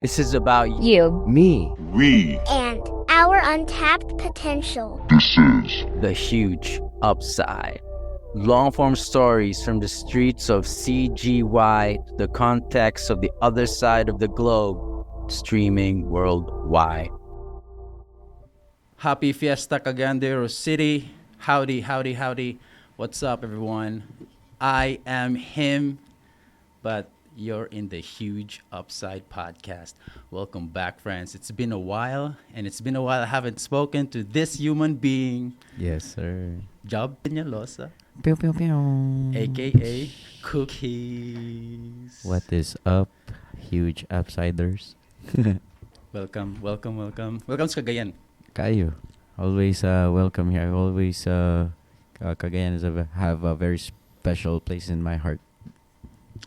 This is about you, Me. We. And our untapped potential. This is The Huge Upside. Long form stories from the streets of CGY to the context of the other side of the globe, streaming worldwide. Happy Fiesta, Cagayan de Oro City. Howdy, howdy, howdy. What's up, everyone? I am him, but you're in the Huge Upside Podcast. Welcome back, friends. It's been a while, and it's been a while I haven't spoken to this human being, Yes, sir. Job Peñalosa, Pew, pew, pew. Aka Cookies. What is up, huge upsiders? Welcome, welcome, welcome. Welcome sa Cagayan. Kayo. Always welcome here. Always Cagayan is a, have a very special place in my heart.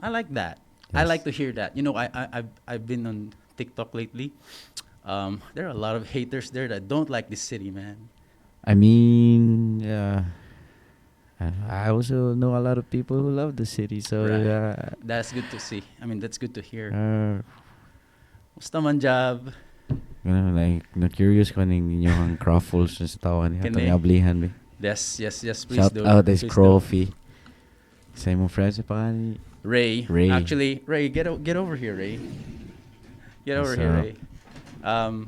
I like that. I like to hear that. I've been on TikTok lately. There are a lot of haters there that don't like this city, man. I mean, I also know a lot of people who love the city. So, That's good to see. I mean, that's good to hear. Musta man, Job? Like, na-curious ko ning inyong croffles sa tawa niya. Kini? Atong ablihan, be. Yes. Please Shout do. out is Please do. Croffy. Sa imong friends, pa ni Ray. Ray. Actually, Ray, get over here, Ray. Get over What's here, up? Ray.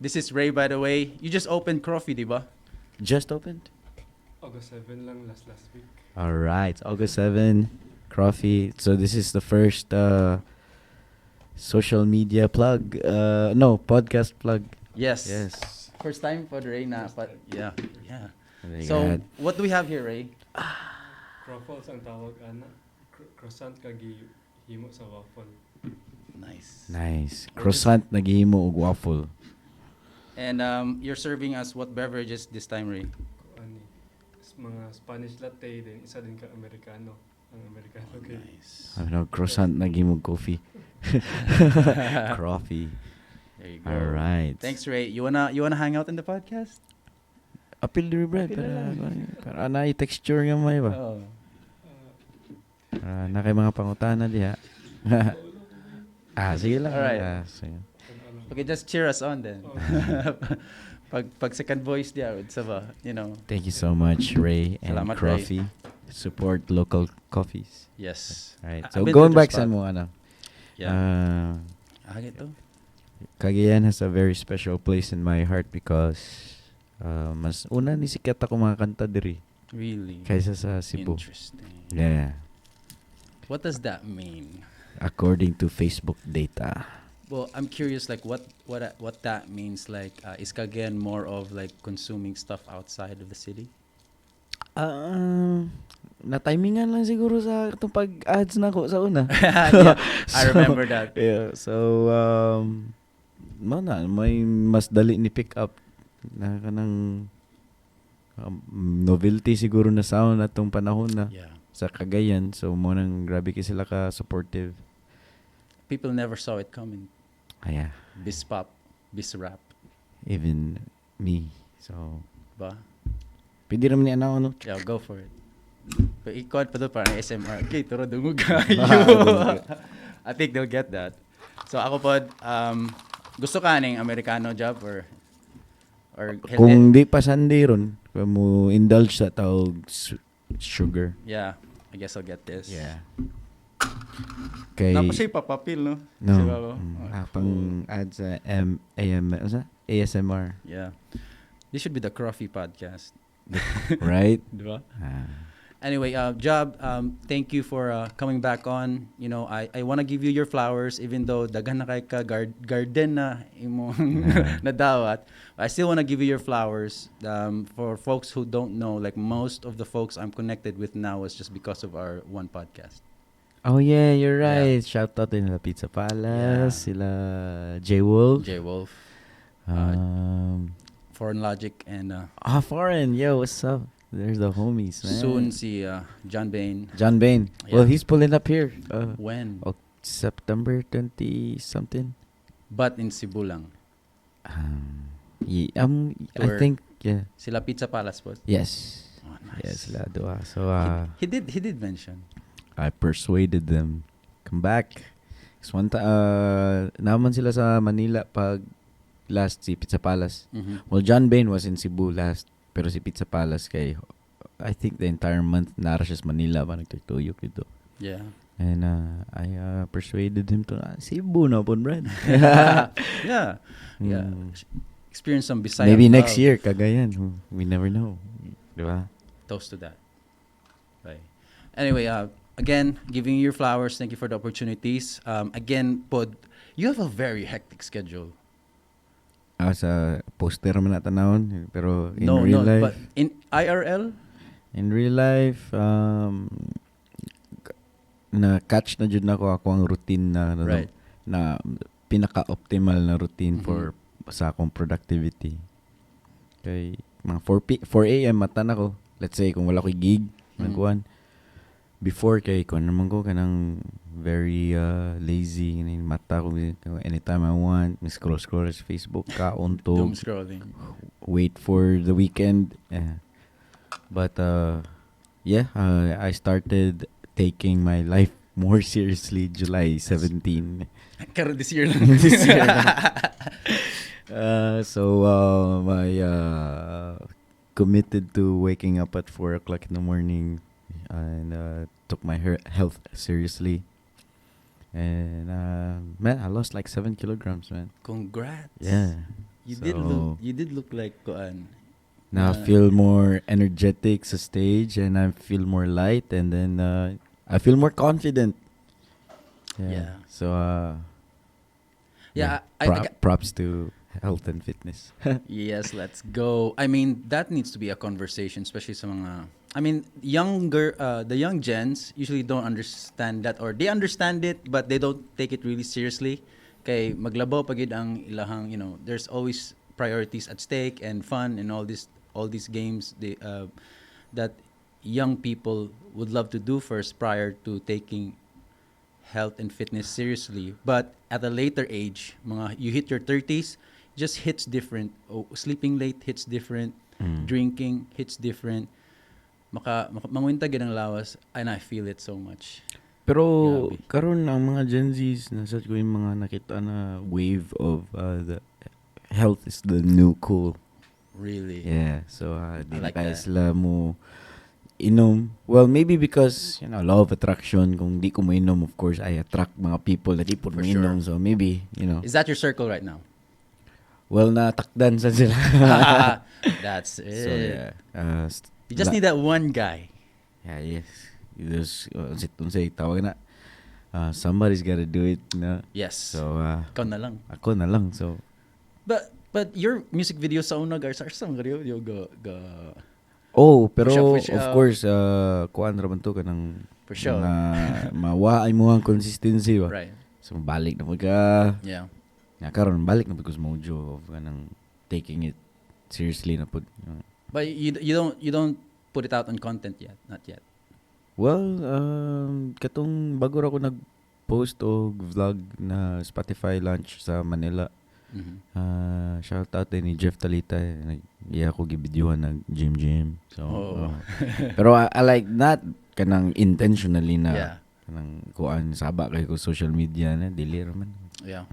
This is Ray, by the way. You just opened Croffy, di ba? Just opened? August 7 lang, last last week. All right, August 7, Croffy. So this is the first social media plug. No, podcast plug. Yes. Yes. First time for Ray na, but yeah. There you So, go. what do we have here, Ray? Croffles ang tawag ana. Croissant kag himo sa waffle. Nice. Nice. Croissant naghihimo og waffle. And you're serving us what beverages this time, Ray? Ani mga Spanish latte din, isa din ka Americano. Ang Americano kay Nice. Ano, croissant naghimo og coffee. Coffee. There you go. All right. Thanks, Ray. You wanna hang out in the podcast? Apil diri, Brad, Apil para na lang. para na texture nga may ba. Oh. Para na kay mga pangutana diha. Ah, sige lang. Alright. Ah, sige. Okay, just cheer us on then. Oh. Pag second voice diya, sa ba. Thank you so much, Ray and Salamat, Ray. Croffy. Support local coffees. Yes. All right. I've So been to going their back sa spot. mo ano. Yeah. Ah, ito. Cagayan has a very special place in my heart because mas una ni sikat ako mga kanta diri Really? kaysa sa Cebu. Interesting. Yeah. What does that mean? According to Facebook data. Well, I'm curious, like what that means. Like, is Cagayan more of like consuming stuff outside of the city? Na-timingan lang siguro sa itong pag-ads na ko sa una. Yeah, I remember that. Yeah, so mao na may mas dali ni pick up na kanang novelty siguro na sound atong panahon na sa Cagayan. So mo nang grabe kay sila ka supportive. People never saw it coming. Ah, yeah. Bis pop, bis rap, Even me. So ba? pwede naman ni ano ano. Yeah, go for it. But ikaw pa to parang ASMR. Okay, turo dungog kayo. I think they'll get that. So ako po, gusto ka ning Americano, Job, or healthy? Kung di pa Sunday ron, kung mo indulge sa tawag sugar. Yeah, I guess I'll get this. Yeah. Kay Tapos siya ipapapil, no? No. Kasi ba? Oh, Ah, pang add sa M A M ano sa ASMR, Yeah. This should be the Coffee podcast. Right? Di ba? Ah. Anyway, Job, thank you for coming back on. I want to give you your flowers even though daghan na kay ka garden na imong nadawat. I still want to give you your flowers. For folks who don't know, like most of the folks I'm connected with now is just because of our one podcast. Oh yeah, you're right. Shout out din nila Pizza Palace, sila J Wolf. J Wolf, Foreign Logic, and Ah, Foreign. Yo, what's up? There's the homies, man. Soon si John Bain. John Bain. Well, Yeah. he's pulling up here. When? Oh, September 20 something. But in Cebu lang. Yeah, I Tour. think, yeah. Sila Pizza Palace po. Yes. Oh, nice. Yes, sila dua. So He did mention. I persuaded them come back. Naman sila sa Manila pag last si Pizza Palace. Well, John Bain was in Cebu last, pero si Pizza Palace kay I think the entire month nara siya sa Manila pa nagtuyok dito. And I persuaded him to Cebu na pud, Brad. Experience some Bisaya Maybe next love. Year, Cagayan. We never know. Di ba? Toast to that. Right. Anyway, again, giving you your flowers. Thank you for the opportunities. Again, pod, you have a very hectic schedule. Ah, sa poster man na tanawon, pero in No, real no, life, but in IRL, in real life, na catch na jud nako ako ang routine na na pinaka-optimal na routine for sa akong productivity. Kay mga 4 a.m. mata na ko. Let's say kung wala ko'y gig, nagkuan. Before kay kuan naman ko kanang very lazy kaning mata ko anytime I want, scroll scroll sa Facebook, kaon to, Doom scrolling. Wait for the weekend. Eh. But yeah, I started taking my life more seriously July 17. Karon this year lang. This year. So I committed to waking up at 4 o'clock in the morning and took my health seriously. And man, I lost like 7 kilograms, man. Congrats. Yeah. You did look you did look like kuan. Now I feel more energetic sa stage and I feel more light and then I feel more confident. Yeah. So props to health and fitness. Yes, let's go. I mean, that needs to be a conversation, especially sa mga, I mean, younger the young gens usually don't understand that, or they understand it but they don't take it really seriously. Kay maglabaw pa gyud ang ilahang, there's always priorities at stake and fun and all these games that young people would love to do first prior to taking health and fitness seriously. But at a later age, mga you hit your 30s, just hits different. Oh, sleeping late hits different. Drinking hits different. Maka mangwinta gyud ang lawas and I feel it so much. Pero Grabe. Karon ang mga Gen Zs nasa ko yung mga nakita na wave of the health is the new cool. Really? Yeah. So di I na like kaya that. sila mo inom. Well, maybe because, law of attraction, kung di ko mo inom, of course, I attract mga people na di po For mo inom. So maybe. Is that your circle right now? Well, natakdan sa sila. That's it. So yeah. You just need that one guy. Yeah, yes. There's, unsay tawag na. Somebody's gotta do it. No? Yes. So, Ikaw na lang. Ako na lang. So, But your music video sa una guys are some video go go Oh, pero Push up, push of up. Course, kuan ra man to kanang For sure. mga mawa ay mo ang consistency ba. So balik na pud ka. Nga karon balik na pud ko sa mojo of kanang taking it seriously na pud. But you don't put it out on content yet. Not yet. Well, katong bago ra ko nag-post og vlog na Spotify launch sa Manila. Shout out din ni Jeff Talita. Nag iya ko gibidyohan nag gym gym. So, Oh. oh. Pero I like not kanang intentionally na kanang kuan saba kay ko social media na dili ra man. Yeah.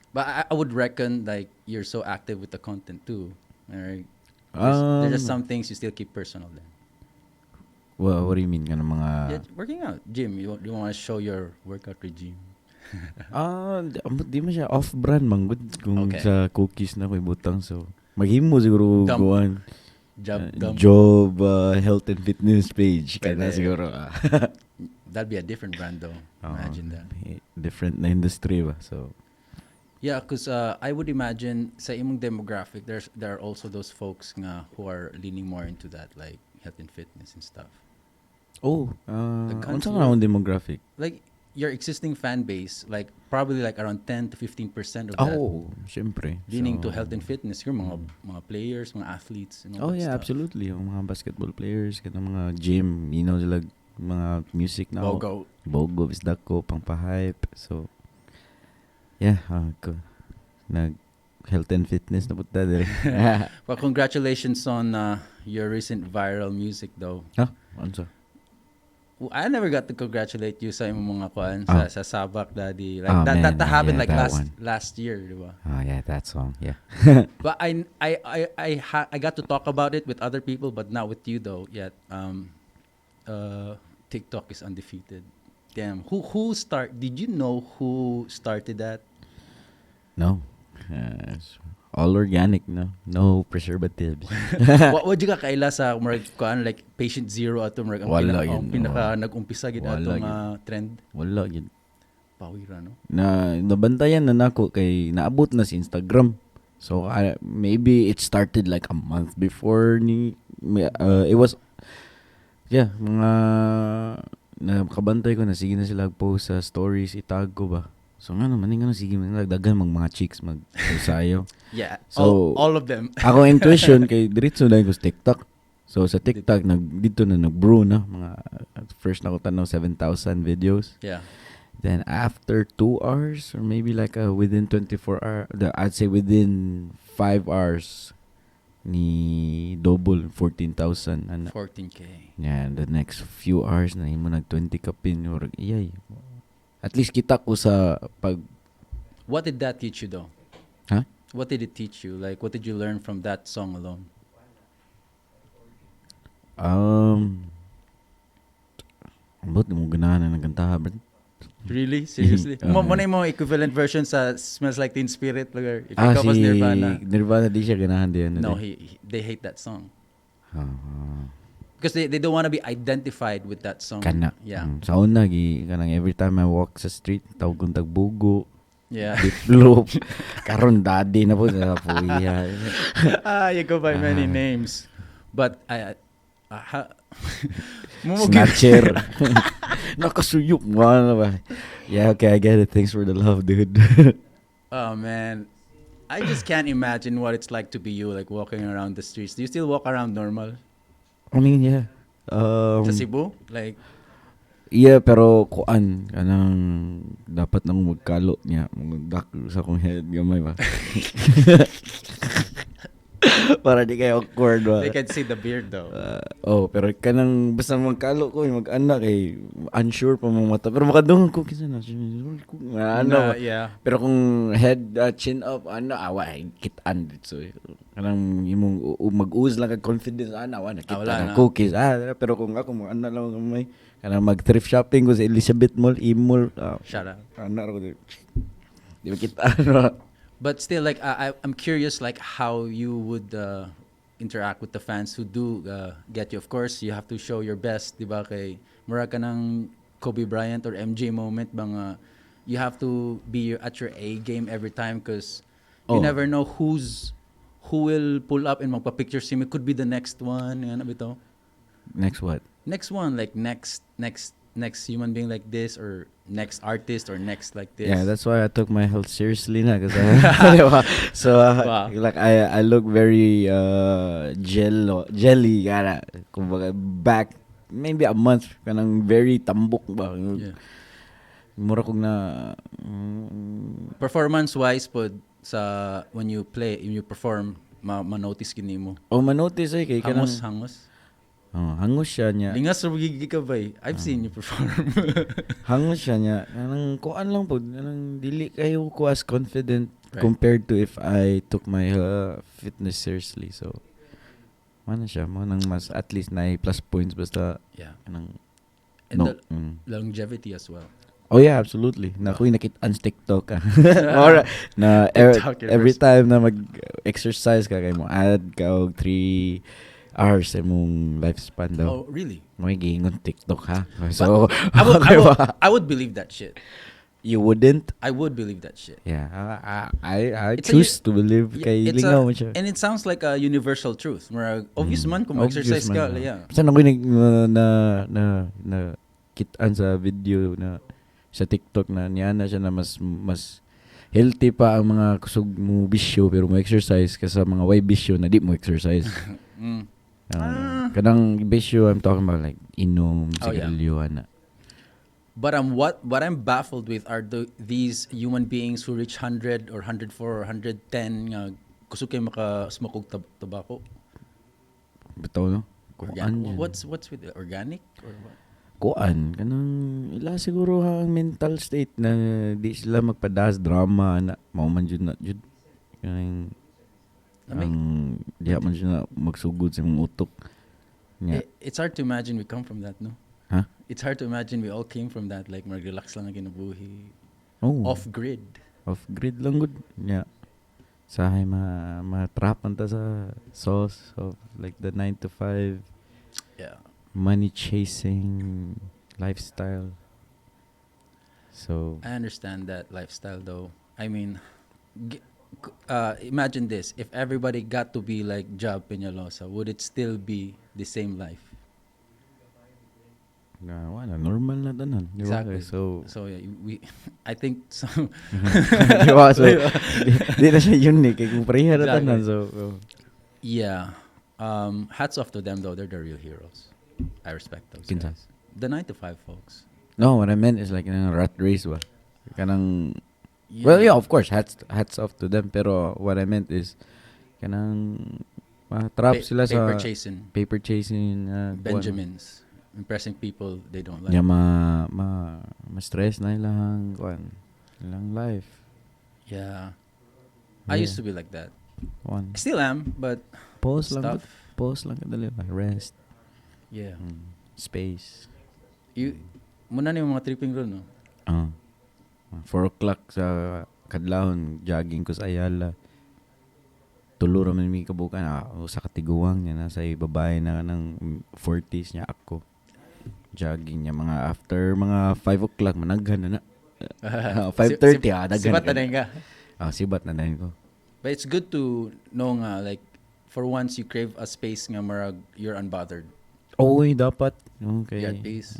But I would reckon like you're so active with the content too. Right? There's just some things you still keep personal then. Well, what do you mean kanang mga Yeah, working out, gym. You want to show your workout regime. Ah, di man siya off-brand man gud kung sa cookies na ko ibutang, so maghimo siguro Dump. kuan Job dump. job health and fitness page kana Pwede. siguro. Ah. That'd be a different brand though. Oo. Imagine that. Eh, different na industry ba, so Yeah, because I would imagine sa imong demographic, there are also those folks nga who are leaning more into that, like health and fitness and stuff. Oh, Daghan unsa sila. nga akong demographic? Like your existing fan base, like probably like around 10 to 15% of that Oh, syempre. leaning to So, health and fitness. Yung mga players, mga athletes, and all Oh that yeah, stuff. absolutely. Yung mga basketball players, kanang mga gym, sila mga music na Bogo. Bogo bisdak ko pang pa-hype. So yeah, ko nag health and fitness na punta dire. Well, congratulations on your recent viral music though. Ha? Unsa? I never got to congratulate you sa imong mga kuan sa Ah. sa Sabak Daddy. Like Oh, that man, that happened yeah, like that last one. last year, di ba? Oh yeah, that song. Yeah. But I got to talk about it with other people, but not with you though yet. TikTok is undefeated. Damn. Who start? Did you know who started that? No. It's all organic, no? No preservatives. Wa jud ka kaila sa murag kuan, like patient zero ato, murag ang Wala pinaka, yun, ang pinaka wala. nag-umpisa gid Wala ato yun. nga trend. Wala gyud. Pawira, no? Na nabantayan na nako kay naabot na sa Instagram. So maybe it started like a month before ni it was, yeah, mga nakabantay ko na sige na sila post sa stories, itag ko ba. So nga naman nga sige man daghan mag mga chicks mag sayo. Yeah. So, all of them. Ako intuition kay diretso na ko sa TikTok. So sa TikTok nag dito na nag-brew na mga at first na ko tanaw 7,000 videos. Then after 2 hours or maybe like within 24 hours, I'd say within 5 hours ni double 14,000 ana. 14K. Yeah, and the next few hours na imo nag 20 kapin or iyay. At least kita ko sa pag What did that teach you though? Huh? What did it teach you? Like, what did you learn from that song alone? Ambot mo ganahan na nagkantaha, bro. Really? Seriously? Oo. Mo na yung mga equivalent version sa Smells Like Teen Spirit. Lugar. If Ah, ikaw was si Nirvana. Nirvana di siya ganahan diyan. No, they hate that song. Ah, Because they don't want to be identified with that song. Kana. Yeah. Sa una gi kanang every time I walk sa street tawag kong tagbugo. Yeah. Diplo. Karon daddy na po sa puya. Ah, you go by many Ah. names. But I ha, Snatcher. Nakasuyok mo ano ba? Yeah, okay, I get it. Thanks for the love, dude. Oh man. I just can't imagine what it's like to be you, like walking around the streets. Do you still walk around normal? I mean, yeah. Sa Cebu? Like, Yeah, pero kuan kanang dapat nang magkalo niya, magdak sa akong head gamay ba. Para di kayo awkward ba. They can see the beard though. Oh, pero kanang basta magkalo ko mag-anak kay unsure pa mong mata. Pero makadungog ko kinsa na. Ano Na, ba? Yeah. Pero kung head chin up ano awa kitaan dito. Kanang imong mag-ooze lang kag confidence ana wa nakita Ah, wala na na. cookies. Ah, pero kung ako mo ana lang gamay kanang mag thrift shopping ko sa Elizabeth Mall, E-Mall. Ah, Shout out. ana ra ko di. Di ba kitaan ra. But still, like I'm curious, like how you would interact with the fans who do get you. Of course, you have to show your best, di ba? Kay mura ka ng Kobe Bryant or MJ moment, bang you have to be at your A game every time because you Oh. never know who will pull up and magpa-picture si. It could be the next one. Ano bitaw? Next what? Next one, like next human being like this or next artist or next like this. Yeah, that's why I took my health seriously na kasi so like I look very jello jelly kana kumbaga back maybe a month kanang very tambok ba. Mura kog na Performance wise pod sa when you play, when you perform, ma-notice kini mo. Oh, ma-notice ay kay kanang Hangos, hangos. Oh, hangos siya niya. Lingas ra gigi ka ba eh. I've seen you perform. Hangos siya niya. Kanang kuan lang pod, kanang dili kayo ko as confident compared to if I took my fitness seriously. So mana siya, mo nang mas at least na plus points basta kanang And no. the longevity as well. Oh yeah, absolutely. Na ako'y nakit-an sa TikTok. Ah. Or, na TikTok your every first- time na mag-exercise ka kay mo add ka og 3 hours sa imong lifespan daw. Oh, really? May giingon TikTok ha. So I okay would, ba? I would believe that shit. You wouldn't? I would believe that shit. Yeah, I It's a choose to believe Yeah, kay it's lingaw mo siya. And it sounds like a universal truth. Murag, obvious man kung Obvious exercise man, ka, ah. yeah. Basta nang na na na, na kitaan sa video na sa TikTok na niya na siya na mas mas healthy pa ang mga kusog mo bisyo pero mo exercise kaysa mga way bisyo na di mo exercise. Kanang bisyo I'm talking about like inom, Oh, yeah. sigarilyo ana. But what I'm baffled with are these human beings who reach 100 or 104 or 110 nga kusog kay maka-smoke og tobacco. Bitaw no? Organ- Kuan yun. What's with it? Organic or what? Kuan kanang ila siguro ang mental state na di sila magpadas drama na mao man jud na jud kanang ang diha man jud na magsugod sa imong utok. Nya. It's hard to imagine we come from that, no? Huh? It's hard to imagine we all came from that. Like, mag-relax lang ang kinabuhi. Oh, off grid. Off grid lang gud. Nya. Sahay ma ma-trap man ta sa sauce of like the 9 to 5 money chasing lifestyle. So I understand that lifestyle though. I mean, imagine this: if everybody got to be like Job Peñalosa, would it still be the same life? Na wala, normal na tanan, di ba? Exactly. So So yeah, I think so. Di ba? So di na siya unique kay kung pareha na tanan. So oh. Yeah. Hats off to them though. They're the real heroes. I respect those Kinsa? guys. The 9 to 5 folks. No, what I meant is like kanang rat race ba? Kanang. Well, yeah, of course, hats off to them, pero what I meant is kanang ma-trap sila sa paper chasing, paper chasing, kuwan. Benjamins, impressing people they don't like. Yeah, ma stress na ilang kuan, ilang life. Yeah. I used to be like that. Kuan. I still am, but Pause lang, stuff. Pause lang kadali ba? Rest, space. You muna ni mga tripping ron, no? Ah. 4 o'clock sa kadlawon jogging ko sa Ayala. Tulo ra man mi kabukan, sa katiguang niya nasa babae na ng 40s niya ako. Jogging niya mga after mga 5 o'clock managhan na na. 5:30 daghan. Sibat na din ka. Ah, sibat na din ko. But it's good to know nga, like, for once you crave a space nga marag you're unbothered. Oy, dapat. Okay. You're at peace.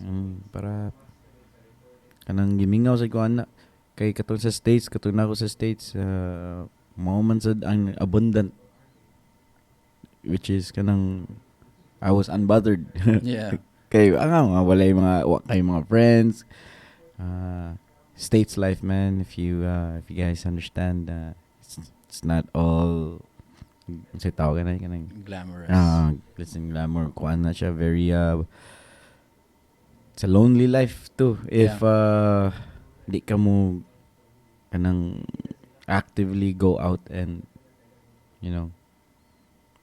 Para kanang gimingaw sa ko ana kay katong sa States, katong na ako sa States, mao man sad ang abundant, which is kanang I was unbothered kay ang nga walay mga wa kay mga friends. States life, man, if you guys understand, it's not all sa tawag na kanang Glamorous. Ah, glitz and glamour. Kuan na siya, very it's a lonely life too if di ka mo kanang actively go out and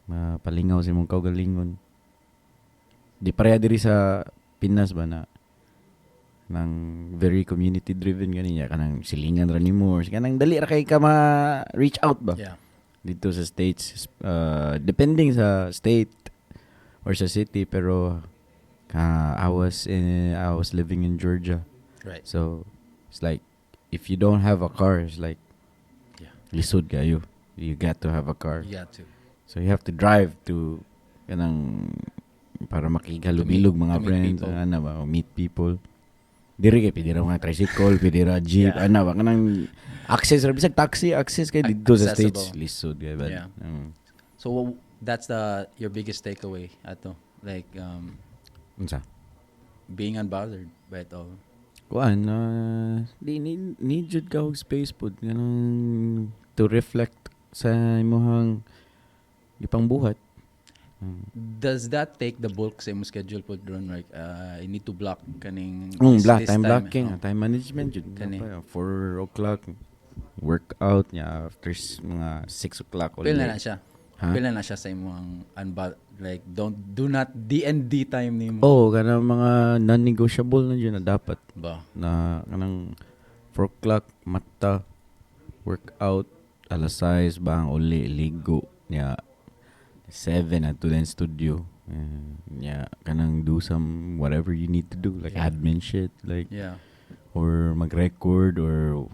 mapalingaw sa imong kaugalingon. Di pareha diri sa Pinas ba na nang very community driven gani niya, kanang silingan ra nimo or kanang dali ra kay ka ma reach out ba. Dito sa States, depending sa state or sa city, pero I was living in Georgia, so it's like if you don't have a car, it's like lisod kayo. You got to have a car. You got to. So you have to drive to kanang para makighalubilog mga To meet friends, people. Ana ba, o meet people. Diri kay pwede ra mga tricycle, pwede ra jeep, ana ba, kanang access ra bisag taxi access kay didto sa States Accessible. lisod kay ba. Yeah. So that's the your biggest takeaway ato? Like Unsa? Being unbothered by it all. Kuan, di need jud ka og space pud kanang to reflect sa imong gipangbuhat. Does that take the bulk sa imong schedule pud ron, like I need to block kaning Block, this time blocking, Oh. time management jud. Kani. 4 o'clock workout niya after mga 6 o'clock Pila na siya. Ha? Pila na siya sa imong like don't do not DND time nimo? Oh, kanang mga non-negotiable na jud na dapat Ba. Na kanang 4 o'clock mata, workout, alas 6 bang uli ligo niya, 7 at to then studio niya, kanang do some whatever you need to do, like admin shit, like or mag-record or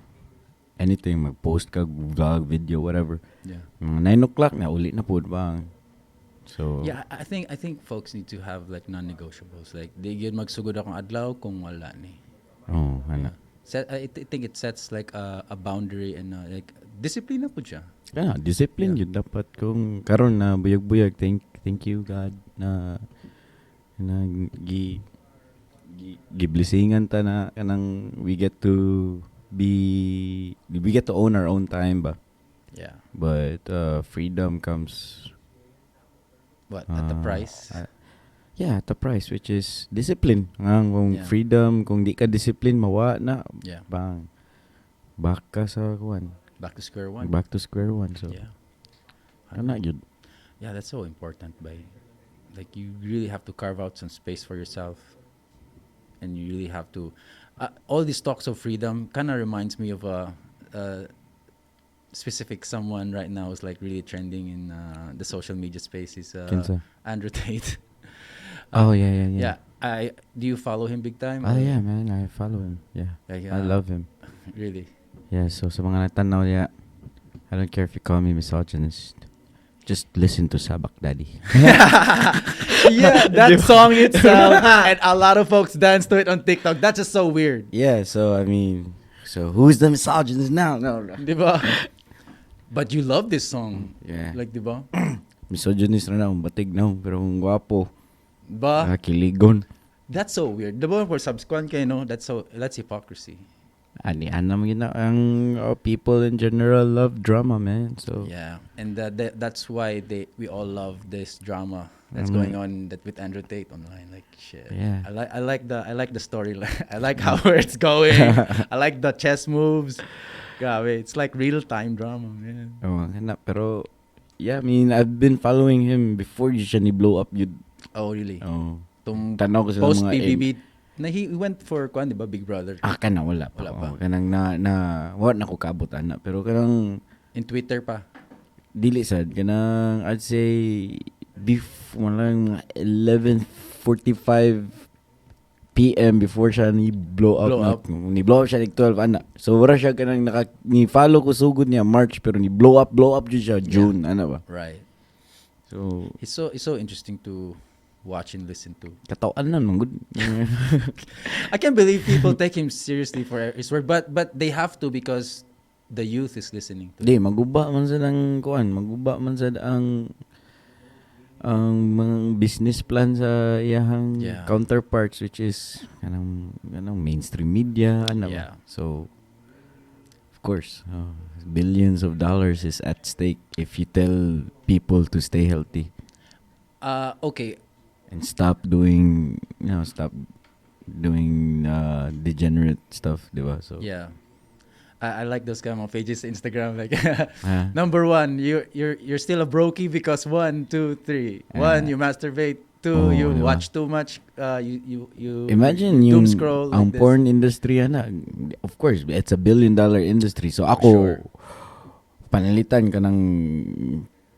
anything, mag-post ka vlog video, whatever. Mga 9 o'clock na uli na pud bang, so Yeah, I think folks need to have like non-negotiables. Like di gyud magsugod akong adlaw kung wala ni. Oh, ana. I think it sets like a boundary and like discipline na pud siya. Kana, discipline yun dapat kung karon na buyag-buyag, thank you God na na gi giblesingan ta na kanang we get to own our own time ba. But freedom comes But at the price. Yeah, Yeah, at a price, which is discipline. Ang kung freedom, kung di ka discipline, mawa na. Bang. Back ka sa kuan. Back to square one. Back to square one. So, ana gyud. Yeah, that's so important. By like, you really have to carve out some space for yourself, and you really have to. All these talks of freedom kind of reminds me of a specific someone right now who's like really trending in the social media space. Is Kinsa? Andrew Tate. Oh, yeah. Yeah, I do you follow him big time? Oh yeah, man, I follow him. Yeah. Like, I love him. Really? Yeah, so sa mga nagtanaw niya, I don't care if you call me misogynist. Just listen to Sabak Daddy. Yeah, that song itself, and a lot of folks dance to it on TikTok. That's just so weird. Yeah, so I mean, so who's the misogynist now? No. Diba? But you love this song. Yeah. Like, diba? Misogynist na na, batig na, pero kung gwapo, Ba? ah, kiligon. That's so weird. Diba for subsequent kayo, no? That's hypocrisy. Ani, ana mo gina, ang people in general love drama, man. So, Yeah. And that's why they we all love this drama that's going on that with Andrew Tate online. Like, shit. I like the storyline. I like how where it's going. I like the chess moves. Grabe, it's like real time drama, man. Oh, kana, pero yeah, I mean, I've been following him before siya ni blow up yun. Oh, really? Oh. Tung Tanaw ko sa post mga PBB na he went for kuan, di ba, Big Brother? Ah, kana wala pa. Wala pa. Oh, kanang na wa na ko kabot ana, pero kanang In Twitter pa. Dili sad kanang I'd say before lang mga 11:45 PM before siya ni blow up. Blow na, up. Ni blow up siya like 12 ana. So wala siya kanang naka ni follow ko sugod niya March, pero ni blow up jud siya June ana ba. So It's so interesting to watch and listen to. Katawhan na man gud. I can't believe people take him seriously for his work, but they have to because the youth is listening to Di maguba man sad ang kuan, maguba man sad ang mga business plan sa iyahang counterparts, which is kanang mainstream media ana ba. So of course, billions of dollars is at stake if you tell people to stay healthy and stop doing degenerate stuff, di ba? So Yeah. I like those kind of pages Instagram, like, Ah. number one, you're still a brokey because one, two, three. One, Ah. you masturbate. Two, Oh, you diba? watch too much. You Imagine doom yung scroll ang like this. Porn industry ana. Of course, it's a billion dollar industry. So ako panalitan ka ng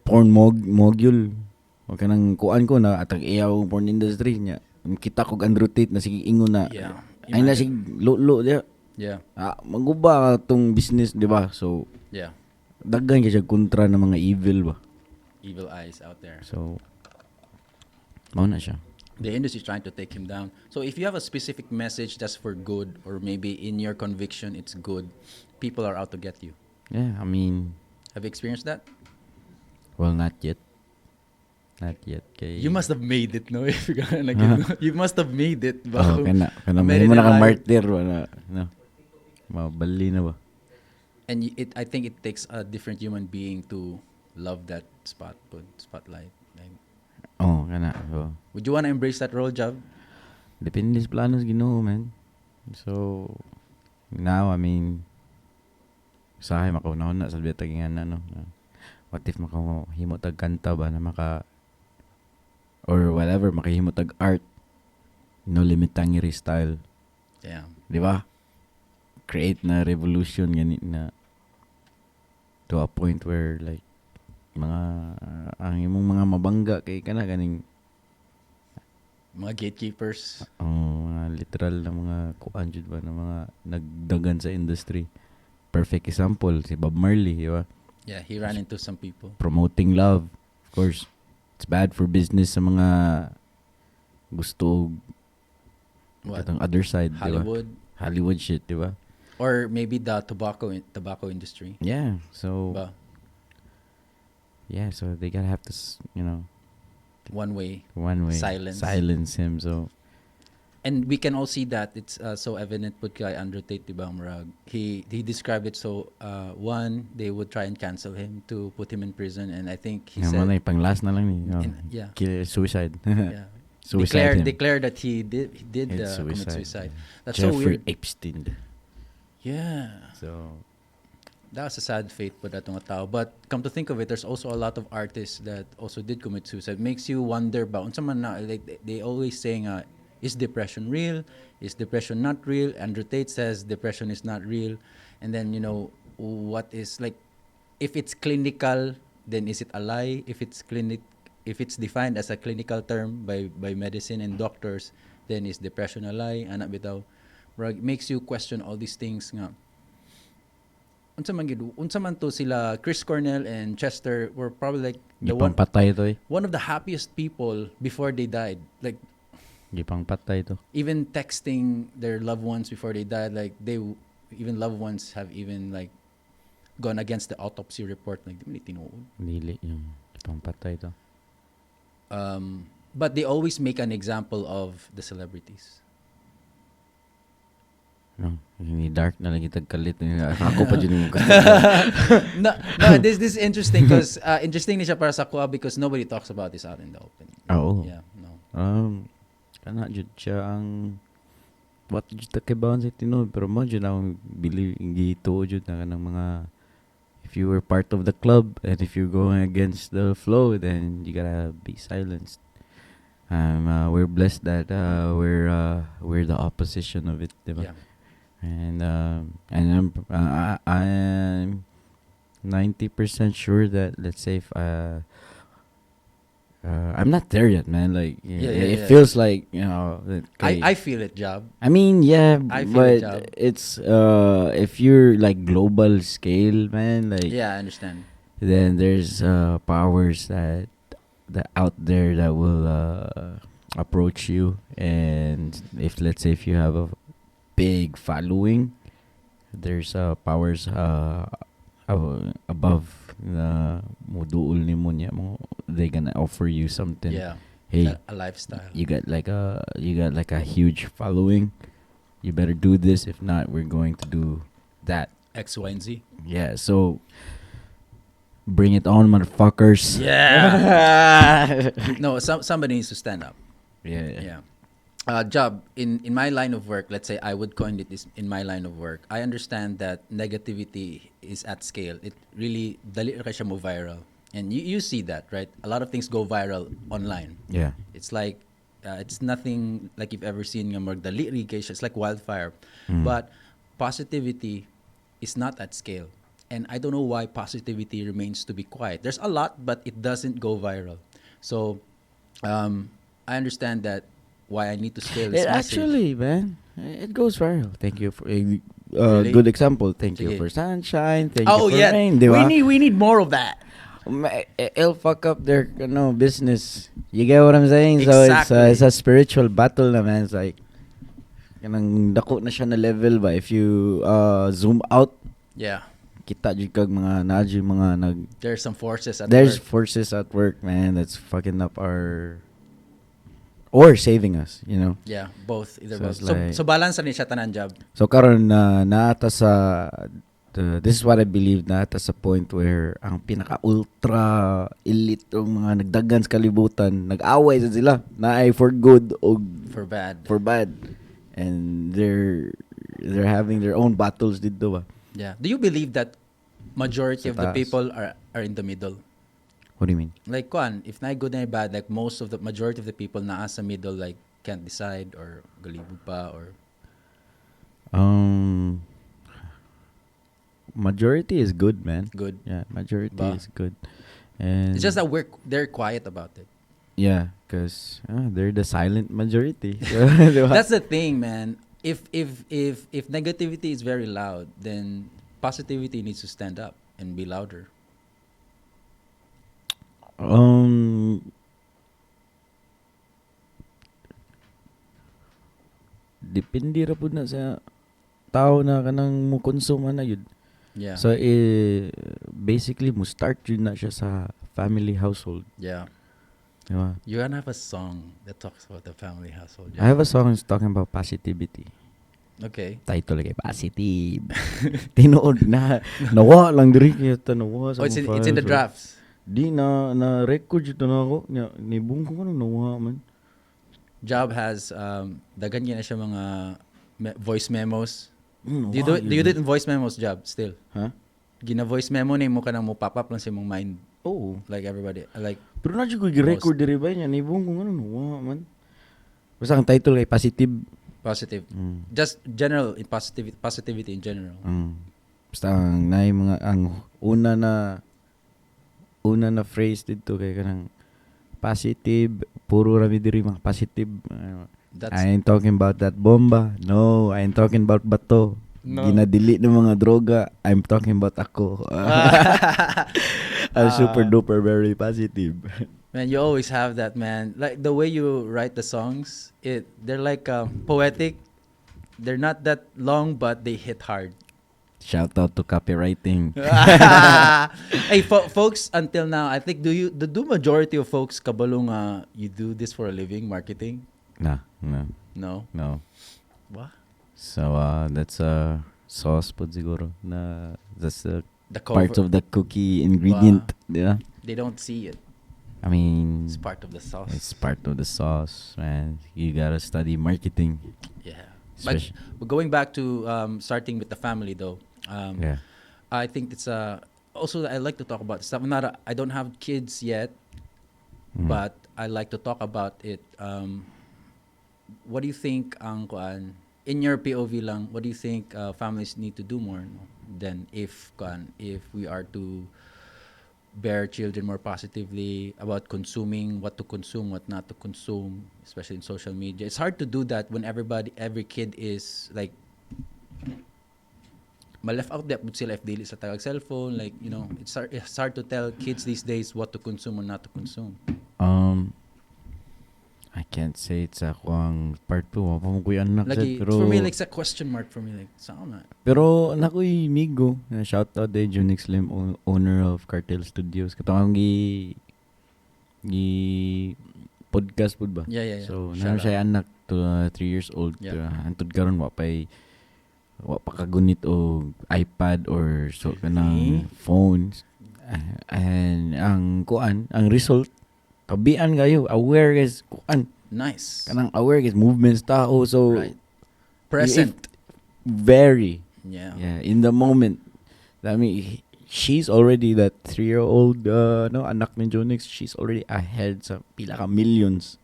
porn mogul. O kanang kuan ko na atag iyaw ang porn industry niya. Kita kog Andrew Tate na sige ingon na. Ay na sige lulo diya. Ah, maguba tong business, di ba? So daghan kay siya kontra ng mga evil ba. Evil eyes out there. So mao na siya. The industry is trying to take him down. So if you have a specific message that's for good, or maybe in your conviction it's good, people are out to get you. Yeah, I mean, Have you experienced that? Well, not yet. Not yet kay You must have made it, no? If you're gonna get, you must have made it. Oh, Ba? kana Made it mo in na ka life. martyr wala no. Mabali na ba? And it, I think it takes a different human being to love that spot, put spotlight. Like, Oh, kana. Oh. would you want to embrace that role, Job? Depende sa plano sa Ginoo, man. So now, I mean, usahay makaunahon na sa bitag nga na, no. What if makahimo tag kanta ba na maka or whatever, makahimo tag art, Noli Me Tangere style, di ba? Create na revolution gani na to a point where like mga ang imong mga mabangga kay kana ganing Mga gatekeepers. Oh, mga literal na mga kuan jud ba na mga nagdagan sa industry. Perfect example si Bob Marley, di ba? Yeah, he ran into some people. Promoting love. Of course, it's bad for business sa mga gusto og What? katong other side, di ba? Hollywood. Hollywood shit, di ba? Or maybe the tobacco industry. Yeah. So Ba? Yeah, so they gotta have to, One way. One way Silence. Silence him. So And we can all see that it's so evident pud kay Andrew Tate, diba, murag he described it so, one, they would try and cancel him to put him in prison, and I think he yeah, said man, pang last na lang ni. Oh. Yeah. Kill, suicide. Yeah. Suicide declare him. Declare that he did Hit commit suicide. That's Jeffrey so weird. Epstein. So That was a sad fate po atong tao. But come to think of it, there's also a lot of artists that also did commit suicide. Makes you wonder ba, unsa man na, like they always saying, is depression real? Is depression not real? Andrew Tate says depression is not real. And then, what is, like, if it's clinical, then is it a lie? If it's defined as a clinical term by medicine and doctors, then is depression a lie? Ana bitaw. Murag, makes you question all these things nga unsa man gid, unsa man to sila Chris Cornell and Chester were probably like the one Gipangpatay to eh. one of the happiest people before they died, like Gipangpatay to. Even texting their loved ones before they died, like they even loved ones have even like gone against the autopsy report, like di man ni tinuod. Dili yung gipangpatay to. But they always make an example of the celebrities. No, ni dark na lagi tagkalit. Ako pa jud mo. No, this is interesting because interesting ni siya para sa akoa because nobody talks about this out in the open. Oo. Yeah, no. Kana jud siya ang what jud ta kay sa tinuod, pero mo jud akong believe, gituo jud na kanang mga if you were part of the club and if you're going against the flow, then you gotta be silenced. We're blessed that we're the opposition of it, diba? Yeah. And I'm 90% sure that, let's say if I'm not there yet, man. Like it feels like that I feel it, Job. I mean, yeah, I feel but it, Job. It's if you're like global scale, man, like Yeah, I understand. Then there's powers that out there that will approach you, and if, let's say, if you have a big following, there's powers above na muduol nimo niya mo, they gonna offer you something. Hey, A lifestyle. You got like a huge following. You better do this. If not, we're going to do that. X, Y, and Z. Yeah, so bring it on, motherfuckers. Yeah. No, somebody needs to stand up. Yeah. Job, in my line of work, let's say I would coin it this in my line of work, I understand that negativity is at scale. It really, dali ra siya mo viral. And you see that, right? A lot of things go viral online. Yeah. It's like, it's nothing like you've ever seen nga murag dali ri kay siya. It's like wildfire. But positivity is not at scale. And I don't know why positivity remains to be quiet. There's a lot, but it doesn't go viral. So I understand that why I need to scale this It message. Actually, man, it goes viral. Thank you for a Really? Good example. Thank you Sige. For sunshine. Thank Oh you for yeah, rain. Di we ba? need more of that. It'll fuck up their business. You get what I'm saying? So it's a spiritual battle na, man. It's like kanang dako na siya na level ba, if you zoom out, kita jud kag mga naa jud mga nag There's some forces at there's work. Forces at work, man, that's fucking up our or saving us. Yeah, both, either So both. it's So, like- so balance na ni siya tanan, Job. So karon na naata sa this is what I believe, naata sa point where ang pinaka ultra elite ang mga nagdagan sa kalibutan, nag-away sa sila naay for good o For bad. For bad, and they're having their own battles dito ba. Yeah. Do you believe that majority Sa of the taas. People are in the middle? What do you mean? Like kuan, if na good na bad, like most of the majority of the people naa sa middle, like can't decide or galibog pa or Majority is good, man. Good. Yeah, majority Ba? Is good, and It's just that we're they're quiet about it. Yeah, 'cause they're the silent majority. Di ba? That's the thing, man. If negativity is very loud, then positivity needs to stand up and be louder. Depende ra pud na sa tao na kanang mo consume ana yun. So eh, basically mo start jud na siya sa family household. Di ba? You gonna have a song that talks about the family household. I have a song that's talking about positivity. Title kay Positive. Tinuod na nawa lang diri kaya tanawa sa Oh, it's mga in the files. Drafts. Di na na record jud na ako. Nya nibung ko kanang nawa man. Job has daghan na siya mga voice memos. Do you do it in voice memos, Job, still? Huh? Gina voice memo nimo kanang mo pop up lang sa imong mind Oh. like everybody like Pero na ko gi-record diri ba niya nibong kung ano wa man. Basta ang title kay positive. Positive. Just general in positivity in general. Basta ang naay mga ang una na phrase dito kay kanang positive, puro ra mi diri mga positive. That's I ain't talking about that bomba. No, I ain't talking about bato. No. Ginadili ng mga droga. I'm talking about ako. I'm super duper very positive. Man, you always have that, man. Like the way you write the songs, it they're like poetic. They're not that long, but they hit hard. Shout out to copywriting. Hey, folks, until now, I think do majority of folks kabalo nga you do this for a living, marketing? Nah, no, No. no. What? So that's a sauce pod siguro na that's a The cover. part of the cookie ingredient, yeah. They don't see it. I mean, It's part of the sauce. It's part of the sauce, man. You gotta study marketing. Yeah. But, but going back to starting with the family though, I think it's also I like to talk about stuff. I'm not a, I don't have kids yet, but I like to talk about it. What do you think ang kuan in your POV lang, what do you think families need to do more, no? Than if kuan if we are to bear children more positively about consuming, what to consume, what not to consume, especially in social media? It's hard to do that when everybody, every kid is like ma-left out that sila if dili sa tagag cellphone. Like, it's hard to tell kids these days what to consume or not to consume. I can't say it's ako ang part po. Wa pa mo ko'y anak Like, sad, pero for me, like, it's a question mark for me. Like, saan na? Pero nakoy migo, shout out day Junix Lim, owner of Cartel Studios. Katong ang gi podcast pud ba? Yeah. So, Shout naa siya anak to 3 years old. Antud karon wa pa kagunit og iPad or so kanang phones. And ang kuan, ang result tabian kayo, aware guys, kuan, Nice. Kanang aware guys movements tao. So Present. Very yeah, in the moment. I mean, she's already that 3-year-old no, anak ni Jonix, she's already ahead sa pila ka millions,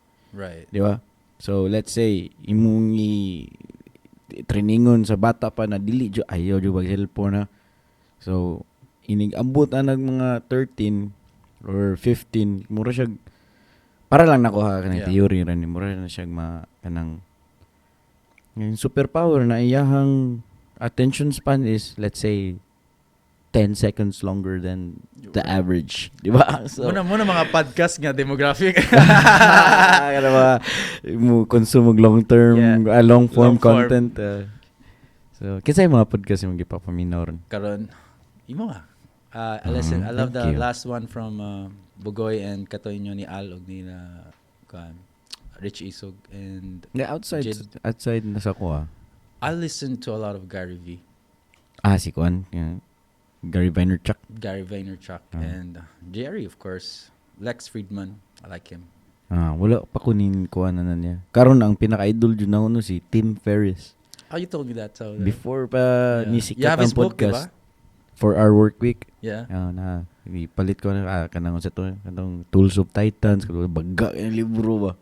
di ba? So let's say imong i trainingon sa bata pa na dili jo ayaw jo mag cellphone na. So inig ambot anag mga 13 or 15, mura siya para lang nako ha kanang theory ra ni mura na siya ma kanang yung superpower na iyahang attention span is, let's say, 10 seconds longer than the average, di ba? So Muna mga podcast nga demographic. Kana ba mo consume og long term long form Long form. content. So kinsa yung mga podcast yung gipapaminaw ron? Karon, imo nga. I listen, I love Thank the you. last one from Bugoy and katoy nyo ni Al og ni na kuan, Rich Isog and Yeah, outside Jid. Outside na sa ko ah. I listen to a lot of Gary V. Ah, si kuan. Yeah. Gary Vaynerchuk. Gary Vaynerchuk and Jerry, of course. Lex Friedman, I like him. Ah, wala pa kunin kuan na niya. Karon ang pinaka-idol jud nako no si Tim Ferriss. Oh, you told me that. So Before pa ni You sikat have ang his book, podcast diba? For Our Work Week. Yeah. Ah, na ipalit ko na kanang sa to kanang Tools of Titans, kanang baga yung libro ba.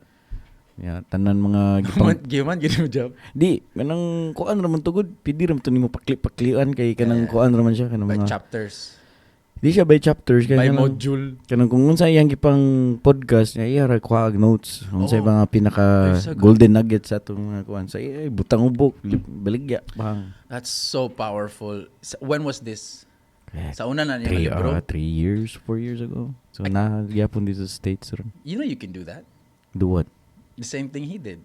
Yeah, tanan mga gipang Giman, gino job. Di, kanang kuan ra man tugod, pwede ra man to nimo pakli-paklian kay kanang kuan ra man siya kanang By mga chapters. Di siya by chapters kay By kanang, module. Kanang kung unsa iyang gipang podcast niya, iya ra kuha og notes. Unsa Oh. mga pinaka Ay, so good. golden nuggets sa atong mga kuan. Sa iya, butang ubok, baligya bang. That's so powerful. When was this? Eh, Sa una na niya libro? 3 years, 4 years ago. So na gyapon dito sa States ron. You know you can do that. Do what? The same thing he did.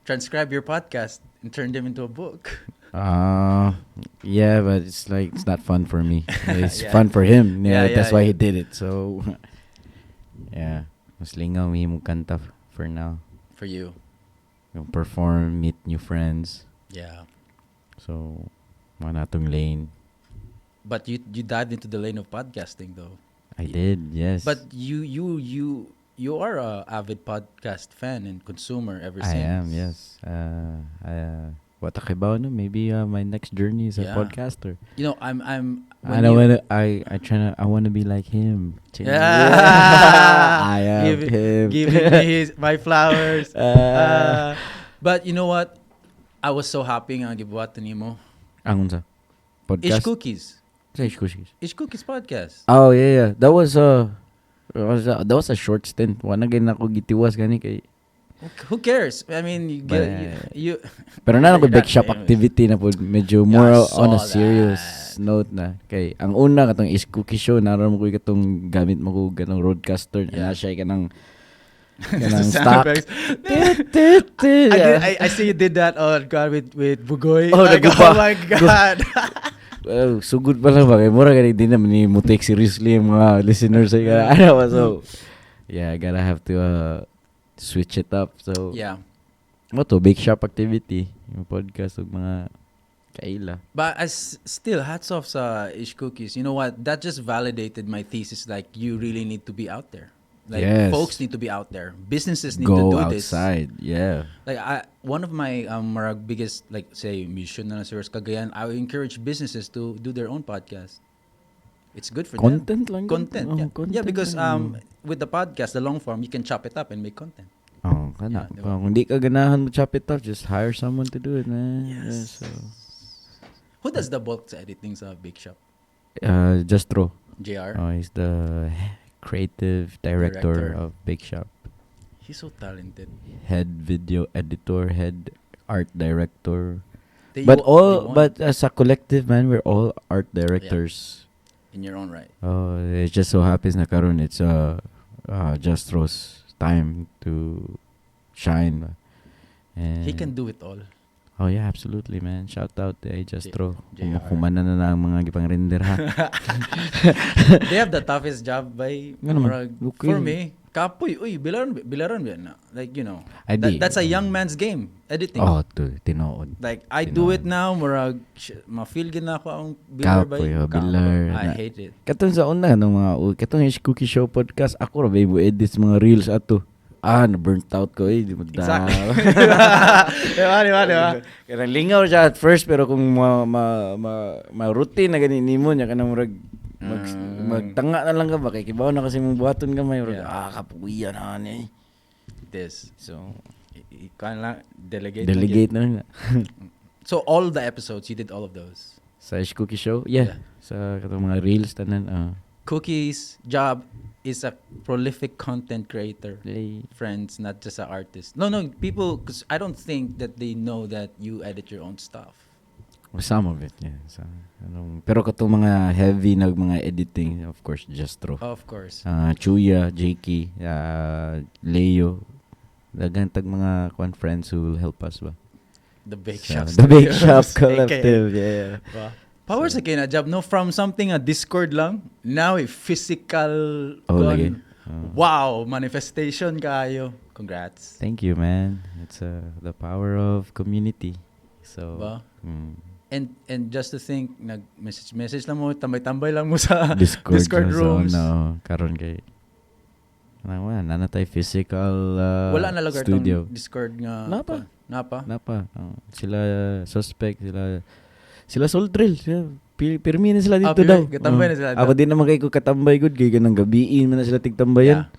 Transcribe your podcast and turn them into a book. Yeah, but it's like it's not fun for me. It's fun for him. Yeah, that's why he did it. So, yeah, mas lingaw mi kanta for now. For you. Yung perform, meet new friends. So, mga natong lane. But you dived into the lane of podcasting though. I did, yes. But you you you you are a avid podcast fan and consumer ever I since. am, yes. I, what kibaw, no? Maybe my next journey is a podcaster. You know, I'm I when don't you- wanna. I tryna. I wanna be like him. Yeah. I am him. Giving me his my flowers. But you know what? I was so happy nga gibuhat nimo. Ang unsa? Ish Podcast. Cookies. Sa Ish Cookies. Ish Cookies podcast. Oh yeah. That was a short stint. Wala na ako gitiwas gani kay Who cares? I mean, you get you Pero na ako You're big not shop famous. activity na po, medyo Yeah, more I saw on a serious that. note na kay ang una katong Ish Cookie Show, naroon ko katong gamit mo ko ganong roadcaster na siya kanang The sound stock. effects. Tit, tit, tit. I see you did that on God with Bugoy. Oh, Like, nagupa. oh my God. Well, sugod pa lang ba kay mura gani di naman ni mo take seriously ang mga listeners ay ano ba, so yeah, I gotta have to switch it up, so mo to bake shop activity yung podcast ug mga kaila. But as still, hats off sa Ish Cookies. You know what? That just validated my thesis. Like, you really need to be out there. Like, folks need to be out there. Businesses need Go to do this. outside, yeah. Like, I one of my murag biggest, like, say mission na lang siguro sa Cagayan, I would encourage businesses to do their own podcast. It's good for them. Content lang yun. Content. Oh, Yeah. content Yeah, because lang. with the podcast, the long form, you can chop it up and make content. Oh, kana. Yeah, diba? Kung di ka ganahan mo chop it up, just hire someone to do it, man. Yeah, so Who does the bulk sa editing sa Big Shop? Justro. JR. Oh, he's the creative director Director. of Big Shop. He's so talented. Head video editor, head art director. They But they all won but as a collective, man, we're all art directors. In your own right. Oh, it just so happens na karon it's Justro's time to shine. And He can do it all. Oh yeah, absolutely, man. Shout out to Justro. JR. Humana na na ang mga gipang render ha. They have the toughest job by Nga naman. murag, Okay. for me. Kapoy, uy, bilaron bilaron ba na? Like, Ay, di. that's a young man's game, editing. Oh, to tinuod. Like, I do it Tinuod. now, murag ma-feel gid na ako ang bilar by. Kapoy, oh, bilar. I hate it. Katong sa una nung mga katong Ish Cookie Show podcast, ako ra ba mo edit sa mga reels ato. Ah, na burnt out ko eh, di mo da. Exactly. Diba? Kanang lingaw siya at first pero kung ma routine na gani nimo nya kanang murag magtanga na lang ka ba kay kibaw na kasi mong buhaton gamay murag ah kapuya na ani. This. So Kuan lang, delegate. Na delegate na lang na. gyud. So all the episodes, you did all of those. Sa Ish Cookie Show? Yeah. Sa katong mga reels tanan ah. Cookie's job is a prolific content creator. Yay. Friends, not just an artist. No, people, because I don't think that they know that you edit your own stuff. Well, some of it, yeah. So, anong, pero katong mga heavy na mga editing, of course, Justro. Of course. Chuya, Jakey, Leo. Daghan tag mga kwan friends who will help us ba. The Bake So, Shop The Bake Shop Studios, Collective, yeah. AKA. Ba? Power sa kina job, no? From something a Discord lang, now a physical Oh, kuan. lagi. Oh. Wow, manifestation kayo. Congrats. Thank you, man. It's the power of community. So, Ba? And just to think, nag message message lang mo, tambay-tambay lang mo sa Discord, Discord so, rooms. No, karon kay Wala, wala na na tayo physical Wala na lugar studio. tong Discord nga. Napa. Napa. Napa. Oh, sila suspect, sila Soul Drill. Sila, pirmi na sila Ah, dito pirmi. daw. Katambay Oh. na sila Ako din naman kay ko katambay gud kay ganang gabiin man na sila tigtambayan.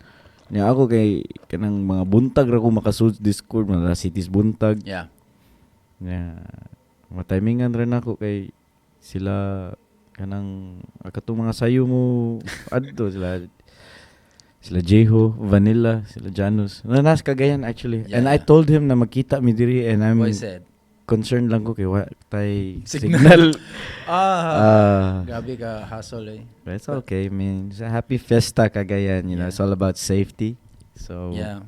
Yeah. Nya ako kay kanang mga buntag ra ko makasud Discord, mga cities buntag. Nya matimingan rin ako kay sila kanang katong mga sayo mo adto sila sila Jeho, Vanilla, sila Janus. Na nas Cagayan actually. Yeah, And I yeah. told him na magkita mi diri and I'm What he said. concerned lang ko kay wa tay Signal. signal. Ah, Ah, grabe ka hassle eh. but it's okay, man. It's a happy fiesta Cagayan. It's all about safety. So Yeah.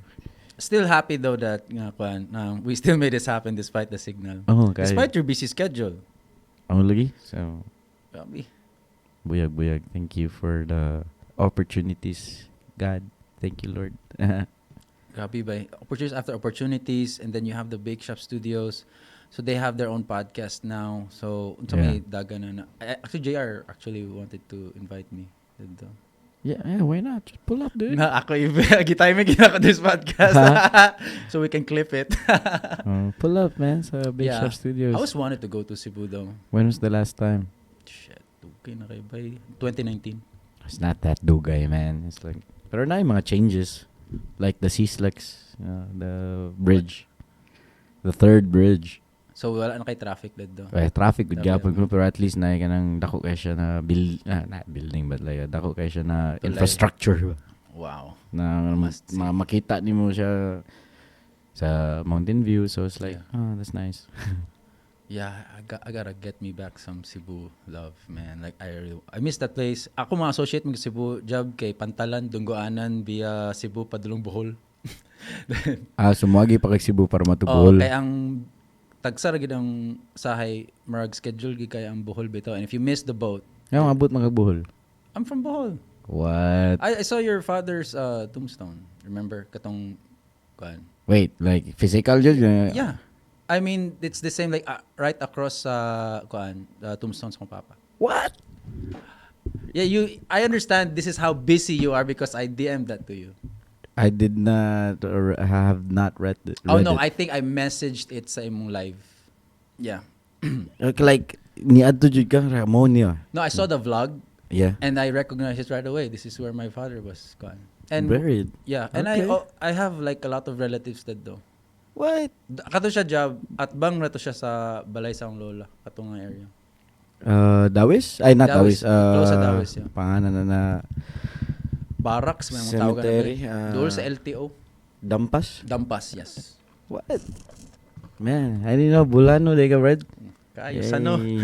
Still happy though that nga kuan, we still made this happen despite the signal. Oh, kay. Despite your busy schedule. Oh, lagi. So Grabe. buyag buyag. Thank you for the opportunities, God. Thank you, Lord. Grabe ba? Opportunities after opportunities, and then you have the Bake Shop Studios. So they have their own podcast now. So unsa may daga na. Actually JR actually wanted to invite me dito. Yeah, why not? Just pull up, dude. Na ako gitiming gina ko this podcast so we can clip it. Pull up, man, sa Bake Yeah. Shop Studios. I always wanted to go to Cebu though. When was the last time? Shit, okay na kay bay 2019. It's not that dugay, man. It's like, pero na yung mga changes. Like the CSLEX, the bridge. The third bridge. So wala na kay traffic dito. Eh, traffic gud Grabe. gyapon ko, pero at least na kanang dako kay siya na build, not building but like dako kay siya na Tulay. Infrastructure ba? Na Must see. makita nimo siya sa Mountain View, so it's like, "Oh, that's nice." Yeah, I gotta get me back some Cebu love, man. Like I really, I miss that place. Ako mga associate mag Cebu job kay Pantalan, Dunggoanan via Cebu padulong Bohol. Ah, so moagi pa kay Cebu para Oh, matu-Bohol. kay ang tagsa ra gid ang sahay, marag schedule gid kay ang Bohol bitaw. And if you miss the boat, Nga abot mga Bohol. I'm from Bohol. What? I saw your father's tombstone. Remember katong kuan. Wait, like physical jud? Yeah. I mean, it's the same like right across sa kuan, the tombstones kong papa. What? Yeah, you I understand this is how busy you are because I DM'd that to you. I did not or I have not read it. Oh Read no, it. I think I messaged it sa imong live. Yeah. Like niadto jud ka mo niya. No, I saw the vlog and I recognized it right away. This is where my father was gone. And Buried. Yeah, and oh, I have like a lot of relatives that though. What? Kato siya job at bang rato siya sa balay sa akong lola katong nga area. Dawis? Ay, not Dawis. Dawis. Close sa Dawis, yeah. Pangalan na Barracks may mga tawag na Cemetery, Dool sa LTO. Dampas? Dampas, yes. What? Man, I didn't know Bulano they got red. Kayo sa no. Yay.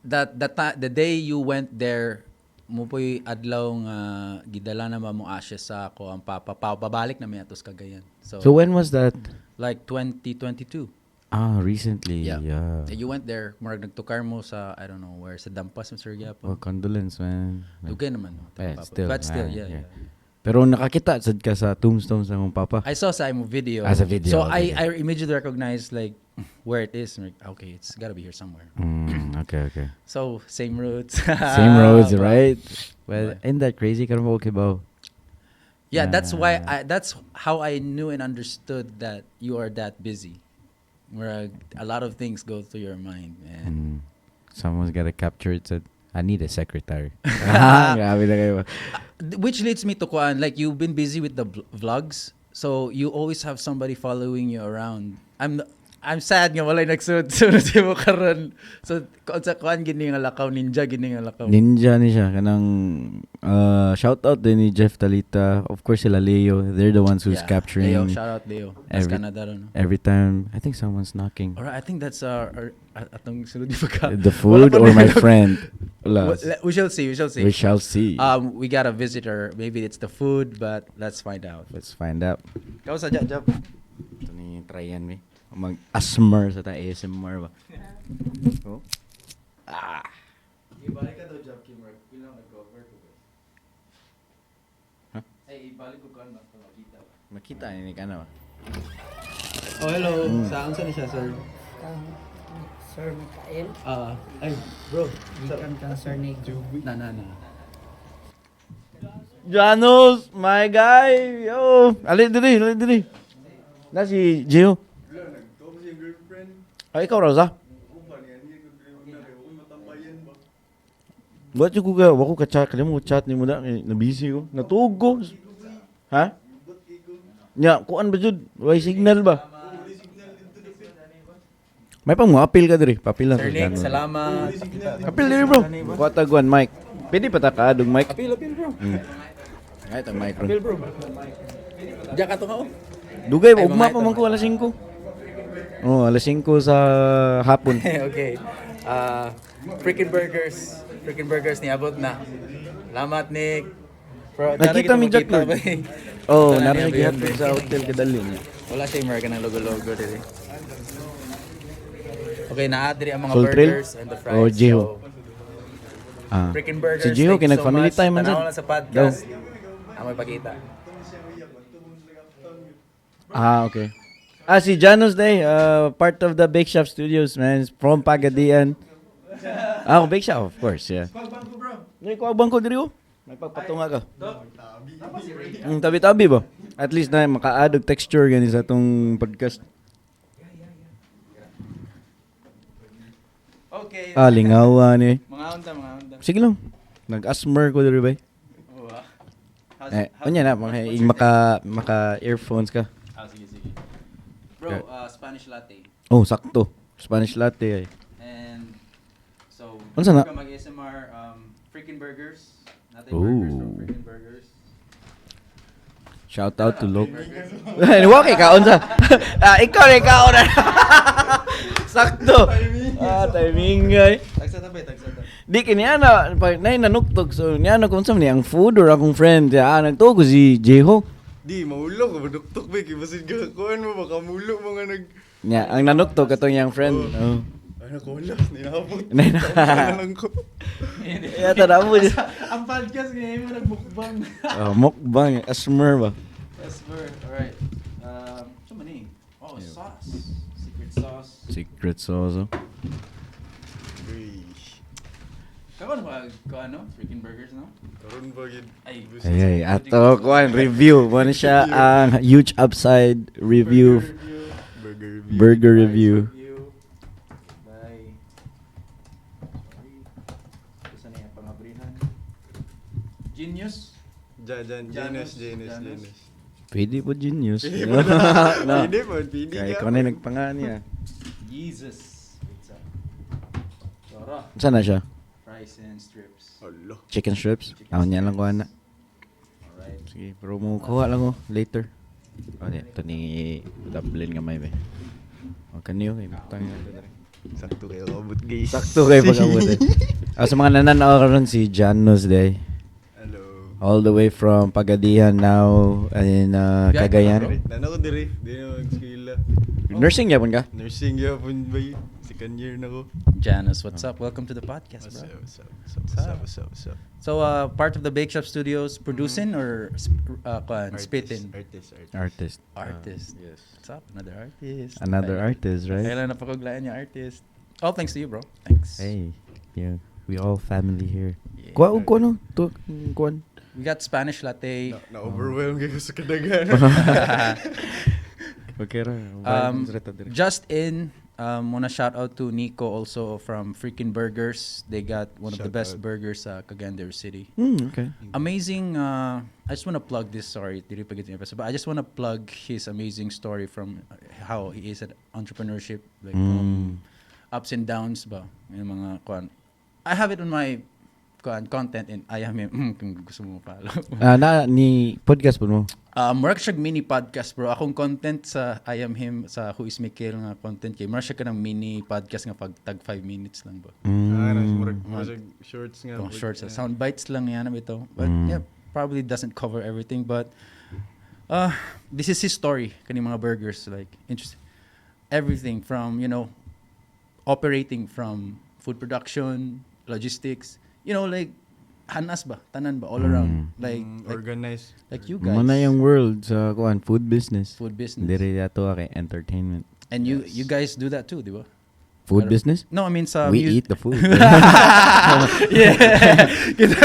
That the day you went there mo po'y adlaw nga gidala na ba mo ashes sa ako ang papa pa, pabalik na mi atos Cagayan. So, So when was that? Like 2022. Ah, recently. Yeah. Yeah. You went there, murag nagtukar mo sa I don't know where sa Dampas Mr. Gyapon. Well, condolence, man. Dugay naman no, Eh, papa. still, But still, ah, yeah. Pero nakakita sad ka sa tombstone sa mong papa. I saw sa imo video. Ah, sa video, So okay. I immediately recognized like where it is. I'm like, okay, it's gotta be here somewhere. Okay. So same roads. Same roads, right? Well, Right. ain't that crazy? Karon mo okay ba? Yeah, that's why Ah. I that's how I knew and understood that you are that busy. Where a lot of things go through your mind, man. Someone's gotta capture it. Said, "I need a secretary." Ah, grabe na kayo. Which leads me to kuan, like you've been busy with the vlogs, so you always have somebody following you around. I'm sad nga walay nagsunod sunod sa imo karon. So kuan sa kuan gini nga lakaw, ninja gini nga lakaw. Ninja ni siya. Kanang shout out din ni Jeff Talita. Of course sila Leo. They're the ones who's Yeah. capturing Leo, shout out Leo. That's Canada ron, no? Every time. I think someone's knocking. Alright, I think that's our atong sunod yung pagka. The food Wala pa or my na- friend. Wala. We shall see, we shall see. We shall see. We got a visitor. Maybe it's the food, but let's find out. Let's find out. Ikaw sa Jab. Ito ni tryan mi. Mag ASMR sa ta ASMR ba. Oh. Ah. Ibalik ka daw Jab Kimmer. Bilang nag-cover ko guys. Huh? Ay, ibalik ko kan makita ba. Makita ni ka na ba? Oh, hello. Saan sa ni siya, sir? Sir Mikael, Ah, ay, bro. gikan kang Sir Nick. Na na na. Janos, my guy. Yo, alin diri, alin diri. Na si Gio. Ay, ikaw Rosa. Ba't yung kuga, wako ka chat, kaya mo chat ni mo na, kay na busy ko. Natuog ko. Ha? Nya, kuan ba jud? Way signal ba? May pang mo apil ka diri, papil lang. Sir sa Nick, Janos. salamat. Apil diri, bro. Kuha taguan mic. Pwede pa ta kaadong mic. Apil, apil, bro. Ay, tang mic ron. Apil, bro. Diyan ka to ka, oh. Dugay, Ay, ugma mga pa man ito, ko alas 5. Oh, alas 5 sa hapon. Okay. Freaking burgers. Freaking burgers niabot na. Salamat, Nick. Bro, Nakita mi Jack Lord. Lord. Oh, Ito na nara niya, gihapon Beyond. sa hotel kadali niya. Wala siya American ng logo-logo diri. Okay, naa diri ang mga Full trail? burgers and the fries. Oh, Jiho. So, Ah. freaking burgers. Si Jiho Thank kay you so nag-family much. time man Tanaw sad. lang sa podcast. Amoy pakita. Ah, okay. Ah, si Janos day, part of the Bake Shop Studios, man. From Pagadian. Ah, Bake Shop, of course, yeah. Nay ko abang ko diri oh. May pagpatunga ka. Tabi-tabi ba? At least na maka-add og texture gani sa atong podcast. Okay. Ah, lingawa ni. Mga unta, mga unta. Sige lang. Nag-asmer ko diri bay. Oh, ah. Eh, unya na mga ing maka earphones ka. Ah, sige, sige. Bro, Spanish latte. Oh, sakto. Spanish latte ay. And so, Unsa na? ka mag-ASMR, Freaking Burgers. Natin burgers from Ooh. Freaking Burgers. Shout out to Lok. Wa kay kaon sa. Ah, ikaw rin kaon na. Sakto. Ah, timing ay. Tagsa ta ba? Tagsa ta. Di kini ana pag nay nanuktog so niya na kung sa ni ang food or akong friend ah nagtuo ko si Jeho. Di, maulo ko. Maduktok ba? Kibasin ka. Kuhan mo, baka mulo mga nag. Nya ang nanuktog katong iyang friend. Oh. Ay, nakulas. Ninabot. Nay- lang ko. Ya tara mo. Ang podcast ngayon mo nagmukbang. Oh, mukbang asmer ba. Asmer. Alright. So many. Oh, sauce. Secret sauce. Secret sauce. Oh. Uy. Kaon ba ko ano? Freaking Burgers, no? Karon ba gid? Ay. Ay, ay, ato kuan review. Mo na siya ang huge upside review, Burger review. burger review. Bye. Sorry. Gusto na yung pangabrihan. Genius. Jan, Jan, Janus, Janus, Janus, Janus. Janus. Pwede po genius. Pwede po. No. Pwede po, pwede Kaya ka. ikaw na yung nagpangan niya. Jesus. Pizza. Tara. Saan na siya? Fries and strips. Alo. Chicken strips? Ako niya lang kuha na. Alright. Sige, pero mo kuha lang oh, later. Oh, di, ito ni Dublin nga may be. O, kaniyo kay butang na ito. Sakto kayo kabot, guys. Sakto kayo pag-abot eh. Ah, sa mga nananaw karon si Janus Day. Hello. All the way from Pagadian now in Biyahe Cagayan. ka, bro? Nano ko dire, di na mag-eskwela. Nursing yapon ka? Nursing yapon ba? Second year na ko. Janice, what's up? Welcome to the podcast, What's bro. up, what's up, what's up, what's up, what's up, what's up? So, part of the Bake Shop Studios, producing or kuan, spitting? Artist, artist. Artist. Artist. Yes. What's up? Another artist. Another artist, right? Kailan na pagkaglaan niya artist. All thanks to you, bro. Thanks. Hey, yeah, we all family here. Yeah. Kuha og kuno, to kuan. We got Spanish latte. Na-overwhelm kayo sa kadaghan. Okay ra. Just in, wanna shout out to Nico also from Freaking Burgers. They got one of the Shout best out. burgers sa Cagayan de Oro City. Okay. Amazing. I just wanna plug this. Sorry, dili pa gid yung episode, but I just wanna plug his amazing story from how he is at entrepreneurship, like from ups and downs ba. Yung mga kuan. I have it on my kuan content and I am him kung gusto mo follow. Ah, na ni podcast po mo. Murag siya mini podcast bro. Akong content sa I Am Him sa Who Is Mikhail nga content kay murag siya kanang mini podcast nga pag tag 5 minutes lang ba. Ah, nasa murag shorts nga. Oh, shorts, sound bites lang yan ito. But yeah, probably doesn't cover everything but this is his story kani mga burgers, like interesting everything from, you know, operating from food production, logistics, you know, like hanas ba, tanan ba all around. Like like, Organized. like you guys. Mo na yung world sa kuan food business. Food business. Dire ato kay entertainment. And you guys do that too, di ba? Food Pero- business? No, I mean sa We eat the food. Yeah. Kita.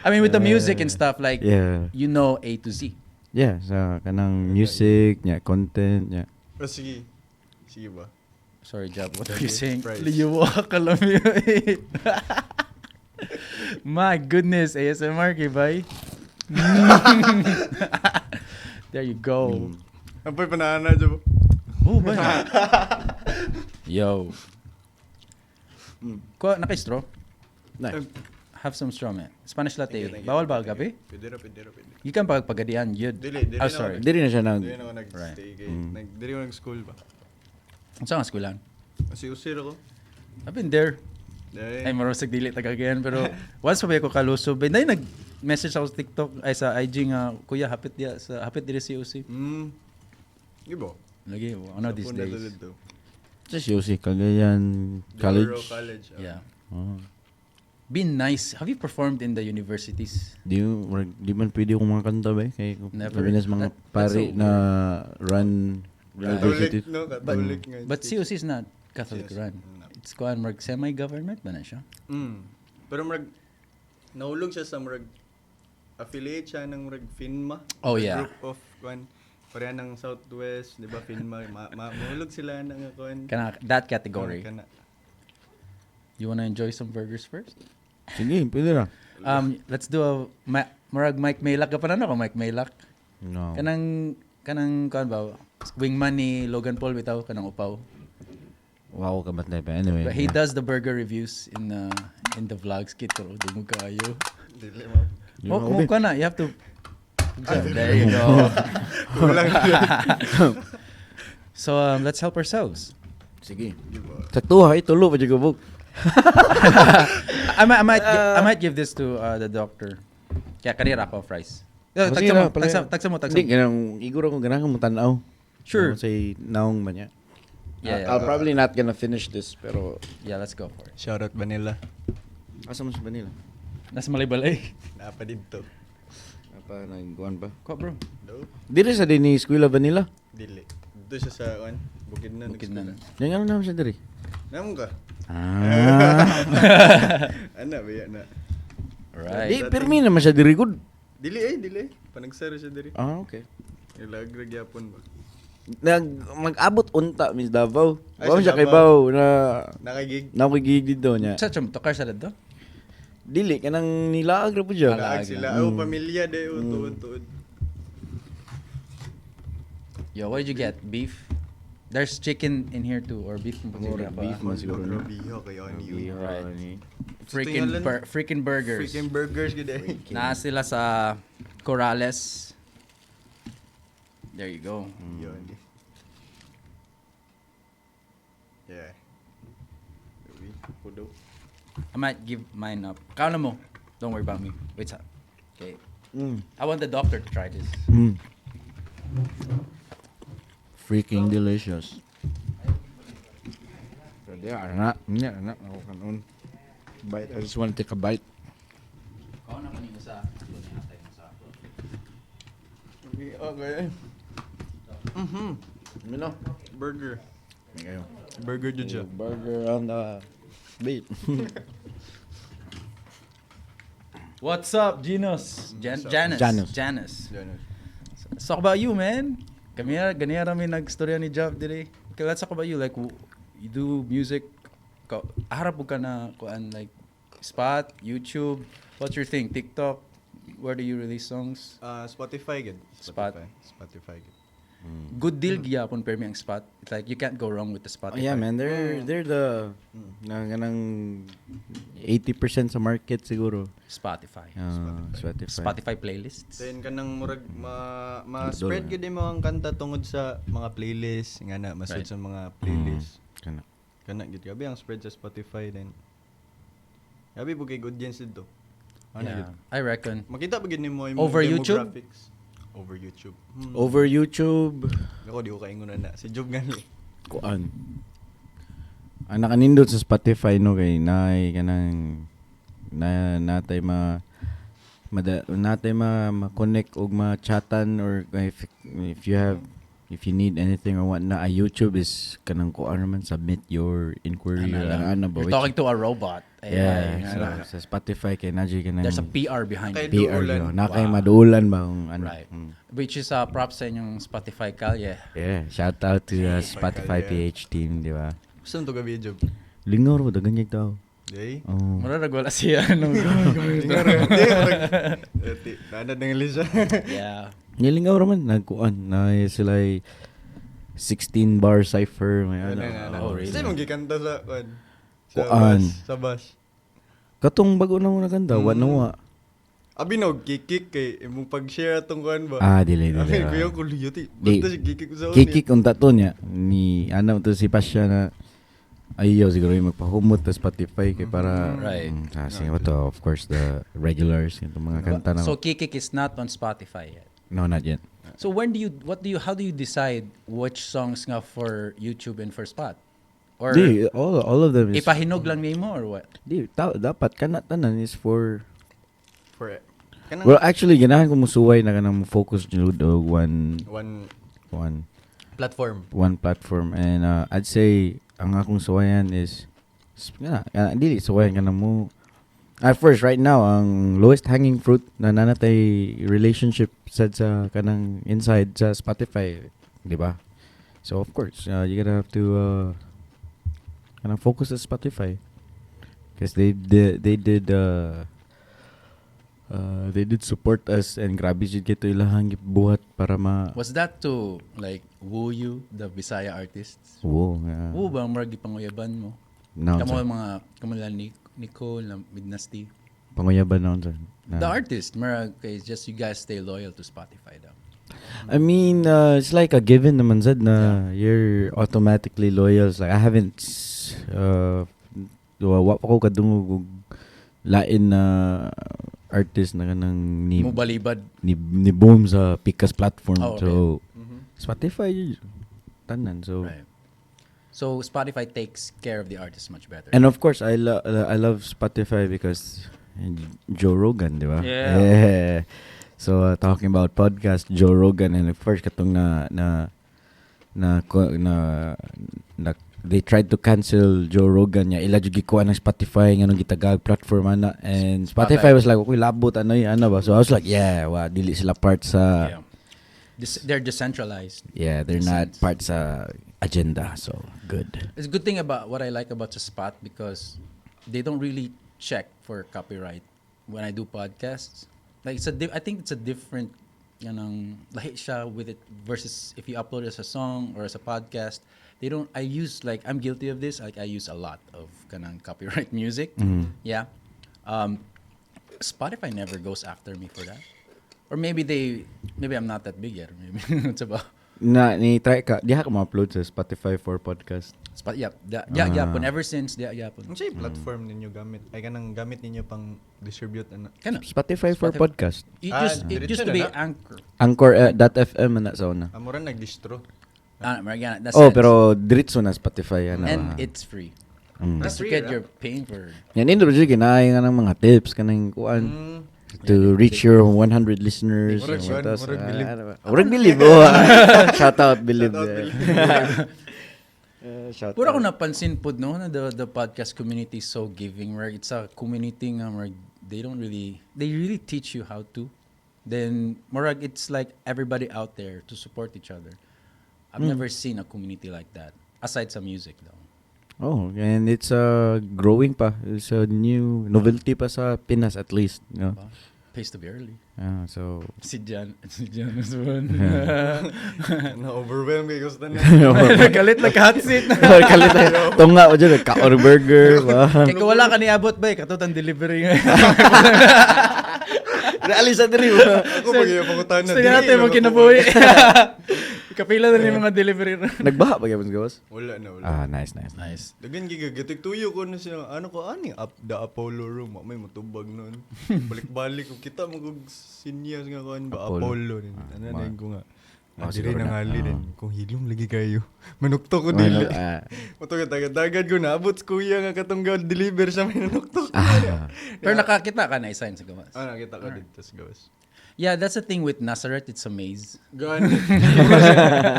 I mean with the music and stuff, like Yeah. you know A to Z. Yeah, sa kanang music, nya content, nya. Oh, sige. Sige ba? Sorry, Jab. What are you saying? Price. Liyo ka lang yun. My goodness, ASMR kay bay. There you go. Apoy, panahana dyan ba? Oh, ba? Yo. Kuha, naka-straw? Nice. Have some straw, man. Spanish latte. Thank you, thank you. Bawal ba gabi? Pwede ra, pwede ra, pwede. You can pagpagadian, yun. Dili, dili Oh, na sorry. ako Dili na siya nag Dili na ako nag-stay kay. Dili ko nag-school ba? Saan ang eskwelahan? Kasi usir ako. I've been there. Dahil- Ay, marusag dili tagagayan. Pero once pa ba ako kalusob? Nay, nag-message ako sa TikTok, ay sa IG nga, kuya, hapit diya, sa, hapit diri COC. Di ba? Lagi, one of these Sa puna days. dito. Sa COC Cagayan College. Oro College. Ah. Yeah. Oh. Be nice. Have you performed in the universities? Di murag, di man pwede akong mga kanta ba eh. Kay Never. labi na sa mga That's pari so na run university. Catholic, no? Catholic nga. But COC is not Catholic Yes. run. No. It's kuan mark semi-government ba na siya? Pero murag nahulog siya sa murag affiliate siya ng murag Finma. Oh, yeah. Group of kuan pareha ng Southwest, di ba, Finma, mahulog sila ng kuan. Kana that category. Kana. You wanna enjoy some burgers first? Sige, pwede ra. Let's do a murag Mike Maylak ka pa na ko Mike Maylak. No. Kanang kuan ba? Wingman ni Logan Paul bitaw kanang upaw. Wow ka ba tayo? Anyway. But he yeah. does the burger reviews in the vlogs kit pero dungog kaayo. Dili mo. Di Oh, mo mo ka na, you have to. There you go. Kulang. So let's help ourselves. Sige. Sakto ha, itulo pa jud ko. I might give this to the doctor. Kaya kanira ako fries. Oh, Tagsa sige mo, na, pala- tagsa mo, tagsa Hindi, mo. ganang, iguro ko ganahan mo tanaw. Sure. Say naong ba niya? Yeah. I'll probably not gonna finish this, pero Yeah, let's go for it. Shoutout Vanilla. Asa mo sa Vanilla? Nasa Malaybalay. Naa pa didto. Apa nagkuan pa? Ko bro. Do? Diri sa din ni Eskwela Vanilla. Dili. Dito siya sa kuan, Bukidnon. Bukidnon. Yang ano naman siya diri? Namo ka? Ah. Ana ba yan na? Alright. Di pirmi naman siya diri good. Dili eh, dili. Panagsaro siya diri. Ah, okay. Ilagrag gyapon ba. Nag mag-abot unta Miss Davao. Ay, Wa sa siya kay Davao. Bao na Nakagig. nakigig dito niya. Sa chum tokar sa dito. Dili kanang nilaag ra po siya. Laag sila. Oh, pamilya de, oh, tuod tuod. Yo, what did you get? Beef? There's chicken in here too, or beef. Murag beef man siguro. No? Grabe kay ani. Right. Ani. Freaking burgers. Freaking burgers gid eh. Naa sila sa Corrales. There you go. Yun. Yeah. Uy, pudo. I might give mine up. Kala mo. Don't worry about me. Wait sa. Okay. I want the doctor to try this. Freaking delicious. Pwede, ana. Nya, ana. Ako kanon. Bite. I just want to take a bite. Kao na kanina sa Okay. Mino. Burger. Kayo. Burger jud siya. Burger on the plate. What's up, Ginos? Janice. Janus. Janice. Janus. Let's talk about you, man. Kami na, ganyan rami nagstorya ni Job dire. Okay, let's talk about you. Like, you do music. Harap mo ka na, kuan, like, Spot, YouTube. What's your thing? TikTok? Where do you release songs? Spotify gid. Spot. Spotify. Spotify gid. Good deal gyapon permi ang Spot. It's like, you can't go wrong with the Oh, Spotify. yeah, man. They're the na kanang 80% sa market siguro. Spotify. Spotify. Spotify playlists. Then kanang murag ma spread gid mo ang kanta tungod sa mga playlist nga na masud sa mga playlist. Kana. Kana gid gabi ang spread sa Spotify then. Gabi po kay audience dito. Ano Yeah, gid? I reckon. Makita pa gid nimo imong Over YouTube? demographics. Over YouTube. Over YouTube. Ako di ko kaingon na. Si Job gani. Kuan. Ang nakanindot sa Spotify no kay naay kanang na natay ma mada, natay ma ma-connect og ma-chatan or if you need anything or what na YouTube is kanang kuan naman, submit your inquiry Ana or lang. ano ba You're talking to a robot. AI, yeah, so, ana. sa Spotify kay naa jud kanang There's a PR behind Kay it. PR Duulan. yun. Na kay Wow. maduulan ba kung ano. Right. Which is props sa inyong Spotify kalye. Yeah, shout out to the Spotify PH team, di ba? Gusto to gabi, Job. Lingaw ro dagan gyud tao. Day. Oh. Mura wala siya. No? Hindi, murag. Nanad ng Elisa. Yeah. Nilingaw ra man nagkuan na sila ay 16 bar cipher may ano. Oh, really? Kasi mong gikanta sa kuan. Sa Kuan. bus. Sa bus. Katong bago na mo naganda, wa na wa. Abi no, kikik kay imong pag-share atong kuan ba. Ah, dili dili. Ay, ah. kuya ko luyot eh. Di. Basta si kikik sa Kikik unta to niya ni ano to si Pasha na ayaw siguro yung magpahumot sa Spotify kay para kasi mm, to of course the regulars yung mga kanta na. So Kikik is not on Spotify yet. No, not yet. So when do you what do you how do you decide which songs nga for YouTube and for Spot? Or Di, all of them is ipahinog lang nimo or what? Di, dapat kana tanan is for For kanang Well, actually ganahan ko musuway na kanang mo focus jud og one one one platform. One platform and I'd say ang akong suwayan is nga dili suwayan ka na mo At first, right now, ang lowest hanging fruit na nanatay relationship sad sa kanang inside sa Spotify, di ba? So of course, you gotta have to kanang focus sa Spotify because they did support us and grabe jud kito ilahang gibuhat para ma Was that to like woo you, the Bisaya artists? Woo, yeah. Woo ba ang murag gipanguyaban mo? No, Kamo sir. mga kamo lang ni Nicole na Midnasty. Panguyaban na sir. Na. The artist, murag kay just you guys stay loyal to Spotify daw. I mean, it's like a given naman sad na you're automatically loyal. It's like I haven't wa pa ko kadungog og lain na artist na kanang ni Mo balibad. ni boom sa Pikas platform. Oh, okay. So Spotify yun, tanan. So Right. So Spotify takes care of the artist much better. And of course, I love Spotify because Joe Rogan, di ba? Yeah. Yeah. So talking about podcast, Joe Rogan, and of course katong na na na ko- na, na they tried to cancel Joe Rogan niya ila jud gikuha ng Spotify nganong gitagag platform ana and Spotify Spotify. was like okay labot ano ano ba, so I was like, yeah, wa dili sila part sa yeah. They're decentralized. Yeah, they're not Sense. part sa agenda, so good. It's a good thing about what I like about the Spot because they don't really check for copyright when I do podcasts. Like I think it's a different lahi siya with it versus if you upload it as a song or as a podcast. They don't I use like I'm guilty of this. Like I use a lot of kanang copyright music. Yeah. Spotify never goes after me for that. Or maybe I'm not that big yet. Maybe it's about Na ni try ka diha ka ma-upload sa Spotify for podcast? Spot, yeah, yeah, Ah. yapon. Ever since, yeah, yapon. Ano siya platform ninyo gamit? Ay kanang gamit ninyo pang distribute ano? Kana. Spotify for Spotify. podcast. It Ah, used, it diretso used to na be na? Anchor. Anchor dot .fm na sa una. Amura nagdistro. Ah, Mariana, that's Oh, pero diretso na Spotify ana. And ba? it's free. Ah, Just free get ra? you're paying for. Yan indro jud kinaay nga ng mga tips kanang kuan to reach your 100 listeners. Murag and kuan, what else, murag ah, Believe. ano ba? Murag Believe. Oh, ah. Shout out Believe. Shout out, Yeah. Shout Puro ako out. napansin pod no na the podcast community is so giving where it's a community nga where they don't really they really teach you how to. Then murag it's like everybody out there to support each other. I've never seen a community like that aside sa music though. Oh, and it's growing pa. It's a new novelty pa sa Pinas at least, you know. Ba? Pays to be early. Ah, so Si Jan, si Jan is one. Na overwhelm kay gusto na. Galit like hot seat. Kalit na. Tunga o dyan, kaor burger. Ba? Kaya kung wala ka niabot ba, eh, katutan delivery nga. Alis sa diri. ba? Ako pag iya pangutan na. Gusto nga natin magkinabuhi. Kapila na yung mga delivery. Nagbaha ba gyapon sa gawas? Wala na wala. Ah, nice, nice. Nice. Dagan gigagitik tuyo ko na siya. Ano ko ani up the Apollo room. Wa may mutubag noon. Balik-balik ko kita mo kog sinyas nga kuan ba Apollo. Apollo din. Ah, Ano na ko nga. Oh, Ah, diri siguro na na. ngali Ah. din. Kung hilom lagi kayo. Manukto ko dili. Ano, ah, Mutugad tagad ko na abot sa kuya nga katong ga deliver sa may nanukto. ah. Pero nakakita ka na i-sign sa gawas. Ah, nakita ko dito sa gawas. Yeah, that's the thing with Nazareth. It's a maze. Gani.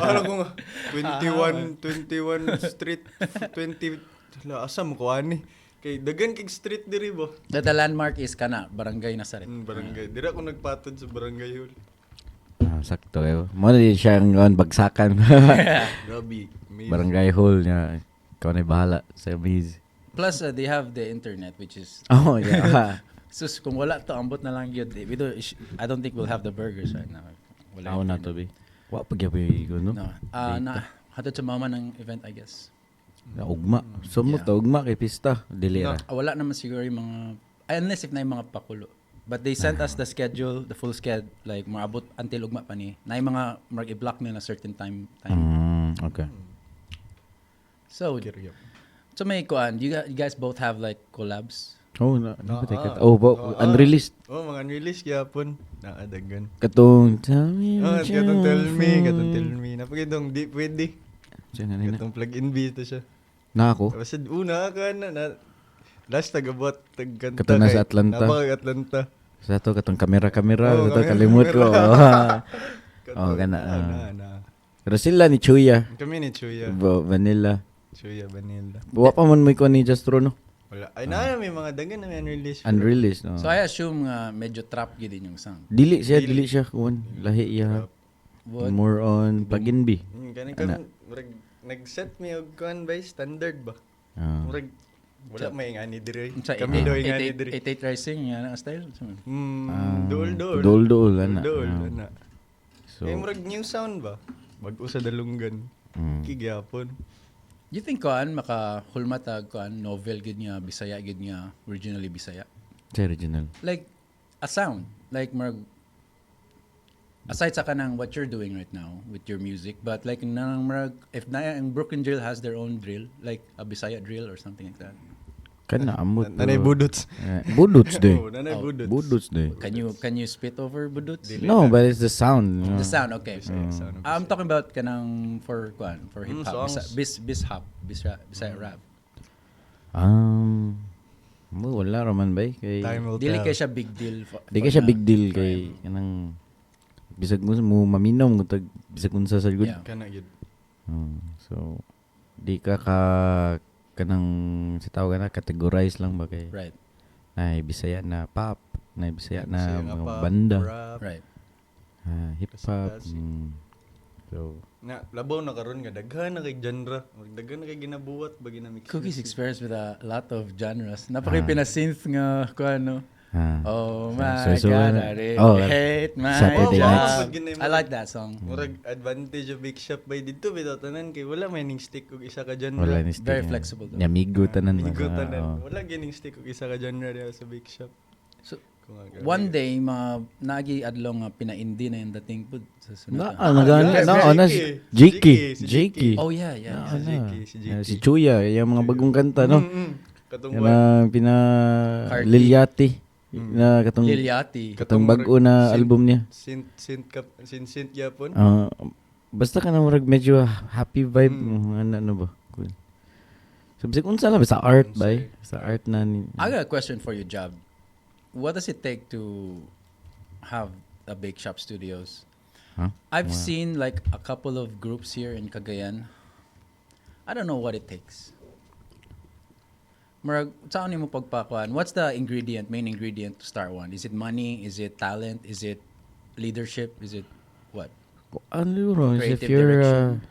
Parang ko nga 21 21 street 20 la asa mo ko ani. Kay dagan kig street diri ba? The landmark is kana, Barangay Nazareth. Barangay. Dira ko nagpatod sa barangay hall. Ah, sakto eh. Mo na din siya ang kuan, bagsakan. Grabe. Maze. Barangay hall niya. Ikaw na bahala sa maze. Plus, they have the internet, which is... Oh, yeah. Sus, kung wala to, ambot na lang yun. We don't, I don't think we'll have the burgers right now. Wala Ako na internet. to, be. Wa pa gyapon ko, no? No. Ah, na, hatod sa mama ng event, I guess. Na ugma. Sumot Yeah. yeah. Ugma kay pista. Dili ra. Ah, wala naman siguro yung mga ay, unless if na yung mga pakulo. But they sent us the schedule, the full sched, like maabot until ugma pa ni. Na yung mga mag i-block nila certain time. Okay. So, so may kuan, you guys both have like collabs? Oh, na, Ah, na, ah. oh, bo, Ah, ah. unreleased. Oh, mga unreleased gyapon. Naadagan. Katong tell me. Oh, what you katong tell me, want. katong tell me. Napagidong di pwede. Siya na nina. Katong plug in beat siya. Na ako. Basta una ka na, na last tagabot tagkanta. Katong nasa Atlanta. Napakag Atlanta. Sa to katong kamera-kamera, Oh, sa to kamera, kalimut ko. kamera. Oh, kana, Ah, ah. na, na. Pero sila ni Chuya. Kami ni Chuya. Vanilla. Chuya Vanilla. Wa pa man may kuan ni Justro no. Wala. Ay, na may mga daghan na may unreleased. Unreleased, no. So I assume nga medyo trap gyud yung sound. Dili siya kuan lahi iya. What? More on plug-in B. Kaning Ana. kan murag nag-set mi og kuan ba standard ba? Ah. Murag wala may ngani diri. Unsa, Kami daw ngani 88 diri. 88 Rising nga ang style. Ah, Duol duol. Duol duol ana. Duol Ah. ana. So, Kay murag new sound ba? Bag-o sa dalunggan. Kigyapon. You think kuan maka hulmatag kuan novel gid nga Bisaya gid nga originally Bisaya? Sa original. Like a sound like murag aside sa kanang what you're doing right now with your music, but like nang murag if na ang Brooklyn Drill has their own drill, like a Bisaya drill or something like that. Kana amot. Nanay pero- budots. Eh, budots de. Oh, nanay budots. Budots de. Can you spit over budots? No, but it's the sound. The sound, okay. Bisaya sound. I'm talking about kanang for kuan for hip hop, songs. bis bis hop, bis bis rap. Mo wala raman bay kay Time will Dili tell. kay siya big deal. Di kay siya big deal kay kanang bisag mo mo maminom kung tag bisag unsa sa good. Yeah. Kana gyud. So di ka kanang sa tawag na categorize lang ba kay Right. nay Bisaya na pop, nay Bisaya na Bisaya nga mga pop, banda, rap. Right. Hip hop. Klase-klase. So Na labaw na karon nga daghan na kay genre. Murag daghan na kay ginabuhat ba ginamix. Cookies experience with a lot of genres. Napaka pinasynth nga kuan no. Oh my so, God, I really oh, hate my Saturday job. nights. I like that song. Murag advantage of big shop by didto bitaw tanan kay wala may ning stick og isa ka genre. Wala ni stick. Very flexible though. Nyamigo tanan ba? Migo tanan. Oo. Wala gining stick og isa ka genre diha sa big shop. So, Kung ang one day, mga naagi adlaw nga pina-indie na yung dating pud sa sunod. Na, ah, nagana, Ah, na, si na, Jiki. Jiki, Si Jiki. Oh yeah. Si Jiki, si Jiki. Ah, si Chuya, yung mga bagong kanta, no? Katong Yan ang pina Cardi. Liliati na katong Liliati. katong bag-o na album niya. Synth synth kap synth synth gyapon. Ah, basta ka na murag medyo happy vibe ano, ano ba? Cool. So bisag unsa lang sa art bay, sa art na ni. I got a question for you, Jab. What does it take to have a bake shop studios? Huh? I've seen like a couple of groups here in Cagayan. I don't know what it takes. Murag, saan mo pagpakuan? What's the ingredient, main ingredient to start one? Is it money? Is it talent? Is it leadership? Is it what? Ano ro, if Creative you're direction.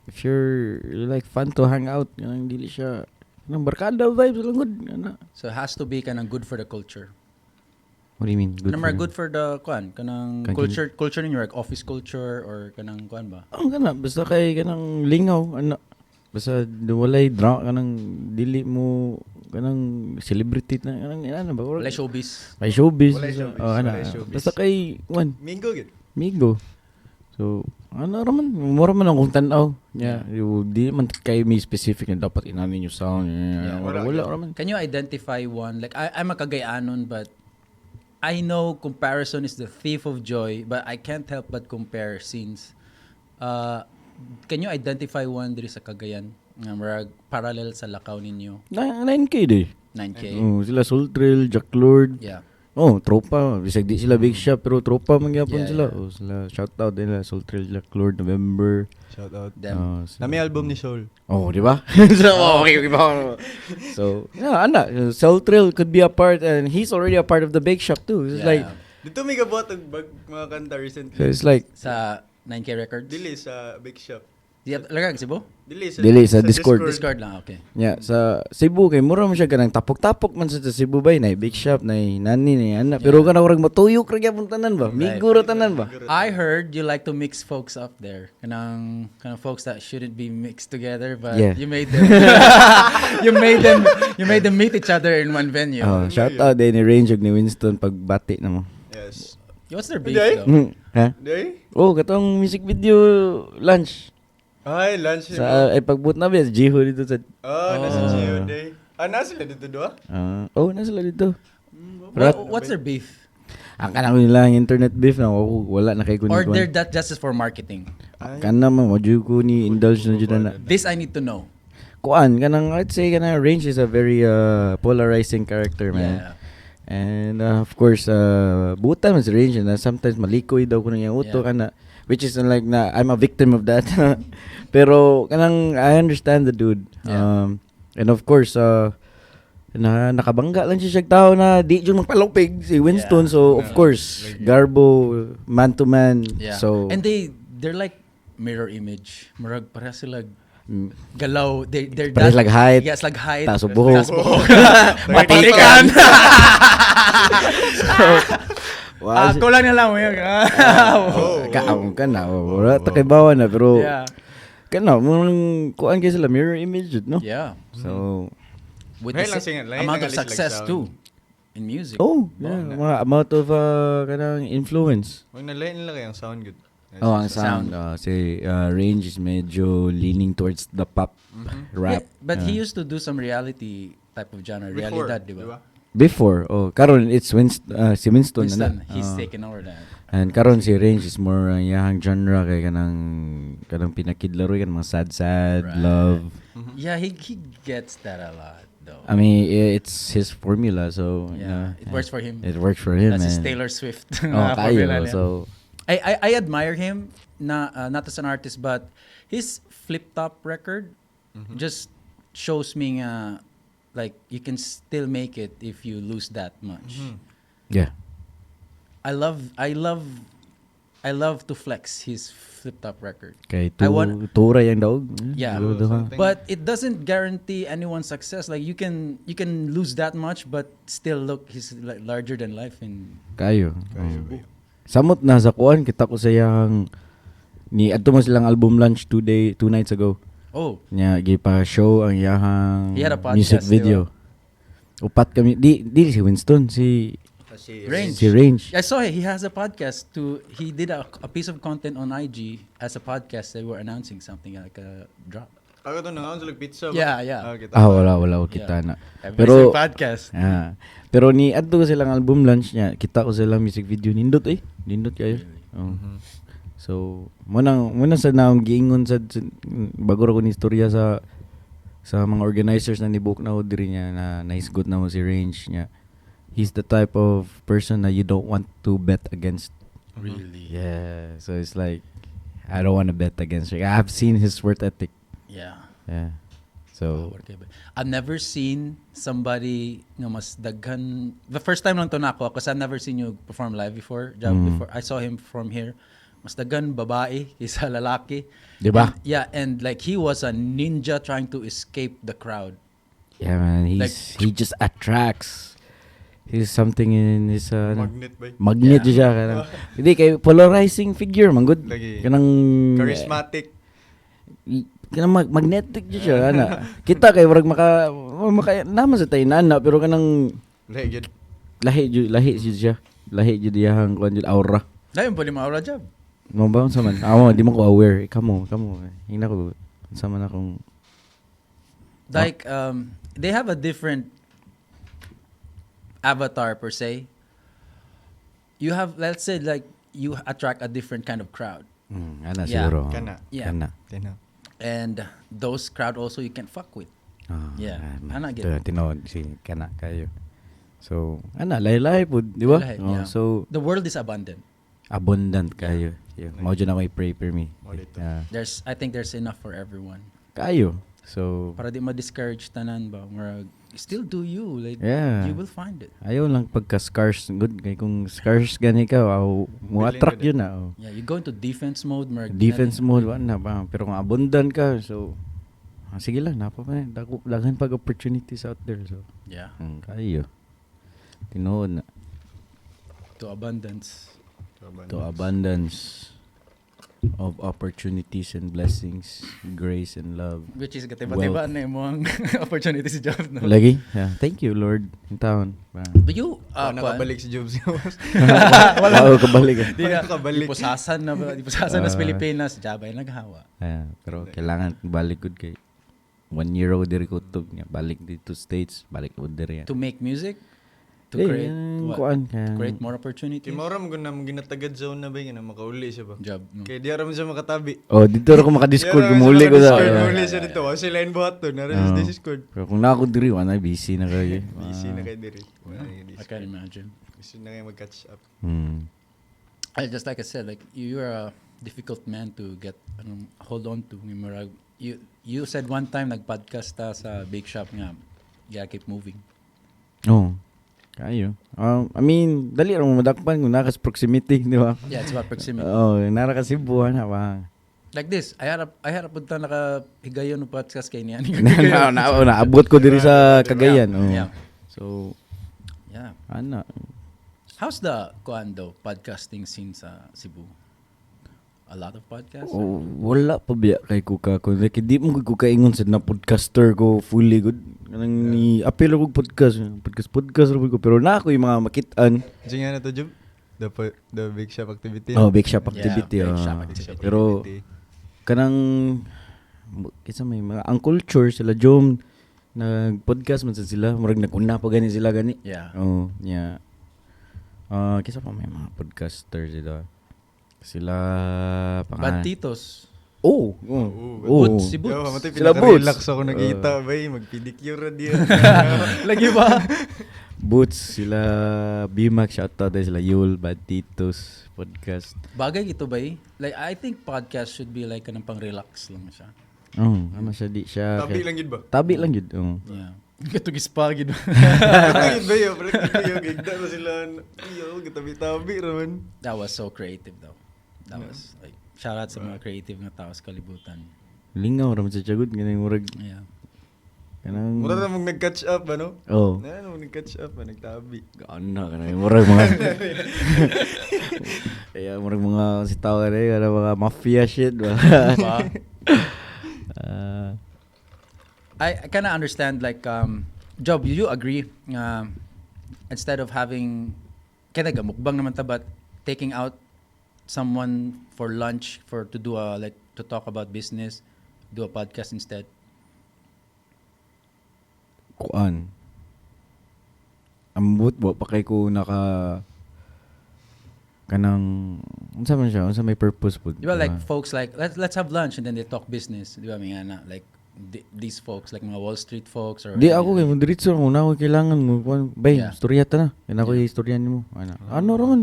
if you're like fun to hang out, kanang dili siya kanang barkada vibes lang gud ana. So it has to be kanang good for the culture. What do you mean? Good Kanang for murag good for the kuan, kanang Kanang- culture ninyo, like office culture or kanang kuan ba? Ang kana basta kay kanang lingaw ana. Basta walay drama kanang dili mo kanang celebrity na kanang ano ba? Walay showbiz. May showbiz. Walay showbiz, Oh, ana. walay showbiz. Basta kay kuan, Mingo gyud. migo. So, ano raman, mura man akong tanaw. Yeah, you, di man kay may specific na dapat inanin yung sound. Yeah, wala, wala raman. Can you identify one? Like I'm a Cagayanon, but I know comparison is the thief of joy, but I can't help but compare scenes. Can you identify one diri sa Cagayan nga murag parallel sa lakaw ninyo? Na, 9K di. 9K. Oh, sila Soul Trail, Jack Lord. Yeah. Oh, tropa. Bisag di sila big shop pero tropa man gyapon Yeah, sila. yeah. Oh, sila shout out nila Soul Trail, Jack Lord, November. Shout out. Them. Oh, sila- Nami album ni Soul. Oh, di ba? So, okay. So, yeah, ana, Soul Trail could be a part and he's already a part of the big shop too. It's Yeah. like Dito may gabuhat og bag mga kanta recently. so it's like Sa 9K Records? Dili sa big shop. Di lagag Cebu? Dili sa Dili, sa Discord. Discord lang, okay. Yeah, sa Cebu kay mura man siya kanang tapok-tapok man sa Cebu bay na big shop na nani na ana pero kanang murag matuyok ra gyapon tanan ba. Migo ra tanan ba. I heard you like to mix folks up there. Kanang folks that shouldn't be mixed together, but Yeah. you made them you made them meet each other in one venue. Oh, shout out din ni Range ug ni Winston pagbati na mo. Yes. What's their beef Hindi. though? Ha? Day? Oh, katong music video lunch. Ay, lunch. Sa ay pagbuot na ba Jiho dito sa Oh, nasa Oh. Gio Day. Ah, nasa sila dito doa? Ah, oh, nasa sila dito. Rat, What's their beef? ang kanang nila ang internet beef na ako, wala na kay kuni Or they're that just is for marketing. Kana man mo jud ko ni indulge na jud na. This I need to know. Kuan kanang I'd say kanang Range is a very polarizing character, man. Yeah. And of course, buta man si Range na sometimes malikoy daw ko nang iyang uto Yeah. kana which is like na I'm a victim of that. Pero kanang I understand the dude. Yeah. And of course, Na nakabangga lang siya siyang tao na di jud magpalupig si Winston. Yeah. So of course, Garbo man to man. Yeah. So and they're like mirror image. Murag pareha sila galaw. They're Parehas like height. Yes, like height. Taas og buhok. Taas buhok. Patikan. Patikan. Wa Ah, kulang na lang mo yun. oh, kaamon ka na. Oh, wala ta kay bawa na pero Yeah. kana mong kuan kay sila mirror image jud, no? Yeah. So With Lahi the lang lahi amount lang of alis like success sound. too in music. oh, yeah, mga amount of kanang influence. Wag na lain nila kay ang sound good. Oh, ang sound. Sound. Si Range is medyo leaning towards the pop rap. Yeah, but he used to do some reality type of genre, Before, realidad, di ba? Before, oh, karon it's si Winston, na Winston, na. he's Oh. taken over that. And karon si Range is more ang iyahang genre kay kanang pinakidlaroy kanang mga sad sad Right. love. Yeah, he gets that a lot though. I mean, it's his formula, so Yeah, it works for him. It works for him, That's his man. Taylor Swift. Oh, na formula kayo. niya. So I admire him na not as an artist but his flip top record just shows me nga like you can still make it if you lose that much. Yeah. I love to flex his flip top record. Kay I want- tura yang daog. Yeah. Duha. But it doesn't guarantee anyone success. Like you can lose that much but still look he's like larger than life in Kayo. Oh. Samot na sa kuan kita ko sa iyang ni adto mo silang album launch 2 nights ago. Oh, Nya gipa show ang iyahang He had a podcast, music di video. Upat kami di si Winston, si Kasi Range. si Range. I saw it. He has a podcast to he did a piece of content on IG as a podcast. They were announcing something like a drop. Ako to nangaon sila pizza ba? Yeah. Ah, kita. Ah, wala ko kita na. Every Pero podcast. Ah, pero ni adto ko silang album launch niya, kita ko silang music video nindot eh. Nindot kayo. Oh. So, muna sa naong giingon sa bago ra ko ni istorya sa mga organizers na ni-book na ko diri niya na nahisgot na mo si Range niya. He's the type of person na you don't want to bet against. Really? Yeah. So it's like I don't want to bet against him. I've seen his work ethic. Yeah. Yeah. So I've never seen somebody nga mas daghan. The first time lang to nako because I've never seen you perform live before. Job before I saw him perform here. Mas daghan babae kaysa lalaki. Di ba? And, yeah, and like he was a ninja trying to escape the crowd. Yeah, man, he just attracts. He's something in his ano, Magnet ba? magnet Yeah. siya kanang. Hindi kay polarizing figure man gud. Lagi. Kanang Charismatic. Kanang magnetic jud siya ana. Kita kay murag maka naman sa tayo na pero kanang Lahi gyud. lahi jud siya. Lahi jud iyahang kuan jud aura. Dahil po ni Maura job. Mo ba unsa man? Amo di mo ko aware. Kamo kamo. Hingna ko unsa man akong Like they have a different avatar per se. You have, let's say, like you attract a different kind of crowd. Ana Yeah. siguro. Kana. Yeah. Kana. Tina. And those crowd also you can fuck with. Ah, Yeah. ah, Ana ito, gyud. tinuod si kana kayo. So, ana lahi-lahi pud, di ba? Lahi, Oh, yeah. so The world is abundant. Abundant kayo. Yeah. Mao jud ako i-pray for me. Mao dito. Yeah. There's I think there's enough for everyone. Kayo. So, Para di ma-discourage tanan ba, murag still do you, like Yeah. you will find it. Ayaw lang pagka scarce good kay kung scarce gani ka aw mo attract Bilin yun na. Oh. Yeah, you go into defense mode, murag Defense mode wa na ba pero kung abundant ka, so sige lang napa pa dako daghan pag opportunities out there, so Yeah, kayo. Tinuod na. To abundance. To abundance of opportunities and blessings, grace and love. Which is katiba-tiba na imong opportunity si job, no? Lagi? Yeah. Thank you, Lord. In town. But you, Wala nakabalik si Jobs. Wala ko kabalik. Di na, Wala nakabalik. di pusasan na ba? Di pusasan na sa Ah. Pilipinas. Jabay naghawa. Yeah, pero kailangan balik gud kay 1 year ako diri ko tug niya. Balik dito States, balik ko diri. To make music? To Eh, create yung what? kuan, To create more opportunities? Kay Maura mo na mo ginatagad zone na ba yun, na makauli siya ba? Job. No? Kay di ra man siya makatabi. Oh, dito ra ko maka-Discord, Di ra man siya gumuli ko sa. maka-Discord, Yeah. Muli siya dito. Wa siya line buhat to. Nara Oo. sa Discord. Pero kung na ako diri, wala busy na kayo. Busy na kay diri. Wala na I Discord. can imagine. Gusto na kayo mag-catch up. I just like I said, like you're a difficult man to get hold on to. Yung murag- You said one time nag-podcast ta sa bake shop nga, yeah, keep moving. Oh. Kayo. I mean, dali ra mo madakpan kung naa ka sa proximity, di ba? Yeah, it's about proximity. Oh, nara ka Cebu ana ba. Like this, ay harap punta naka higayon og podcast kay niya. Na, naabot ko diri sa Cagayan. Oh. Yeah. So, Yeah. ana. How's the kuan though, podcasting scene sa Cebu? A lot of podcasts? Oh, wala pa biya kay ko ka kun like, di mo ko kaingon sa na podcaster ko fully good. Kanang ni apil ko podcast, podcast podcast ra ko pero na ako yung mga makitaan. Diyan nga na to, Jub. The big shop activity. Oh, big shop activity. Yeah, big oh. shop activity. Pero kanang kinsa may mga ang culture sila Jom nag-podcast man sad sila murag naguna pa gani sila gani. Yeah. Oh, yeah. Ah, kinsa pa may mga podcaster sila. Sila Bad pangalan. Titos. Oh, oh. Oh, oh. Boots, si Boots. Yo, mamatay Sila Boots. pinaka-relax ako nakita, bay. Mag-pedicure ra diyan. Lagi ba? Boots, sila B-Max, shout out sila Yul, Bad Titos, podcast. Bagay ito ba eh? Like, I think podcast should be like kanang pang-relax lang siya. Oh, ano siya di siya. Tabi lang yun ba? Tabi lang yun. Oh. Yeah. Katong spa gid. Tabi ba yun? Parang iyo, gigda na sila. Iyo, gitabi-tabi raman. That was so creative though. That was like shout out sa mga creative nga tao sa kalibutan. Lingaw ra man siya jagud ganang murag Yeah. kanang Mura na mong nag-catch up, ano? Oh. Na, mong nag-catch up, ah, nagtabi. Ano kanang murag mga Kaya murag mga si tao kani kanang mga mafia shit ba. Ba? Ah, I kind of understand like Job, you agree nga instead of having kaya mukbang naman ta but taking out someone for lunch for to do a like to talk about business, do a podcast instead. Kuan. Ambot wa pa kay ko naka kanang unsa man siya, unsa may purpose pud. Di ba like folks like let's have lunch and then they talk business. Di ba may nga na like these folks like mga Wall Street folks or Di ako kay mo diretso ako na ako kailangan mo kuan bay Yeah. istorya ta na. Kaya ako istorya nimo. Ano ano ra man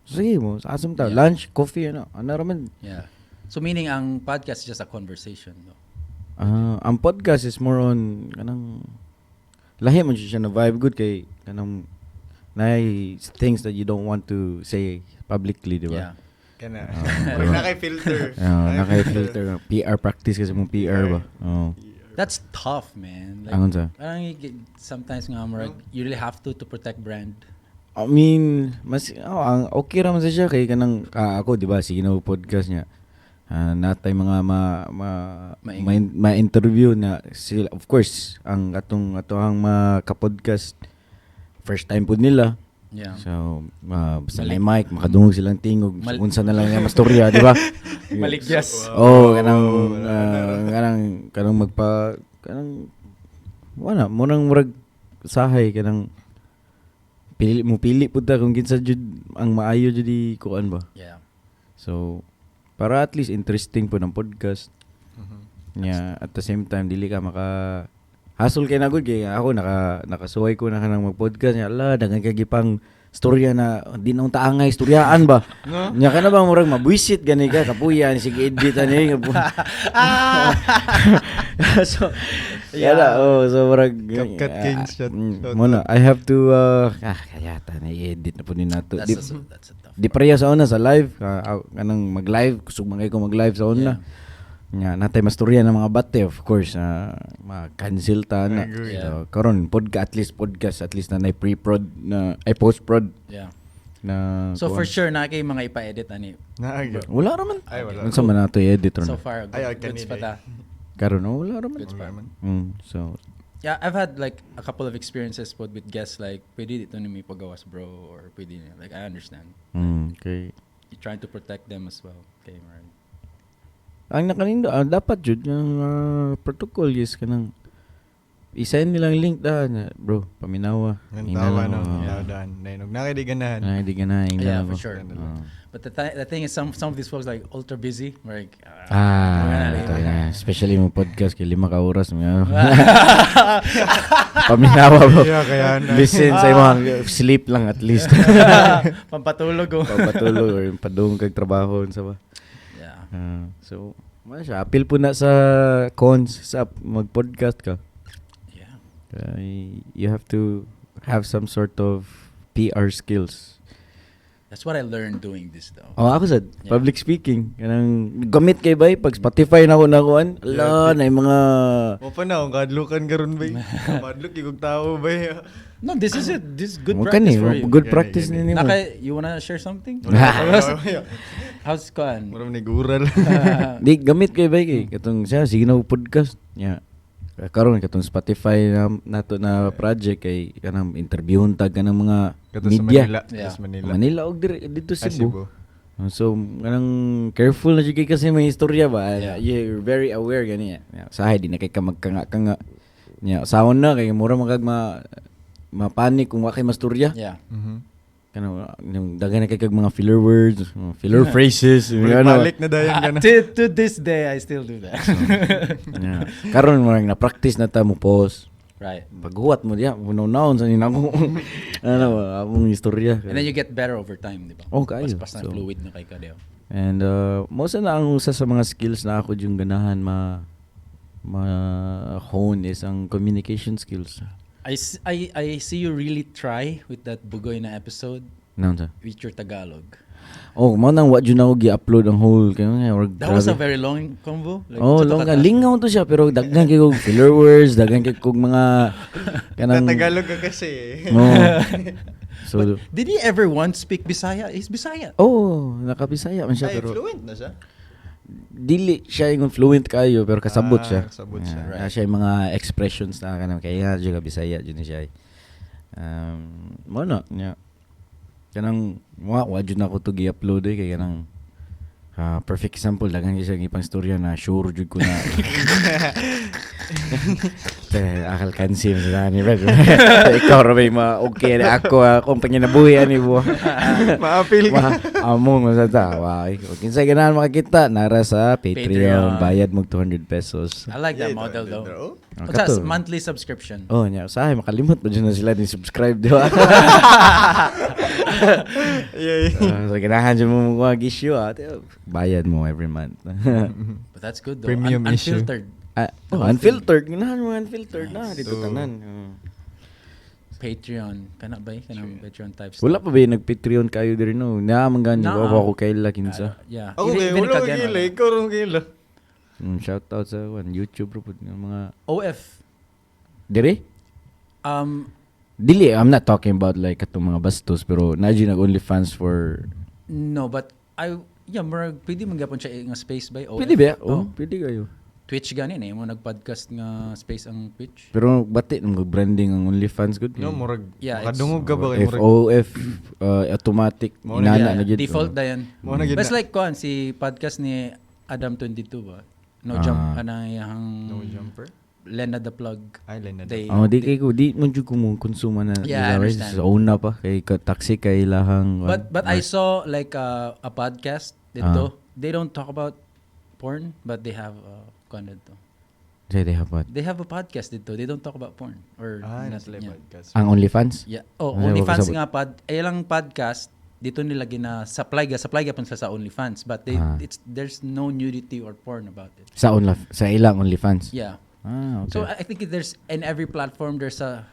sige mo sa asam ta Yeah. lunch coffee ano ano ra man. Yeah. So meaning ang podcast is just a conversation, no? Ah, ang podcast is more on kanang lahi man siya na vibe good kay kanang naay things that you don't want to say publicly, di ba? Yeah. Kana. Ah, Murag na kay filter. Oh, na kay filter PR practice kasi mong PR ba. Oh. That's tough, man. Like, Ang unsa? Parang you get, sometimes nga murag, you really have to protect brand. I mean, mas oh, ang okay ra man sa siya kay kanang ako di ba sige na podcast niya. Natay mga ma ma Maingon. ma-interview na sila of course ang atong atoang mga ka-podcast first time pud nila. Yeah. So, basta may mic, makadungog silang tingog, unsa na lang niya mastorya, di ba? Maligyas. Oh, kanang kanang kanang magpa kanang wala mo nang murag sahay kanang pili mo pili pud ta kung kinsa jud ang maayo jud i kuan ba. Yeah. So para at least interesting po ng podcast. Yeah, at the same time dili ka maka hassle kay na gud kay ako nakasuway ko na kanang mag-podcast niya. Ala, daghan kay gipang storya na di na unta angay istoryaan ba. Nya ka na ba murag mabuisit gani ka kapuyan sige edit ani. So yeah, na, oh, so murag CapCut Kings, shout mo na, I have to kaya ta na i-edit na po ni nato. That's that's a tough. Di pareha sa una sa live, kanang mag-live, kusog man kay ko mag-live sa una. Nga natay mastorya ng mga bate of course, ma-cancel ta na. Agree. So, karon podcast at least na pre-prod na ay post-prod Yeah. na So for kuwan. sure na kay mga ipa-edit ani. Naaga. Wala ra man. Ay, wala. Unsa man nato i-edit ron? So far good, Ay, ay, goods kanina pa ta. Karon oh, wala ra man. Wala man. So Yeah, I've had like a couple of experiences pod with guests like pwede dito ni may pagawas bro or pwede ni like I understand. Okay. You're trying to protect them as well. Okay, right. Ang nakanindo, dapat jud ng protocol is kanang i-send nilang link daan na, bro, paminawa. Ang Ina tawa lang, no. oh. Tawa daan. Nainog na kay di ganahan. Ay, di ka na, ina Yeah, lang for ko. sure. Oh. But the thing is some of these folks like ultra busy. Like Ah, ito na. Especially mo podcast kay 5 ka oras mga. Paminawa mo. Yeah, kaya na. Listen sa imong sleep lang at least. Pampatulog oh. Papatulog or yung padung kag trabaho unsa ba. Yeah. So, man siya appeal po na sa cons sa mag-podcast ka. Yeah. You have to have some sort of PR skills. That's what I learned doing this though. Oh, ako sad, Yeah. public speaking. Kanang gamit kay bay pag Spotify na ako nakuan. Ala, na yung mga Mo pa na akong kadlukan karon bay. Madlok kay tao bay. No, this is it. This is good Mo practice kani, for you. Good Gani, practice gani. ni nimo. Naka, you wanna share something? How's kuan? Mura ni gural. Di gamit kay bay kay katong siya sige na og podcast. Nya. Karon katong Spotify na nato na project kay kanang interviewon tag kanang mga Kato sa media. Manila. Yeah. Sa Manila. Manila og diri dito Ah, Cebu. So kanang careful na jud kay kasi may istorya ba. Yeah. You're very aware gani. Yeah. Sahay di na kay ka magkanga-kanga. Nya, saon na kay mura man kag ma mapanik kung wa kay mastorya. Yeah. Mhm. Kanang yung daghan na kay kag mga filler words, mga filler phrases, yung ano. Balik na dayon ka na. To this day, I still do that. Yeah. Karon mo na practice na ta mo pause. Right. Paghuwat mo diya, munaw-naon sa nina ko. Ano ba, among istorya. And then you get better over time, di ba? Oh, kaayo. Pas, pas na So- fluid na kay ka, di ba? And mo sa na ang usa sa mga skills na ako yung ganahan ma ma hone is ang communication skills. I see you really try with that Bugoy na episode Naon sa? with your Tagalog. Oh, mo nang wa jud na ako gi-upload ang whole kay nga or That was a grabe. very long convo. Like, Oh, sa long ka taas. lingaw to siya pero daghan kay kog filler words, daghan kay kog mga kanang Tagalog ka kasi. eh. Oh. So, Did he ever once speak Bisaya? He's Bisaya. oh, nakabisaya man siya Ay, pero fluent na siya. dili siya yung fluent kayo pero kasabot Ah, siya. kasabot siya. Yeah, Right. naa siya yung mga expressions na kanang kaya jud ka Bisaya jud ni siya. Mo na nya. Kanang wa jud na ako to gi-upload eh kay kanang perfect example daghan kay siya ipang istorya na sure jud ko na. Te, akal kansi mo sa ni Brad. Ikaw ra may ma okay na ako akong panginabuhi ani mo. Maapil ka. Ma, among sa ta. Wa, kinsay ganahan makakita nara sa Patreon, Patreon. bayad mo 200 pesos. I like that Yeah, model though. oh. Ah, What's that? kato. Monthly subscription. Oh, nya, usahay makalimot pa jud na sila ni subscribe di ba? Yeah. So ganahan jud mo mo issue ah. Bayad mo every month. But that's good though. Premium issue. Unfiltered. Oh, unfiltered, ganahan mo unfiltered na dito So- tanan. Oh. Patreon. Kana ba? Kanang Patreon types. Wala pa ba yung nag-Patreon kayo diri no? Naa man gani Naa. wa ko kaila kinsa. Yeah. Ako kay Even wala ko Cagayan, gila, wala. ikaw ron gila. Shout out sa one YouTube bro pud nga mga OF. diri? Dili, I'm not talking about like katong mga bastos pero na jud nag OnlyFans for No, but I yeah, murag pwede man gyapon siya nga space by OF. Pwede ba? Oh. Oh, pwede kayo. Twitch gani na mo nag-podcast nga space ang Twitch. Pero bati nang branding ang OnlyFans good. No, murag Yeah, it's- makadungog ka ba kay F murag O F automatic Mao na inana yeah, na jud. Default dayon. Mao na gyud But it's na. like kuan si podcast ni Adam 22 ba? No jump Ah. ana iyang No jumper. Lena the plug. Ay, Lena. They, Oh, di kay ko di mo jud ko mo konsuma na. Yeah, I nila, right? understand. Sa una pa kay ka, taxi kay ilahang But I saw like a podcast dito. They don't talk about porn, but they have kuan dito. They have what? They have a podcast dito. They don't talk about porn or Ah, nothing. nasa Yeah. podcast. Ang OnlyFans? Yeah. Oh, Ay, OnlyFans wala nga pod, ay lang podcast dito nila gina supply ga supply gyapon sila sa OnlyFans, but they it's there's no nudity or porn about it. Sa only sa ilang OnlyFans. Yeah. Ah, okay. So I think there's in every platform there's a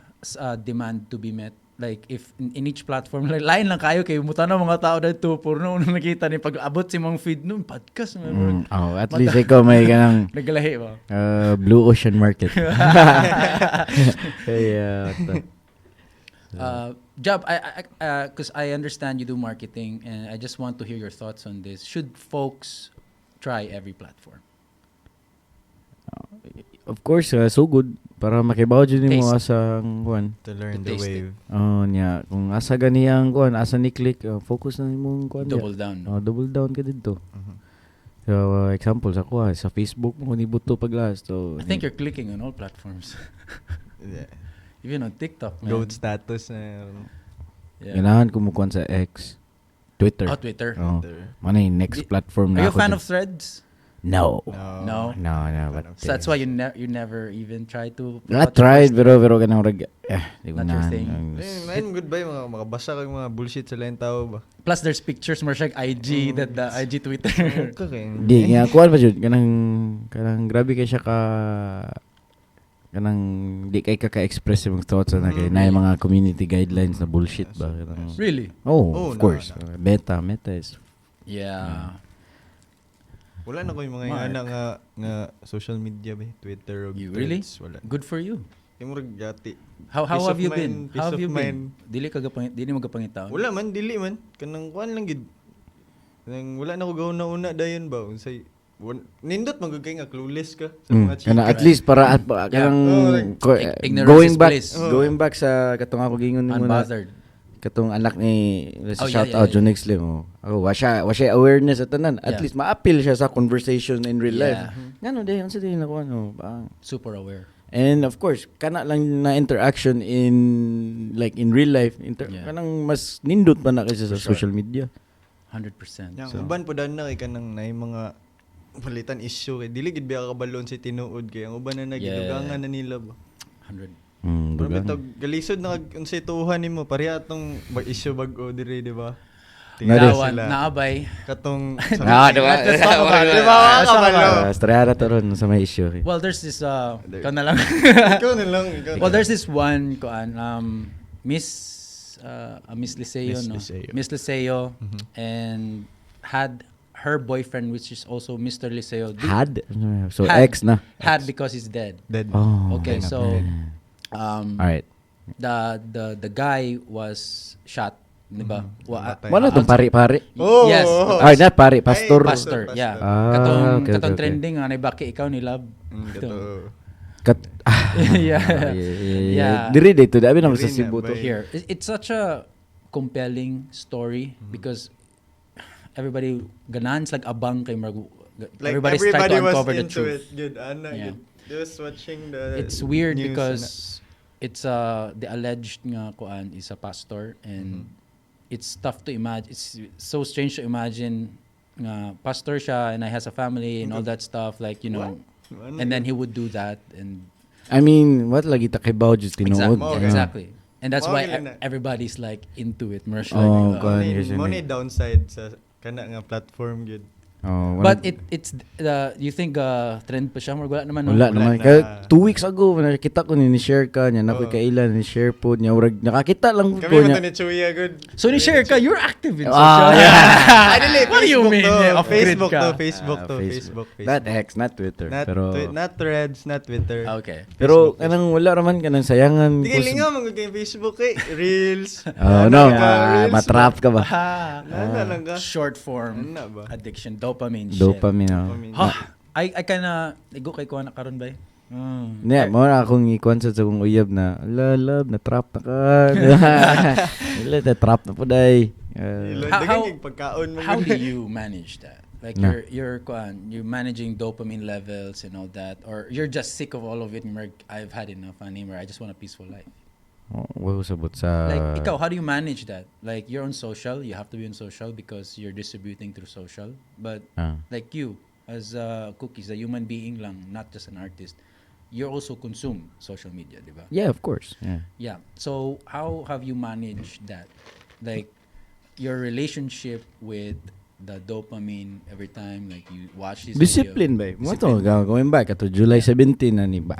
demand to be met. Like if in each platform like lain lang kayo kay mutan na mga tao dito porno unang nakita ni pag abot si mong feed nun podcast Oh, at least ikaw may kanang naglahi ba. Blue Ocean Market. Kaya Job, I cause I understand you do marketing and I just want to hear your thoughts on this. Should folks try every platform? Of course, so good para makibaw jud nimo Taste. asa ang kuan. To learn To the taste it. wave. Oh, nya kung asa gani ang kuan, asa ni click, focus na imong kuan. diya. Double down. Oh, double down ka didto. So, example sa kuha sa Facebook mo ni buto paglas. So, I think you're clicking on all platforms. Yeah. Even on TikTok, man. Goat status na. Yeah. ganahan ko mo kuan sa X, Twitter. Oh, Twitter. Oh. Twitter. Mana yung next platform Are na you a ako fan dyan. of Threads? No. No. No. No, but So that's why you never even try to put I out the tried first- pero pero kanang rag eh di ko Not your na. thing. Eh, man, goodbye mga makabasa kag mga bullshit sa lain tao ba. Plus there's pictures more like IG that the IG Twitter. Okay. Di nga kuan pa jud kanang kanang grabe kay siya ka Kanang di kay ka ka-express imong thoughts na kay naay mga community guidelines na bullshit ba kanang. Really? Oh, Oh, of na, course. Meta is Wala na ko yung mga Mark. ingana nga social media ba, Twitter o You really? Threads, wala. Good for you. Kay murag gati. How Peace have of you mind, been? peace How have of you been? mind. Dili mo gapangitaon. Wala man, dili man. Kanang kuan lang gid. Kanang wala na ko gawon na una dayon ba unsay nindot man gud kay nga clueless ka sa mga chika. Kana at least para at kanang Oh, like, Ignorance going is back bliss. going back sa katong ako gingon nimo na Unbothered. katong anak ni let's Oh, yeah, shout yeah, out yeah. Jonix Lim. Oh. Ako wa siya awareness sa tanan. At Yeah. least ma-appeal siya sa conversation in real life. Yeah. Ngano di unsa di nakuha no. Ba. Super aware. And of course, kana lang na interaction in like in real life, kanang mas nindot pa na kaysa sa For sure. social media. 100%. Yang uban po dan na kay kanang naay mga palitan issue kay dili gid biya kabalon si tinuod kay ang uban na nagidugangan na nila ba. 100. Pero Dugangan. bitog galisod na kag unsay tuhan nimo pareha atong issue bag-o diri di ba? Na Tingnan Nawan, sila. naabay. Katong Ah, di ba? Let's talk about it. Di ba? Let's talk about it. Astrada to ron sa may issue. Well, there's this ikaw na lang. Ikaw na lang, ikaw na Well, there's this one kuan Miss Miss Liceo, Miss no? Liceo. Miss Liceo and had her boyfriend, which is also Mr. Liceo. Had? So Had. ex na. Had because he's dead. Dead. Oh. Okay, so All right. the guy was shot, di ba? Namatay. Wala tong pare-pare. Oh, Yes. oh, oh. Ay, not pare, pastor. Ay, Pastor, yeah. Ah, Katong okay, katong okay, okay. trending nga baki ikaw ni love. Totoo. Kat Yeah. Yeah. Yeah. Diri dito, dabi na sa Diri na, Cebu to. bay. Here. It's such a compelling story because everybody ganahan like abang kay marag Like everybody's trying everybody to was uncover the into truth. it. Good, ana. Yeah. Good. They was watching the It's weird news, because ana. it's the alleged nga kuan is a pastor and it's tough to imagine, it's so strange to imagine nga pastor siya and he has a family and all that stuff, like, you know, Ano and then he would do that and I mean, what lagi ta kay Bao just tinuod. exactly, Mao, exactly. And that's Mao why gani na. everybody's like into it. Mersh, Oh, like, kuan. Mo ni downside sa kana nga platform gud. Oh, wala, But it's you think trend pa siya or wala naman, no? Wala Wala naman. na. Kaya 2 weeks ago, nakita ko ni ni-share ka niya, nakoy Oo. kailan ni-share po niya. Urag, nakakita lang Kami ko man niya. to ni Chuya gud. So ni share ka, you're active in Ah, social. yeah. Ay, dili, What do you Facebook mean? to, Yeah, off-grid Facebook ka. to, Facebook Ah, to, Facebook, Facebook. Not X, not Twitter. Not, pero not Threads, not Twitter. Okay. pero kanang wala raman kanang sayangan. Di ko kay sa- lingaw man gud kay Facebook kay Reels. Oh, no, Ano ka, Reels matrap ka ba? Ah, Nana lang ka. short form Ano ba? addiction, dopamine shit. Dopamine. Oh. Dopamine. Ha, I kinda igo kay kuha na karon bay. Yeah, mo na akong ikuan sa akong uyab na, ala, love, na-trap na ka. Ala, na-trap na po day. Ilo, How- daghan kay pagkaon man How gud. do you manage that? Like Na. you're kuan, you're managing dopamine levels and all that, or you're just sick of all of it and you're like, I've had enough anymore. I just want a peaceful life. Oh, wala sabot sa Like ikaw, how do you manage that? Like you're on social, you have to be on social because you're distributing through social. But like you, as Cookies, a human being lang, not just an artist, you also consume social media, di ba? Yeah, of course. Yeah. Yeah. So how have you managed that? Like your relationship with the dopamine every time like you watch this Discipline video. ba? Mo to going back ato July 17 na ni ba.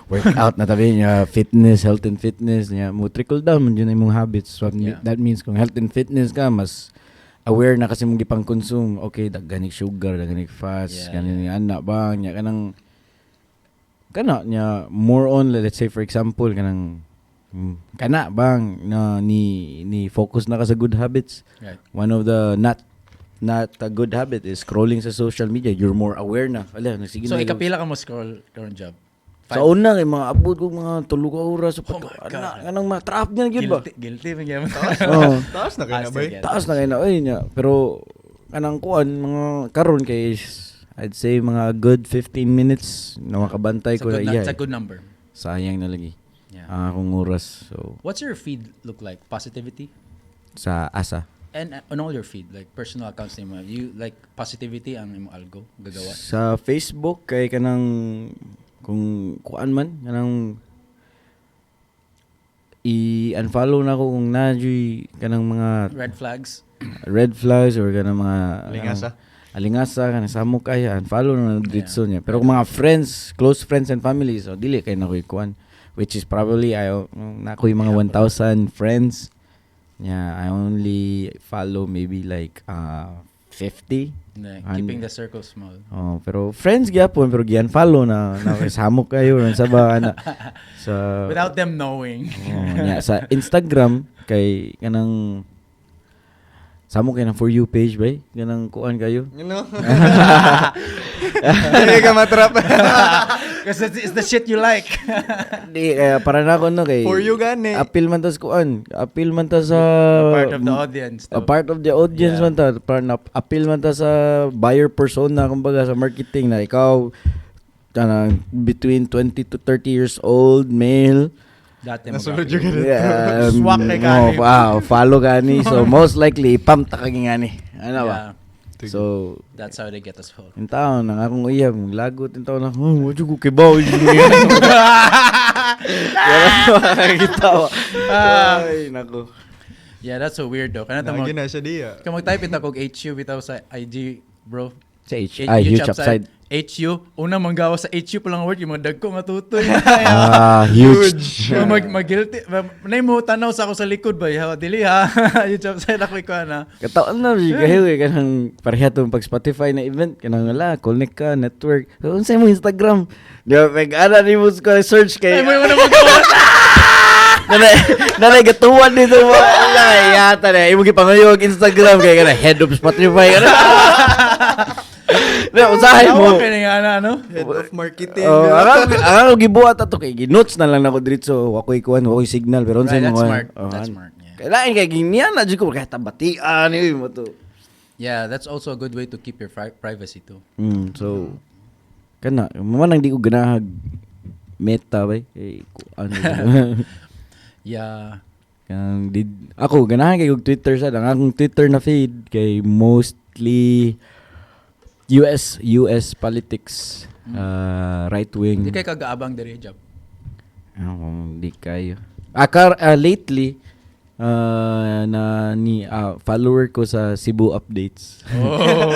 Workout na tabi niya, fitness, health and fitness niya. Mo trickle down man jud na imong habits. So, that means kung health and fitness ka mas aware na kasi mong gipang consume. Okay, daghanig sugar, daghanig fats, ganin niya ana ba niya kanang kana niya more on, let's say for example kanang kana bang na ni focus na ka sa good habits. One of the not a good habit is scrolling sa social media. You're more aware na. Ala, nagsige So na. ikapila ka mo scroll karon job? Sa una kay mga abot ko mga tulo ka oras sa Oh my God. ana kanang mga trap niya gyud ba. Guilty, guilty man gyud. Oh. Taas na kay Ah, na bay. sige. Taas na kay na oy niya. Pero kanang kuan mga karon kay I'd say mga good 15 minutes na makabantay It's a ko good, na yeah. it's a good number. Sayang na lagi. Yeah. Ang akong oras. So What's your feed look like? Positivity? sa asa. And on all your feed, like personal accounts nimo, you like positivity ang imong algo gagawa. Sa Facebook kay kanang kung kuan man kanang i-unfollow na ko kung na kanang mga Red flags. red flags or kanang mga Lingasa. Alingasa kanang samok kay unfollow na diretso niya. Pero kung mga friends, close friends and family, so dili kay na ko ikuan, which is probably I na ko yung mga 1,000 friends. Yeah, I only follow maybe like 50. Yeah, keeping the circle small. Oh, pero friends gyapon pero gi-unfollow na na samok kayo sa ba ana sa Without them knowing. Oh, nya, sa Instagram kay kanang samok kay ng For You page bay, kanang kuan kayo. You know? Hindi ka matrap. Because it's the shit you like. Di kaya para na ako no kay For you gani. Appeal man tas kuan, appeal man ta sa Part of the audience. A part of the audience man ta, para na appeal man ta sa buyer persona kumbaga sa marketing na ikaw kanang between 20 to 30 years old male. Dati Nasulod yung ganito. Yeah, Swak kay gani. Oh, wow, follow gani. So most likely pump ta kag ngani. Ano ba? Yeah, So that's how they get us hooked. yung tao nang akong uyab, lagot yung tao na, oh, what you go kibaw? Makakita ba? Ay, nako. Yeah, that's so weird though. Kana Lagi tamo na siya diya. kung mag-type ita kog HU bitaw sa IG, bro. Sa H, ay, huge upside. HU, una manggawa sa HU pa lang word, yung mga dagko nga tutoy. Ah, huge. Yung mag mag-guilty. Nay mo tanaw sa ako sa likod ba? Ha, dili ha. Huge upside ako ikaw na. Katawan na, siya kahiw eh, kanang pareha tong pag Spotify na event, kanang wala, connect ka, network. So, unsay mo Instagram? Di ba, pag ana ni mo sa search kay... Ay mo na magawa. Nanay, nanay gatuwan dito mo. Wala, yata na. Imo gipangayo og Instagram kay kana head of Spotify kana. Na usahay mo. Tawa kay nga na ano? Head of marketing. Oh, ang gibuhat ato kay ginotes na lang nako diretso. Wa koy kuan, wa koy signal pero unsay Right, mo that's kuan? smart. Oh, That's smart, yeah. Kailangan kay ginian na jud ko kay tabatian ni mo to. Yeah, that's also a good way to keep your privacy too. So kana mo nang di ko ganahag meta bay kay kuan. Yeah. Kang did ako ganahan kay og Twitter sa ang akong Twitter na feed kay mostly US politics, right wing. Di kay kagaabang diri job. Ako, di kayo. Lately na ni follower ko sa Cebu Updates. Oh.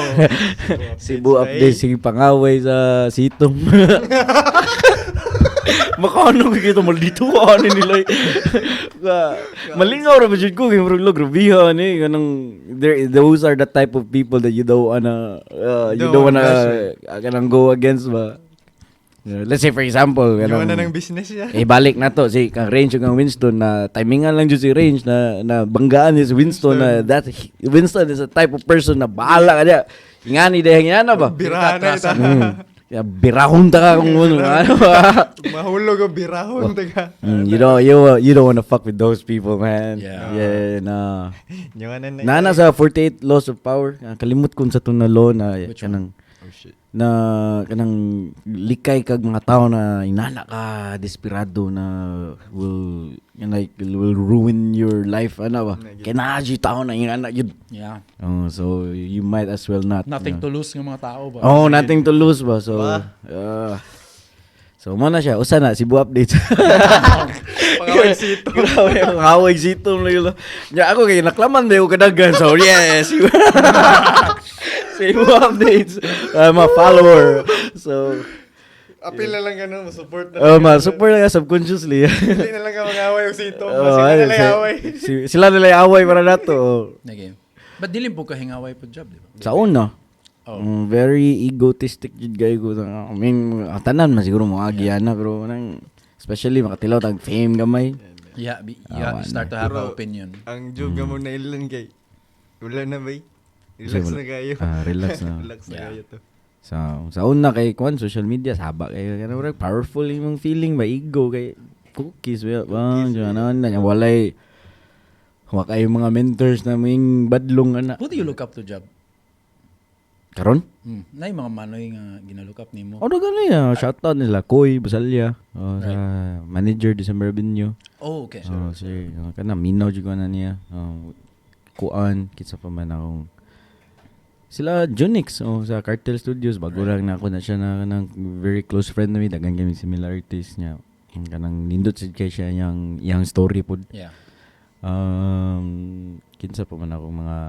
Cebu Updates sige pangaway sa Sitom. Makano ko kita maldito ano nila. Malingaw ra ba jud ko kay murag lo grabiha ni kanang there those are the type of people that you don't wanna you Don't don't wanna wanna kanang go against ba. Let's say for example Yung kanang na ng business siya. eh balik na to si kang Range ug kang Winston na timingan lang jud si Range na na banggaan ni si Winston na that Winston is a type of person na bahala ka niya. Ingani dahil nga na ba? Birahan na ita. Ya, birahon ta ka kung ano, ano ba? Mahulog ang birahon taga. You don't wanna fuck with those people, man. Yeah. Yeah, nah. Yung na na. Nana sa 48 Laws of Power, kalimot ko sa itong na law na Which kanang Oh shit. na kanang likay kag mga tao na inana ka desperado na will like will ruin your life ana ba kay naa jud tao na ingana yun. Yeah. Oh, so you might as well not. Nothing you to know. lose ng mga tao ba? Oh, nothing to lose ba? So, Ba? So mo na siya. Usa na Cebu Updates. Pangaway sito. Grabe, ang away sito mo lang. Nya ako kay naklaman ba ko kadagan. So yes. Cebu Updates. I'm a follower. So, Appeal na lang ganun, support na. oh, ma support lang subconsciously. Hindi na lang ka mag-away og sito. Oh, Sila ayun, na lang away. sila nila yung away para nato. Oh. Okay. But dili po ka hingaway po job, di ba? Sa una, Oh. Very egotistic jud kayo ko. I mean, tanan man siguro mo agi ana pero nang especially makatilaw tag fame gamay. Yeah, you Awa start to have Pero- an opinion. Ang job ka mo na ilan kay. Wala na bay. Relax Kasi na kayo. Ah, relax na. Relax na Yeah. kayo to. Sa una kay kwan social media saba kayo kana murag powerful imong feeling ba ego kay cookies ba ba ano na walay wa kayo mga mentors na ming badlong ana. Who do you look up to, job? Karon? Nay mga manoy nga gina-look up nimo. Ano gani ya? Shout out nila Koy Basalya, oh, sa manager December Avenue. Oh, okay. Oh, sir, oh, kana minaw jud ko na niya. Oh, kuan kinsa pa man akong sila Junix oh, sa Cartel Studios bago lang na ako na siya na kanang very close friend nami daghan kami similarities niya. Ang kanang nindot sad kay siya yang iyang story pod. Yeah. Kinsa pa man akong mga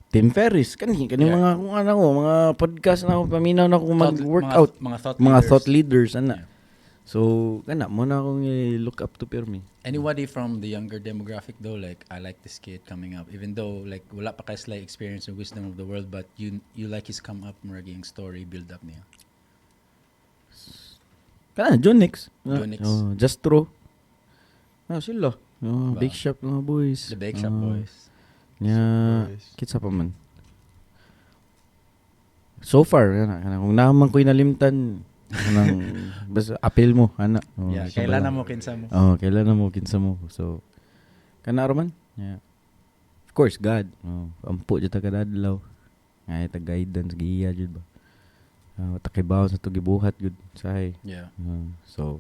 Tim Ferriss kani kani mga kung ano ko, mga podcast na ako paminaw na ako mag-workout, mga thought mga leaders. Thought leaders ana. Yeah. So kana mo na akong i-look up to pirmi. Anybody from the younger demographic though, like, I like this kid coming up, even though like wala pa kay sila experience and wisdom of the world, but you like his come up, murag yung story build up niya. Kana John Nix. John Nix. Oh, Just True. Ah, sila. Oh, Ba? Big Shop mga boys. The Bake Shop Ah, Boys. Yeah. Boys. Kinsa pa man. So far, kana, kana, kung naman ko'y nalimtan, kanang, basta appeal mo, ana. Oh, Yeah, sa kailan bala. na mo kinsa mo. Oh, kailan na mo kinsa mo. So, kana man. Yeah. Of course, God. Oh, ampo jud ta kadadlaw. Ay ta guidance giya jud ba. Takibaw sa to gibuhat gud sahay. Yeah. So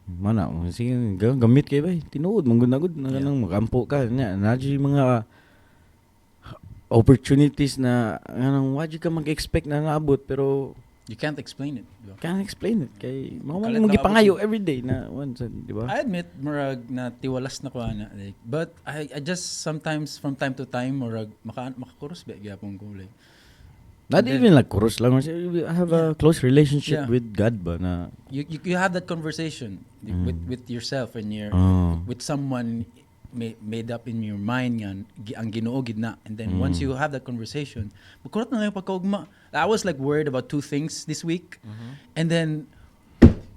mana sige gamit kay bay tinuod man gud na gud na kanang magampo ka nya na jud yung mga opportunities na anong wa jud ka mag-expect na naabot pero You can't explain it, di ba? Can't explain it kay mao man Kalit imong na gipangayo abot. everyday na one sa, di ba? I admit, murag na tiwalas na ko ana like, but I just sometimes from time to time murag makakuros ba gyapon ko like Not And then- even like kuros lang. I have a close relationship Yeah. with God ba na you have that conversation with yourself and your Oh. with someone made up in your mind nga ang Ginoo gid na, and then once you have that conversation, makurot na lang yung pagkaugma. I was like worried about two things this week and then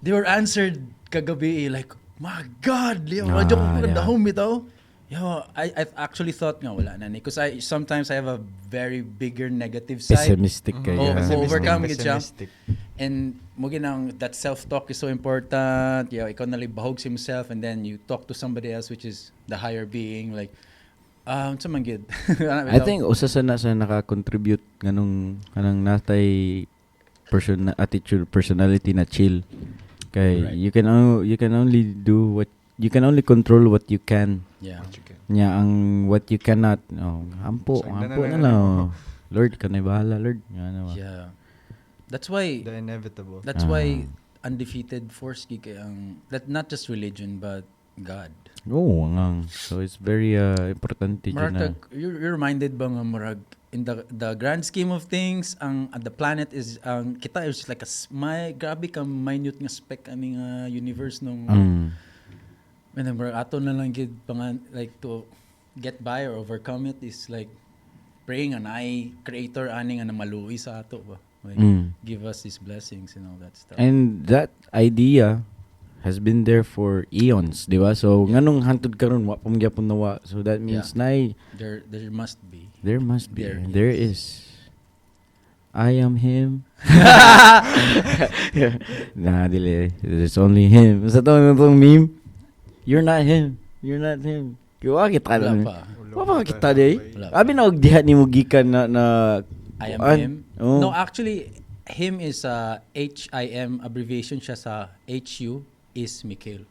they were answered kagabi eh, like, my God, Leo, Ah, radyo ko dahom bitaw. Yo, I actually thought nga wala na ni because I sometimes I have a very bigger negative side. Pessimistic kay. Oh, Pessimistic, overcome gid siya. pessimistic. And mo ginang that self-talk is so important. Yeah, ikaw na bahog sa himself and then you talk to somebody else, which is the higher being, like unsa man gid. I think usa sa na sa naka-contribute nganong kanang natay person attitude personality na chill kay you can only do what you can, only control what you can. Yeah. What you can. Nya ang what you cannot, oh, ampo Sagdan ampo na na lang lang, nimo. oh. Lord kanay bahala Lord nga na ba. Yeah. That's why The inevitable. that's Ah. why undefeated force gid kay ang that not just religion but God. Oo, ang so it's very importante jud Murag na. you're reminded ba nga murag in the grand scheme of things ang the planet is ang kita is just like a my grabe ka minute nga speck ani nga universe nung and then murag ato na lang gid pangan like to get by or overcome it is like praying an I creator ani nga namaluoy sa ato ba, like give us his blessings and all that stuff. And that idea has been there for eons, di ba? So nganong hantod karon wa pa man gyapon nawa. So that means nay There must be. There must be. There There is. I am him. Nah, dili. There's only him. Sa to itong meme, you're not him. You're not him. Wa kita Wala na. pa. Wa pa kita day. Wala pa. Abi na og diha nimo gikan na I am kuan. him. Oh. No, actually, him is HIM abbreviation siya sa HU is Mikhail.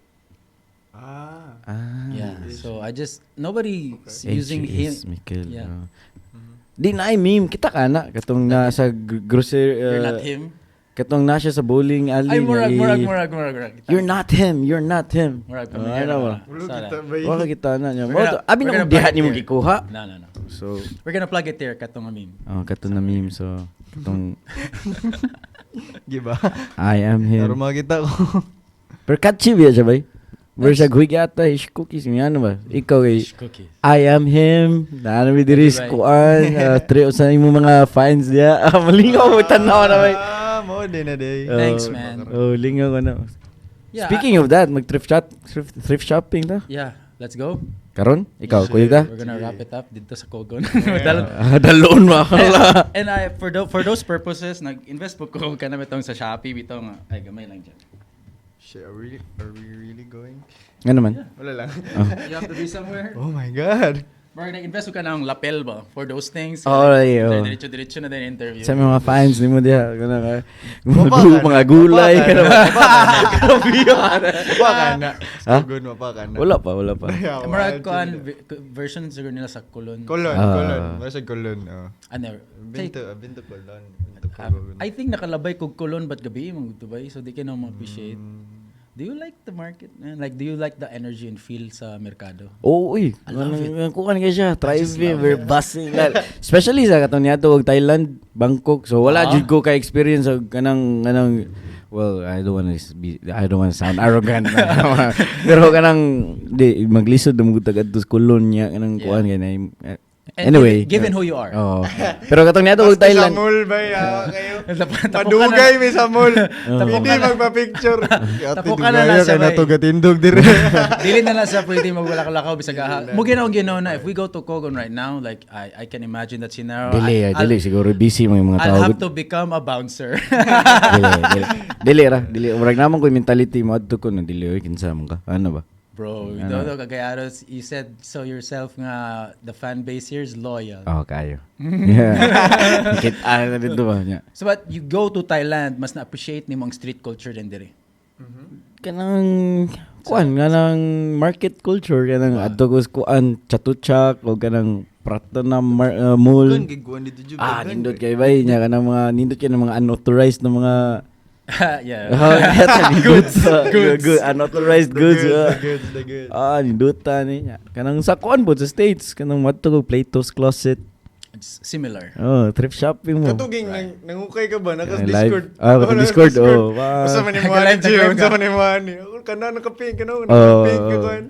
Ah. Ah. Yeah. So I just nobody using H him. is Mikhail. Yeah. Oh. Di na ay meme kita ka na katong na sa grocery You're not him. Katong na siya sa bowling alley Ay, murag, nga murag, murag, murag, murag. You're not him, you're not him. Murag, Oh, familiar ano na ba? ka. Wala Sana. kita ba Wala kita na niya. We're Mo to, abi we're na gonna kung diha plug it nimo here. gikuha. No. So, We're gonna plug it there katong meme. oh, kato na meme so katong Giba. I am Pero him. makita ko. Pero catchy ba siya bay? Where siya guhigata, ish cookies, nga ano ba? Ikaw eh, Fish cookies. I am him. Naano mi diri sa Right. kuan, three sa imo mga fans diya. Ah, malingaw mo tanaw na bay. Ah, mo din na day. Thanks, Oh, man. Oh, lingaw ko na. Yeah, Speaking of that, mag thrift shop, thrift shopping ta. Yeah, let's go. Karon, ikaw, kuya ka? We're gonna wrap it up dito sa Kogon. Ah, Dalon mo ako la. And I for those purposes nag-invest po ko kana bitong sa Shopee bitong ay gamay lang dyan. Shit, are we really going? Nga naman. Wala lang. You have to be somewhere. Oh my God. Mark, nag-invest ko ka ng lapel ba for those things. Oh, yeah, oh. Diretso-diretso na din interview. Sa mga fans nimo diha kana ka. Mga, Mapa ka na. mga gulay Mapa ka kana na. ba. Grabe ka na. Mapa ka na. Ha? Good, mapa ka na. Wala pa, wala pa. Yeah, Murag wild kuan sila. version siguro nila sa Kulon. Colon, Ah. Colon. Mura siya Colon. Oh. I never. I've been Take, to, I've been to Colon. Been to Colon. I think nakalabay kog Kulon but gabi mong Dubai so di ka na ma-appreciate. Do you like the market, man? Like, do you like the energy and feel sa merkado? Oo, uy. I love it. Kuan kay siya, I just thriving, love very it. bustling. Especially sa katong niadto og Thailand, Bangkok. So wala Ah. jud ko ka experience og kanang well, I don't wanna sound arrogant. Pero kanang di maglisod mo gud adto sa Kulon niya kanang kuan kay na. And Anyway, given who you are. Oo. Pero katong niadto og Basta sa Thailand. mall ba ya kayo? Tapo ka Padugay na- mi sa mall. Tapo Hindi ka na- magpa-picture. Tapo ka na lang sa kay nato bay. gatindog dire. Dili na lang sa pwede magwalak-lakaw bisag aha. Mo ginaw ginaw na if we go to Cogon right now, like I can imagine that scenario. Dili, dili siguro busy mga mga tao. I'll have to become a bouncer. Dili, dili. Dili ra, dili. Murag naman ko yung mentality mo adto ko na dili oy kinsa man ka. Ano ba? Bro, you know, Kagayaros, you said so yourself nga the fan base here is loyal. Oh, kayo. Yeah. Kita na dito ba niya. So but you go to Thailand, mas na-appreciate nimo ang street culture din diri. Kanang kuan kanang market culture kanang adto ko sa kuan Chatuchak o kanang Pratunam Mall. Kun giguan dito jud. Ah, nindot kay bay niya kanang mga nindot kay ng mga unauthorized na mga Yeah. Oh, goods, goods, good, unauthorized goods. The Ah. goods, the goods. Ah, ninduta niya. Kanang sa kuan po sa States, kanang madto ko Plato's Closet. It's similar. Oh, thrift shopping mo. Katuging nang nangukay ka ba nakas Yeah, live. Discord. Ah, Oh, naka Discord, oh. Wow. Unsa man imo Naka-live, ani Gio? naka-live Unsa ka. man imo ani? Ako kana nakaping kana Oh, nakaping ka oh. kuan.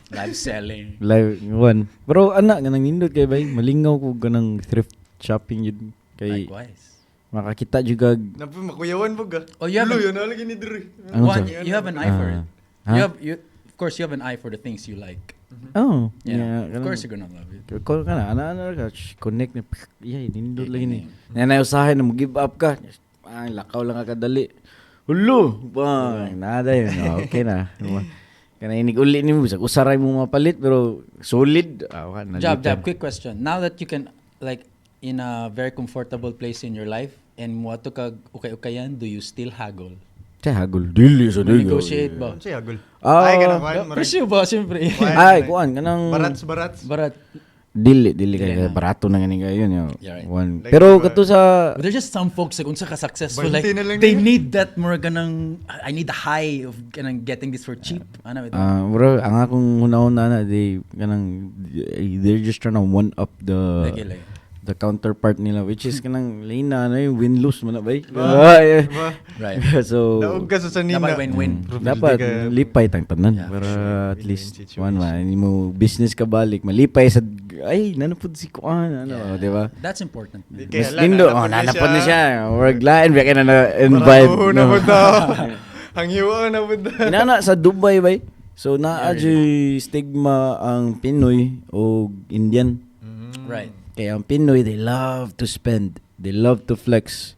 Live selling. Live one. Pero anak kanang nindot kay bay, malingaw ko kanang thrift shopping yun kay Likewise. makakita juga Napi makuyawan po ka. Oh, you have Lulo, yun lagi ni diri. Ano One, sa? you have an eye for it. Ah. You have you of course you have an eye for the things you like. Oh, Yeah. yeah. Of course you're gonna love it. Call ka na, ana ana ka, shh, connect na. Yeah, nindot lagi ni. Nanay usahay na mo give up ka. Ah, lakaw lang ka kadali. Hulo, bang, nada yun. Oh, okay na. Kana inig uli nimo bisag usaray mo mapalit pero solid. Ah, wa, Jab, nalitan. Jab, quick question. Now that you can like in a very comfortable place in your life and muadto kag ukay-ukayan, do you still haggle? Chay, hagol dili sa dili. Negotiate ba? Unsa hagol? Ah. Ay kana kuan. murag- Presyo ba siyempre? Kuan, Ay, kuan kanang Barats barats. But dili dili kay Dili na. barato na gani kayo yun. Yeah, right. One. Like, Pero diba? kato sa But there's just some folks like unsa ka successful like 20 na lang they nila. need that more ganang I need the high of ganang getting this for cheap. Ano ito? Ah, bro, ang akong hunahuna na they kanang they're just trying to one up the Lagi, lagi. the counterpart nila which is kanang lina na yung win lose man na ba? Ba? Ba? Right. So Daog ka sa sanina. Dapat win-win. Dapat lipay tang tanan Yeah, for para sure. at least Win-win one man ini mo business ka balik malipay sa ay nanapod si kuan ano Yeah. di ba? That's important, man. Kaya Mas lang, lindo, oh, nanapod na nanapod na siya. siya. Work lain, ba na na invite. Baratuho na no. po ta. Hanghiwa na po ta. Inana sa Dubai bay. So naa Yeah, jud stigma ang Pinoy o Indian. Right. Kaya ang Pinoy they love to spend, they love to flex.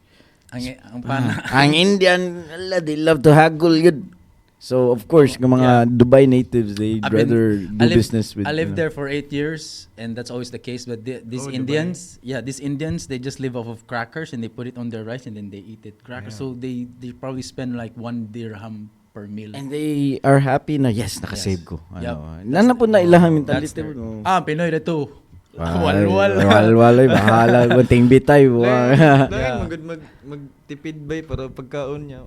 Ang pana. Ang Indian, ala, they love to haggle yun. So of course, ng mga Dubai natives, they I've been- rather do business with I lived you know. there for 8 years, and that's always the case. But these Oh, Dubai. Indians, yeah, these Indians, they just live off of crackers and they put it on their rice and then they eat it. Crackers. So they probably spend like 1 dirham per meal. And they are happy na yes, nakasave Yes. ko. Yep. Ano, nana po na ilahang That's mentality their- mo. Ah, Pinoy na to. Ay, Walwal. Walwal, ay, bahala. Gunting bitay. Lain magud mag magtipid bay para pagkaon niya.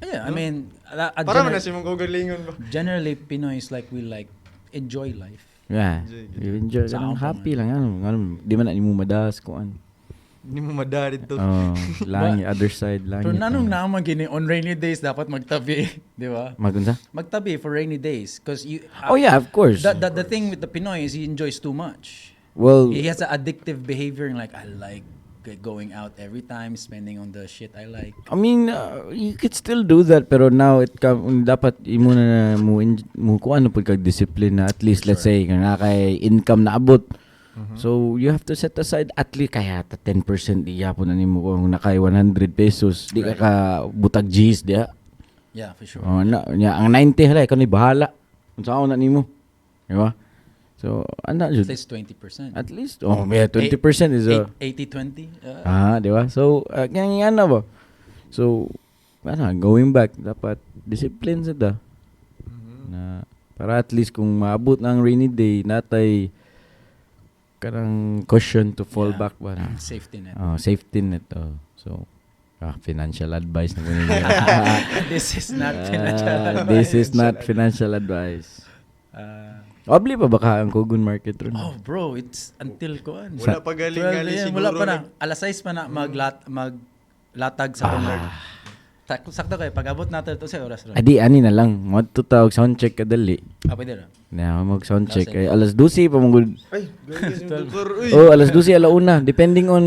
Yeah, I mean, Para man na si mong kaugalingon ba. generally Pinoy is like we like enjoy life. Yeah. Enjoy, You enjoy. Sa Kanang akong happy lang. Ano, ano, di man na nimo madas kuan. Hindi mo madari to. Oh, langit, other side, langit. Pero nanong naman gini on rainy days dapat magtabi, di ba? Magunsa? Magtabi for rainy days because you Oh yeah, of course. The thing with the Pinoy is he enjoys too much. Well, He has an addictive behavior and like I like going out every time, spending on the shit I like. I mean, you could still do that pero now it come dapat imo na na mo mo kuan na pud kag discipline na at least let's say kung naa kay income na abot. So you have to set aside at least kaya ta 10% iyapon na nimo kung nakay 100 pesos di ka ka butag G's diha. Yeah, for sure. Oh, na, nya, ang 90 hala ikaw ni bahala. Unsa na nimo? Di ba? So ana At jud. least 20%. At least oh yeah, 20% is a 80-20. Ah, di ba? So, kaya nga na ba? So, ano, going back, dapat discipline sa da. Na, para at least kung maabot ng rainy day, natay kanang cushion to fall Yeah. back ba na? Safety net. Oh, safety net. Oh. So, Ah, financial advice na po ninyo. This is not financial Ah, advice. this is not financial advice. Ah, Obli pa ba ka ang Kugon Market ron? oh, bro, it's until kuan. Wala pa galing 12 gali AM, siguro. Wala pa na. Alas 6 pa na maglatag sa tong Sakto kayo, pag abot natin ito sa oras ron. Adi, ani na lang. Mo tawag sound check kadali. Ah, pwede ra. Na mag sound check ay alas 12 pa mong Ay, galing si Tukar. Uy. Oh, alas 12 alauna depending on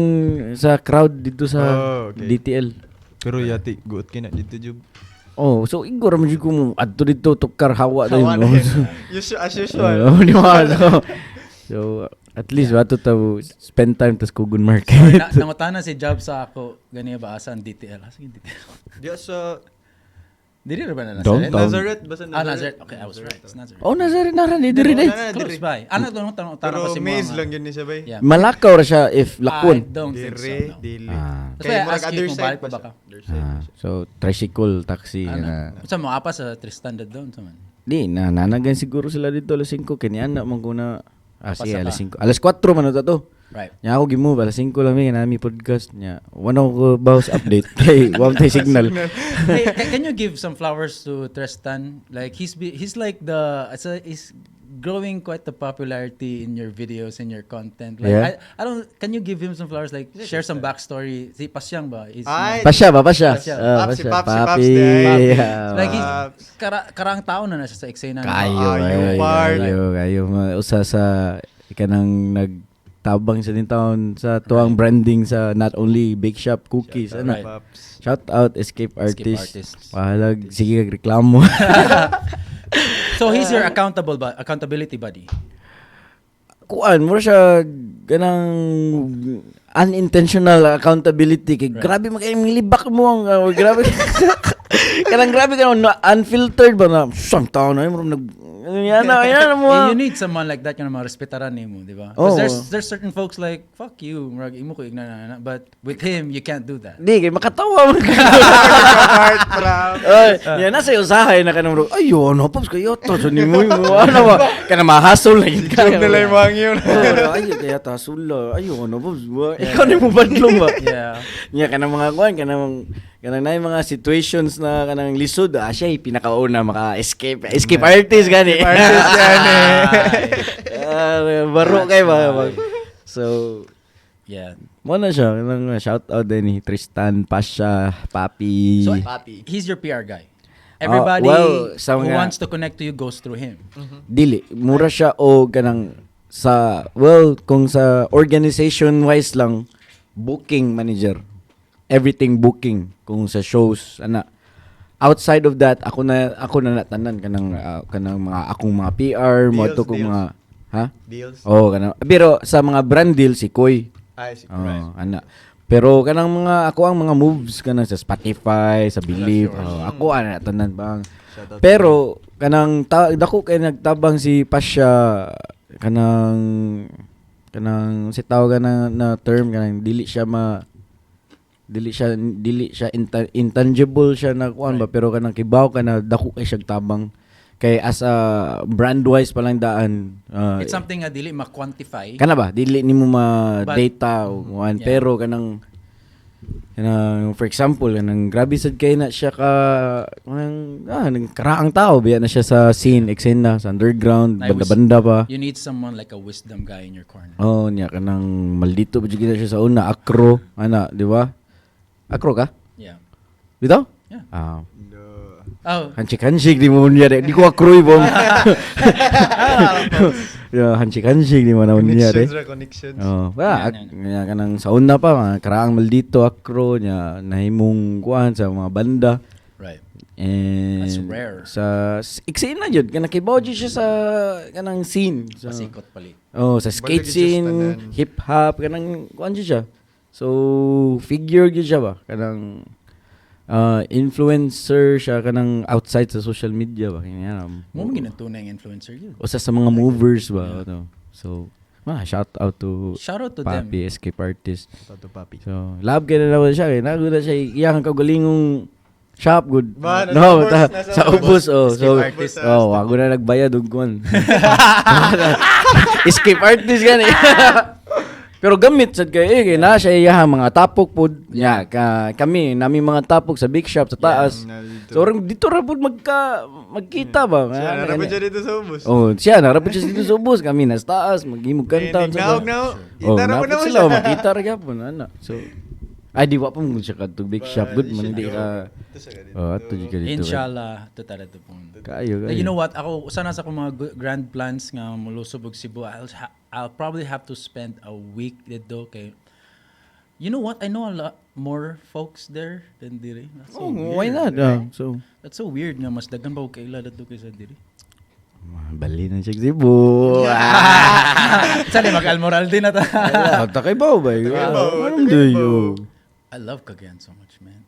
sa crowd dito sa Oh, okay. DTL. Pero yati, guot kina dito, Jub. Oh, so igor man jud ko mo adto dito tukar hawa tayo. Hawa No? na yun. As usual. Oh, di ba? So, at least wato ta spend time tas Kugon Market. Nangutana si Job sa ako, gani ba asa ang DTL? Asa yung DTL? Diya sa Dili ra ba na Nazareth? Downtown. Nazareth. Basta Ah, Nazareth. Nazareth. Okay, I was right. It's Nazareth. Oh, nasa rin na rin diri Oh, eh. na, na, Close diri. by. Ano tanong tanong Pero ko si maze Mama. lang yun ni siya, bay. Yeah. Malakaw ra siya if I lakon. don't think so. Dire, No. dili. Ah. That's why I murag ask you other kung side balik pa pa ba siya. ka. Other side Ah, pa siya. so tricycle taxi Ano? na. Unsa mo apa sa Tristan doon sa man? Di na nanagan siguro sila dito alas 5 kini ana man ko na ah sige Pasa alas pa. 5. Alas 4 man na to. Right. Nya ako gi-move alas 5 lang mi nami podcast nya. Wala ko boss update kay wa tay signal. Hey, can you give some flowers to Tristan? Like he's like the it's a, he's growing quite the popularity in your videos and your content. Like Yeah. I don't, can you give him some flowers, like share some backstory? Si Pasyang ba? Is Ay, Pasya ba pasya? Pasya. Ah, Paps, si pasya. Paps, si Paps, Papi. di ay. Yeah. Like he's Paps. karaang tao na na siya sa eksena. Kayo, Ayo, ay, part. kayo, kayo. Usa sa kanang nagtabang sa din taon sa tuang branding sa not only bake shop cookies Shout out, ano. Right. Paps. Shout out Escape Escape Artist. Artists. Pahalag sige kag reklamo. So he's your accountability buddy. Kuan mo siya ganang unintentional accountability kay grabe man kay libak mo ang grabe kanang grabe kanang no, unfiltered ba na sang taon na mo nag yan na yan mo Eh, you need someone like that nga marespetaran nimo, di ba? Oo. Because there's certain folks like fuck you, murag imo ko igna na, na. But with him you can't do that. Di kay makatawa man ka. Heart trap. Ay, yan nasa usahay na kanang murag, ayo ano pops kayo to so ni mo mo ano ba kana mahasol lagi ka. Job nila yung mga yun. Oh, ayo kaya ta sula. Ayo ano pops. Ikaw ni mo badlong ba? Yeah. Nya kanang mga kuan kanang naay mga situations na kanang lisod ah siya pinakauna maka-escape escape artist gani. Artist gani. Ah, baro kay ba. So Yeah. mo na siya kanang shout out din ni Tristan Pasha Papi. So Papi. he's your PR guy. Everybody Ah, well, sa who mga- wants to connect to you goes through him. Dili, mura siya o kanang sa well kung sa organization wise lang booking manager. Everything booking kung sa shows ana. Outside of that, ako na natanan kanang kanang mga akong mga PR, mo Deals, to kong deals. mga ha? Deals. Oh, kanang pero sa mga brand deal si Koy. Ay, si Oh, ana. Pero kanang mga ako ang mga moves kanang sa Spotify, sa Believe, oh, ako ana tanan bang. Shout out. Pero kanang dako kay nagtabang si Pasha kanang kanang si tawag na, na term kanang dili siya ma dili siya intangible siya na kuan ba pero kanang kibaw ka na dako kay siyang tabang kay as a brand wise pa lang daan It's something nga dili ma-quantify. kana ba dili nimo ma But- data o kuan Yeah. pero kanang kanang for example kanang grabe sad kay na siya ka kanang nang karaang tao biya na siya sa scene eksena sa underground I was- banda-banda pa. You need someone like a wisdom guy in your corner. Oh niya kanang maldito pa jud siya sa una akro ana di ba? Akro ka? Yeah. Bitaw? Yeah. Ah, No. Oh, handshake handshake di mo niya di ko akro ibong. Yeah, handshake handshake di mo na niya Connections re. ra, connections. Oh, ba, Yan, nya kanang sa una pa mga karaang maldito akro nya nahimong kuan sa mga banda. right. And That's rare. Sa eksena jud kanang kibaw jud siya sa kanang scene. Sa, Pasikot pali. oh, sa skate Banda jud siya sa scene, tanan. hip hop kanang kuan jud siya. So figure jud siya ba kanang influencer siya kanang outside sa social media ba kanya. Mo man ginantunay ang influencer yun. Usa sa mga movers ba ano. So, shout out to Shout out to them. Papi Escape Artist. Shout out to Papi. So, love kay na naman siya. Kay nagulat siya iyang kaugalingong shop good. Ba, nasa no, ubos, nasa sa ubos oh. So, Escape artist. oh, ako na nagbayad og kuan. Escape artist gani. Pero gamit sad kay eh, kay na siya iyaha mga tapok pod. Ya, ka, kami nami mga tapok sa big shop sa taas. Na dito. So orang dito ra pod magkita ba. Siya, Ah, narapit gani. siya dito sa ubos. Oh, siya narapit siya dito sa ubos, kami nasa taas maghimog kanta. Eh, nagnaog na. Oh, Kita ra po napod naman sila siya. makita ra gyapon ana. So ay di wa pa mo siya kadtog big shop good man should di go. ka. Ito siya ka dito. Oh, ato jud ka dito. Inshallah, tutara to po. Kayo, kayo. Like, you know what? Ako, usa na sa akong mga grand plans nga mulusob og Cebu. I'll probably have to spend a week dito kay. You know what? I know a lot more folks there than diri. That's so Oh, weird. why not? Ah, so That's so weird nga mas daghan pa og kaila dito kaysa diri. Bali na siya Cebu. Ah. Sali mag-almoral din na ta. Takay ba ba? Takabaw, Anong do you? I love Cagayan so much, man.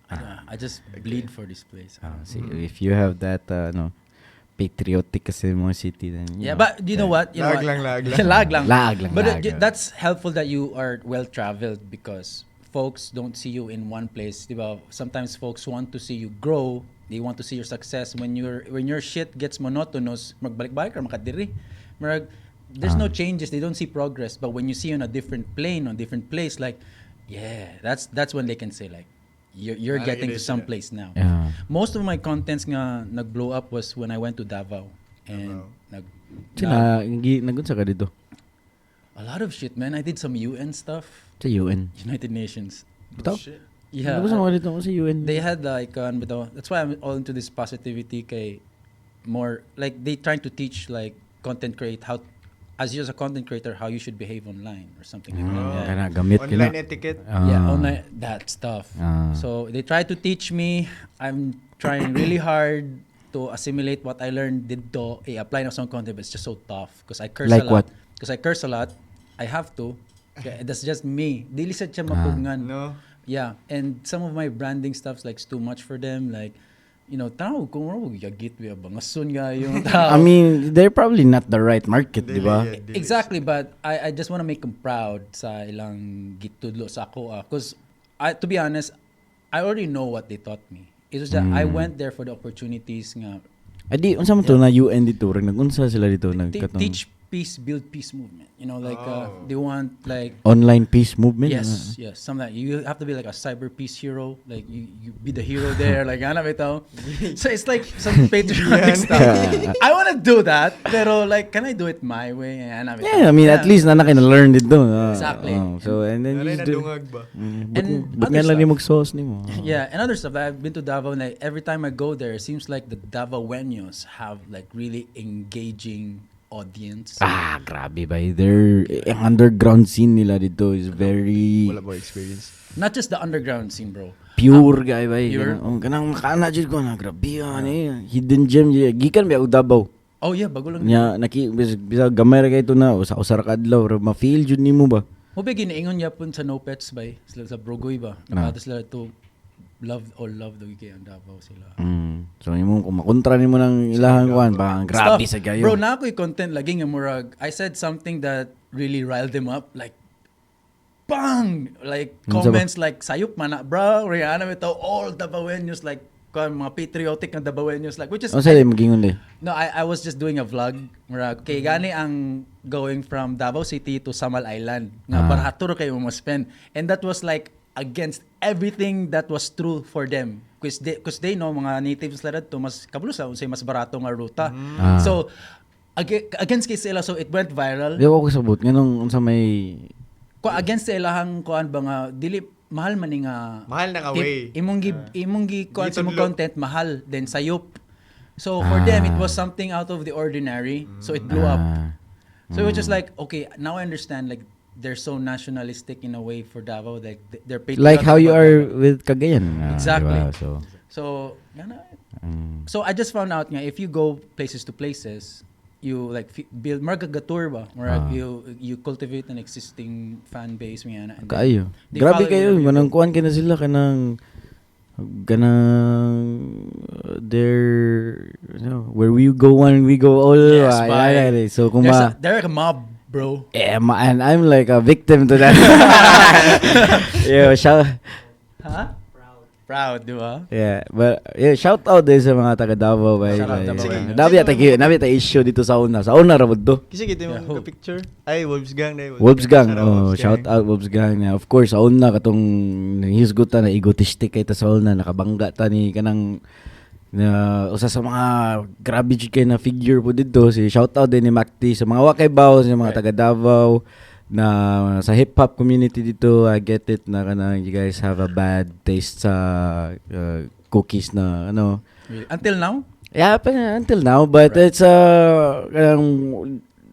I just bleed for this place. Ah, see, if you have that no patriotic kasi mo city then you Yeah, know. but you know what? You know Lag what? lang, lag lang. Lag lang. Lag lang, But lag lang. that's helpful that you are well traveled because folks don't see you in one place, diba? Sometimes folks want to see you grow. They want to see your success. When your shit gets monotonous, magbalik-balik or makadiri. Marag, there's no changes. They don't see progress. But when you see on a different plane, on different place, like, yeah, that's when they can say like, you're Ah, getting to it is, some yeah. place now. Yeah. Most of my contents nga nag-blow up was when I went to Davao and nag Sina nagunsa ka dito? a lot of shit, man. I did some UN stuff, Sa UN. United Nations. Bitaw? Shit. Yeah. Nagunsa mo ka dito sa UN. They had like bitaw, that's why I'm all into this positivity kay more like they trying to teach like content create how as you as a content creator how you should behave online or something like that. Yeah. Kana gamit kina. Online etiquette. Ah. Yeah, online that stuff. Ah. So they try to teach me. I'm trying really hard to assimilate what I learned didto, i-apply na sa content, but it's just so tough because I curse Like a lot. what? Because I curse a lot. I have to. Kaya that's just me. Dili sa siya mapugngan. No. Yeah, and some of my branding stuff's like it's too much for them. Like, tao kung mo yagit we bangason nga yung tao. I mean, they're probably not the right market, di Dili, ba? yeah, dili. Exactly, but I just want to make them proud sa ilang gitudlo sa ako. Because, to be honest, I already know what they taught me. It's just that I went there for the opportunities nga. Adi, unsa man to na UN dito? Rang nagunsa sila dito nagkatong Teach peace, build peace movement. Like they want like online peace movement. Yes, yes, something like you have to be like a cyber peace hero. Like you be the hero there. Like ano bitaw. So it's like some patriotic stuff. I want to do that, pero like, can I do it my way? Ano bitaw. Yeah, I mean, at least na na learn dito. Exactly. Oh, so and then Naray you na just do. dungag ba? But, And but other nga lang stuff. ni mag-sauce nimo. Yeah, and other stuff. I've been to Davao, and like, every time I go there, it seems like the Davaoenos have like really engaging audience. Ah, grabe ba? Their ang underground scene nila dito is very Wala ba experience? Not just the underground scene, bro. pure guy ba? Pure? Kanang, oh, kanang makaana jud ko na grabe yan eh. Hidden gem jud. Gikan ba og Davao? Oh yeah, bago lang. Nya naki bisa gamay ra kay ito na usa usa ra ka adlaw ra ma-feel jud nimo ba? Mo ba ginaingon yapon sa No Pets bay sila sa Brogoy ba? Ah. Nakato sila to love or love the kay ang Davao sila. So imo kung makontra nimo ng ilahang kuan ba ang grabe Stuff. sa kayo. Bro, na ako'y content lagi nga murag I said something that really riled them up like bang like Unsa ba? comments like sayop man na bro Rihanna bitaw all Davaoenos like kuan mga patriotic nga Davaoenos like which is Unsa lay magingon di? No, I was just doing a vlog. Murag, kay gani ang going from Davao City to Samal Island. Nga barato ra kayo mo spend. And that was like against everything that was true for them. Cause they know mga natives sila didto mas kabalo sa unsay mas barato nga ruta. So against kay sila so it went viral. Di ako kasabot nganong unsa may Ko against sa ilahang kuan ba nga dili mahal man ni nga Mahal na nga tip. way. Imong gi kuan sa imong Gitudlo. content mahal then sayop. So for them it was something out of the ordinary. So it blew up. So it was just like okay, now I understand like they're so nationalistic in a way for Davao like they're patriotic like how you about are Davao. with Cagayan. Exactly. Diba? So So gana. So I just found out nga if you go places to places, you like build murag kag tour ba? Murag you cultivate an existing fan base nga na. And then Kaayo. they Grabe follow kayo, you. manang kuan kay na sila kanang kanang they're where we go one we go all. Yes, Ah, bye. yeah. So kung There's ma they're like a mob, bro. Eh, and I'm like a victim to that. Yo, shout Huh? Proud. Proud, di ba? Yeah, but yeah, shout out din sa mga taga Davao bay. Shout out Davao. Sige. Nabi ta nabi ta issue dito sa una. Sa una ra to. Kasi kita Yeah, yung who? picture. Ay, Wolves Gang na. Wolves Gang, oh, shout out Wolves Gang. Yeah, of course, sa una katong hisgot ta na egotistic kay ta sa una nakabangga ta ni kanang na usa sa mga grabe jud kay na figure po dito si shout out din ni Macti sa mga wakay baw sa mga taga Davao na sa hip hop community dito. I get it na kanang you guys have a bad taste sa cookies na ano. Really? Until now? Yeah, pa- until now, but it's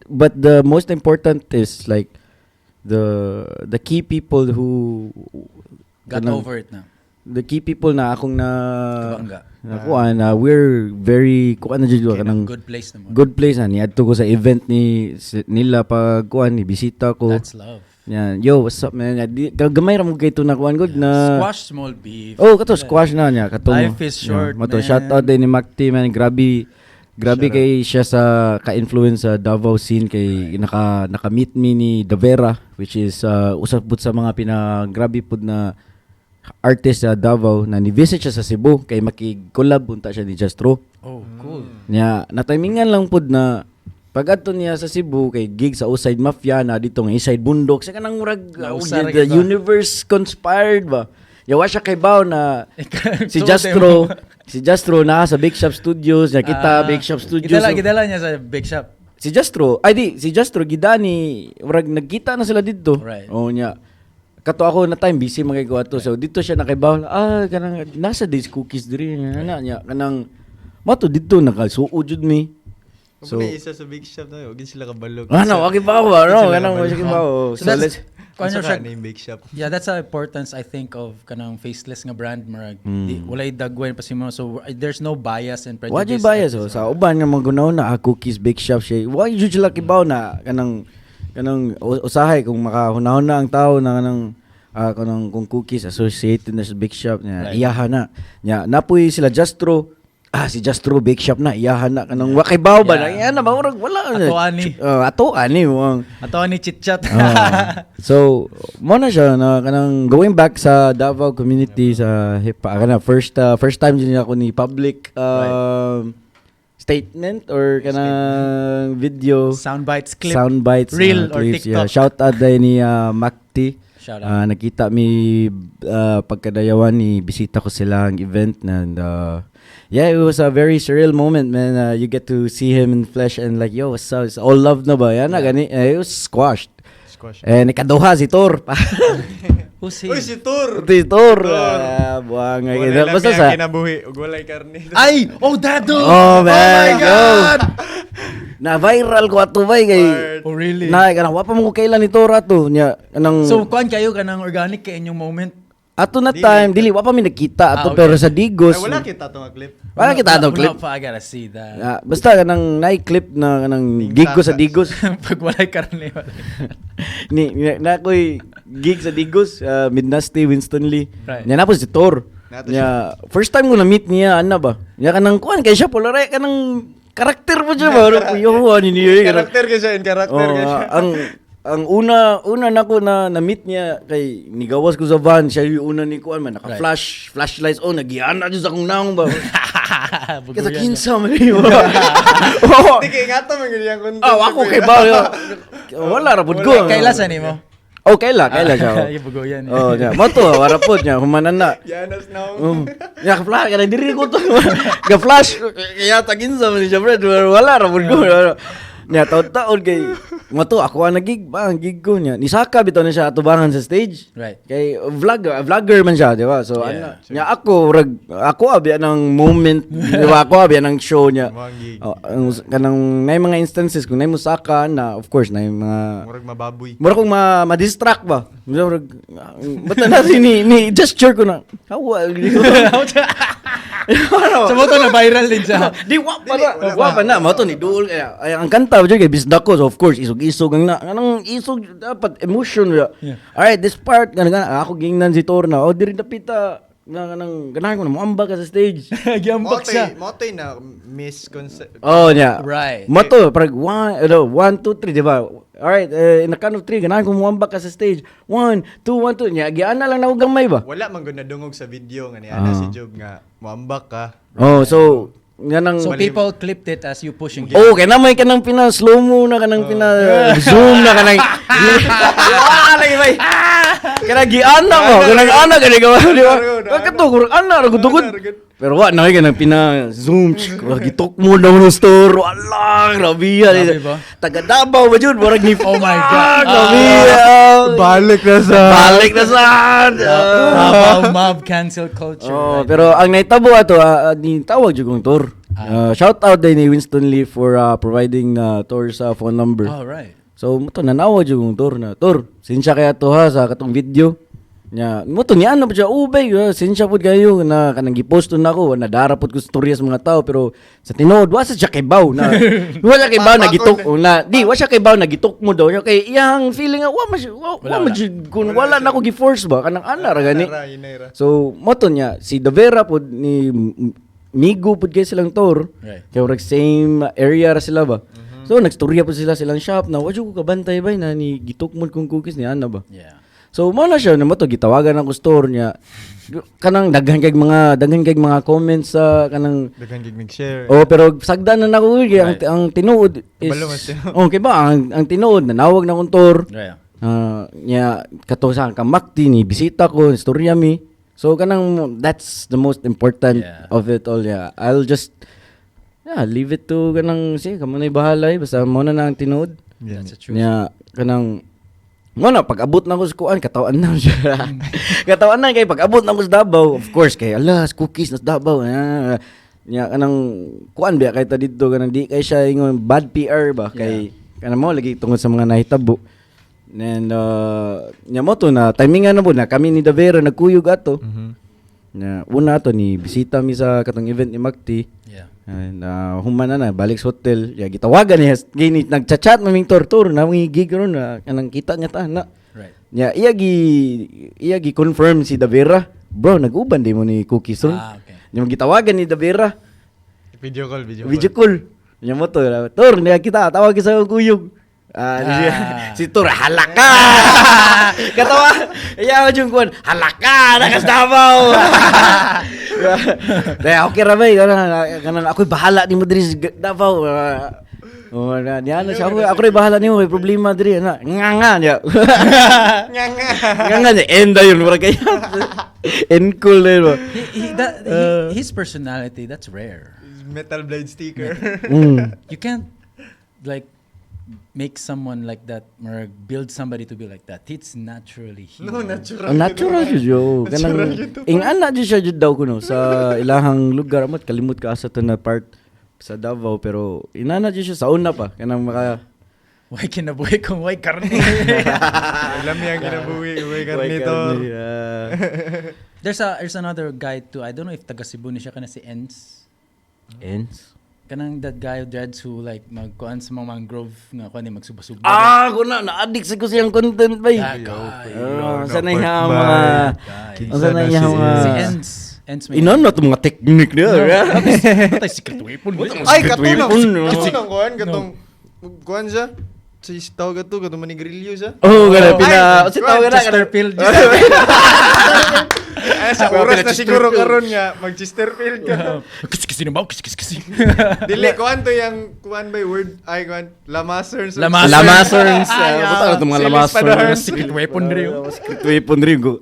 but the most important is like the key people who Got kanang- over it na. The key people na akong na Kabangga. Na kuan na we're very kuan na jud kanang Good place naman. Good place na niadto ko sa event ni nila pag kuan ni bisita ko. That's love. Yan, yo, what's up, man? Di, gamay ra mo kay na kuan good na. Squash small beef. Oh, kato squash na niya katong. Life is short, Yeah, mato man. shout out din ni Macti, man. Grabe grabe kay siya sa ka-influence sa Davao scene kay naka meet me ni Davera, which is usa pud sa mga pina grabe pud na artist sa Davao na ni-visit siya sa Cebu kay makig-collab unta siya ni Justro. Oh, cool. Nya natimingan lang pud na pag adto niya sa Cebu kay gig sa Outside Mafia na dito nga Eastside Bundok sa kanang murag Nausa ra the kita. universe conspired ba. Yawa siya kay Bao na si So, Justro si Justro na sa Big Shop Studios nya kita Ah, Big Shop Studios. Gidala niya sa Big Shop. Si Justro ay di si Justro gidani murag nagkita na sila didto. Oh, nya kato ako na time busy mga ko ato, so dito siya nakaibaw, ah, kanang nasa days cookies diri na nya kanang mato didto nakasuo jud mi. So, So, isa sa big shop na, huwag sila kabalog. ano, wag ba ba no, Sila kanang kabalo. wag ba. So So, that's let's kuan Ano siya, ka na yung big shop? Yeah, that's the importance, I think, of kanang faceless nga brand murag di, walay dagway pa si mo, so there's no bias and Wa prejudice. jud bias oh sa uban nga mga gunaw na ah, cookies big shop siya. Wa jud sila kibaw na kanang kanang usahay kung makahunahon na ang tao na kanang kanang kung cookies associated na sa big shop niya, iyaha na. Nya napuy sila Justro, ah, si Justro big shop na, iyaha na, kanang wa kay baw ba na iya na ba murag wala na. Ato ani. Ato ani mo. Ato ni chit chat. Ah. So mo na siya na kanang going back sa Davao community sa hip hop kana first time din ako ni public statement or kanang video. Sound bites clip. Sound bites Reel or clips, yeah. TikTok. Shout out din ni Macti. Shout out. Nakita mi pagkadayawan ni bisita ko sila ang event and yeah, it was a very surreal moment, man. You get to see him in flesh and like, yo, what's up? It's all love na ba? Yan na, gani. Eh, it was squashed. Squash. Eh, nikaduha si Tor. Who's he? Uy, si Tur! Si Tor. Ah, buwang. Walay Basta lang sa kinabuhi ug walay karne. Ay! Oh, that dude! Oh, man. Oh my God! Na viral ko ato bay kay Oh, really? Na kanang wa pa mo ko kailan ni Tor ato nya kanang So, kuan kayo kanang organic kay inyong moment. Ato na time dili wa pa mi nagkita ato Ah, okay. pero sa Digos. Ay, wala kita itong clip. Wala kita atong Wala clip. pa, I gotta see that. Ah, basta kanang naay clip na kanang gig ko sa Digos. Pag walay karne, walay. Ni na ako'y gig sa Digos, Midnasty Winston Lee. Nya napos si Tor. Nato. Nya first time ko na meet niya ana ba. Nya kanang kuan kay siya polaray kanang karakter po siya ba. Yo ani niya kanang- Karakter ka siya, in karakter Oh, ka siya. Ang una una nako na na meet niya kay nigawas ko sa van, siya yung una ni kuan man naka flash flashlights on, nagiana jud sa akong naong ba. Kasi Bugoyan. kinsa man yun. Oh. Hindi kay ingatan man gyud yang content. Ah, ako kay ba. Wala ra pud ko. Kaila sa nimo? Oh, kaila, kaila siya. Ay, bugoyan. Oh, niya. Mo to, wala pud niya humanan na. Yanas na. Oh. Ya flash kana diri ko to. Ga flash kaya tagin sa man siya, Fred. Wala ra pud ko. Nya taon-taon kay mo to ako ang nagig ba ang gig ko niya. Ni Saka bitaw na siya atubangan sa stage. Kay vlogger man siya, di ba? So ano, nya ako rag ako abi ng moment, di ba? Ako abi ng show niya. Mo ang gig. Oh, ang kanang nay mga instances kung nay musaka na, of course nay mga Murag mababoy. mura kong ma-distract ba? Murag, basta na ni gesture ko na. Hawa. Sa mo to na viral din siya. Di wa pa na. Wa pa na. Mao to ni duol kaya. Ay, ang kanta jud kay bisdak ko. So of course isog-isog ang na. Anong isog dapat emotion ya. Alright, this part kana kana ako gingnan si Torna. Oh, diri dapita. Na kanang ganahan ko na moambak ka sa stage. Giambak siya. Mo to'y na misconception. Oh, yeah. Right. Mo to, parang one, ano, 1, 2, 3, di ba? Alright, in the count of 3, ganahan ko muambak ka sa stage. 1, 2, 1, 2. Nya, giana lang na og gamay ba? Wala man gud nadungog sa video nga ni ana si Job nga moambak ka. Oh, so, nga nang... So people clipped it as you pushing him. Oh, kaya naman kanang pina slow mo na kanang pina zoom na kanang. Ah, lagi bay. Kanang giana ko, kanang ana gani ka di ba? Bakit to kurang ana ra gudugod. Pero wa na kanang pina zoom, gitok mo na mo store. Wala, grabe Grabe ba? Taga Davao ba jud murag ni Oh my God. Grabe. Balik na sa Balik na sa. Davao mob cancel culture. Oh, right? pero ang nahitabo ato ni tawag jud kong tour. Shout out din ni Winston Lee for providing tour sa phone number. Oh, right. So mo to nanawa jud kong tour na tour. Sinsya kaya to ha sa katong video. Nya, mo to niya ano pa siya ubay, sinsya pud kayo na kanang gipost na ako, nadara pud ko storya sa mga tao pero sa tinuod wa sa siya kay baw na wa siya kay baw na gitok o na di wa siya kay baw na gitok mo daw. Nya, kay iyang feeling nga wa man siya- wa, wa man jud kun wala na ako gi-force ba kanang ana ra gani. Ra, yun na, ra. So, mo to niya, si Davera pod ni Migo pod kay silang tour. Right. Kaya murag same area ra sila ba. So, nagstorya po sila silang shop na wadyo ko kabantay ba na ni gitok mo kong cookies ni ana ba. Yeah. So, mo na siya na mo to gitawagan ako store niya. Kanang daghan kay mga comments sa kanang Daghan gig nag-share. Oh, pero sagdan na nako kay Right. ang tinuod is Kabalo man siya. Oh, kay ba ang tinuod nanawag na kong tour. Right. Nya kato sa kamakti ni bisita ko istorya mi. So kanang that's the most important Yeah. of it all. Yeah. I'll just yeah, leave it to kanang sige kamo na'y bahala eh basta mo na na ang tinuod. That's the truth. Nya kanang mo na pag abot na ko sa kuan katawan na siya. Katawan na kay pag abot na ko sa Davao, of course kay alas cookies na sa Davao. Nya kanang kuan biya kay ta didto kanang di kay siya ingon bad PR ba kay kanang mo lagi tungod sa mga nahitabo. And nya mo to na timingan na po na kami ni Davera nagkuyog ato. Na una ato ni bisita mi sa katong event ni Makti. Yeah. And human na na balik sa hotel. Ya gitawagan niya gini nagchat-chat maming tortur na mga gig ron na kanang kita niya ta na. Right. Nya iya gi confirm si Davera. Bro, nag-uban di mo ni Cookies ron. Ah, okay. Nya gitawagan ni Davera. Video call, video call. Video call. Nya mo to, Tor, niya kita tawag sa kuyog. Si Tor halaka. Katawa. Iya jung kuan, halaka nakas Davao. Kaya okay ra bay, kanang ako'y bahala nimo diri sa Davao. Oh, na niya na siya ako ray bahala nimo may problema diri na. Nga nga niya. Nga nga. Nga nga niya end yun mura kay. End cool na yun. His personality, that's rare. Metal blade sticker. You can't like make someone like that or build somebody to be like that. It's naturally him. No, natural. Ang natural jud yo. Kanang ing-ana jud siya jud daw kuno sa ilahang lugar amot kalimot ka asa to na part sa Davao pero inana jud siya sa una pa kanang maka Why kinabuhi kung why karne? Alam niya ang kinabuhi, uwi karne to. There's another guy too. I don't know if taga Cebu ni siya kana si Enz. Ends. Kanang that guy who dreads who like magkuan sa mga mangrove nga kuan ni magsubasugba. Ah, ko na na-addict sa ko siyang content bay. That guy. Ah, No, sana no, niya part mga Guy. Ang sana niya mga Si Enz. Enz may Inon na itong mga technique niya. Patay secret weapon. Ay, katong Weapon, no? katong kuan katong kuan siya. Si tawag ato katong manigrilyo siya. Oh, gana pina. Si tawag na Chesterfield. Ay, sa oras na siguro karon nga mag Chesterfield ka. Kisi-kisi na ba? Kisi-kisi. Dili kuan to yang kuan by word ay kuan Lamaserns. Lamaserns. Lamaserns. Buta na itong mga Silis lamaserns. padaherns. Secret weapon rin. Secret weapon rin ko.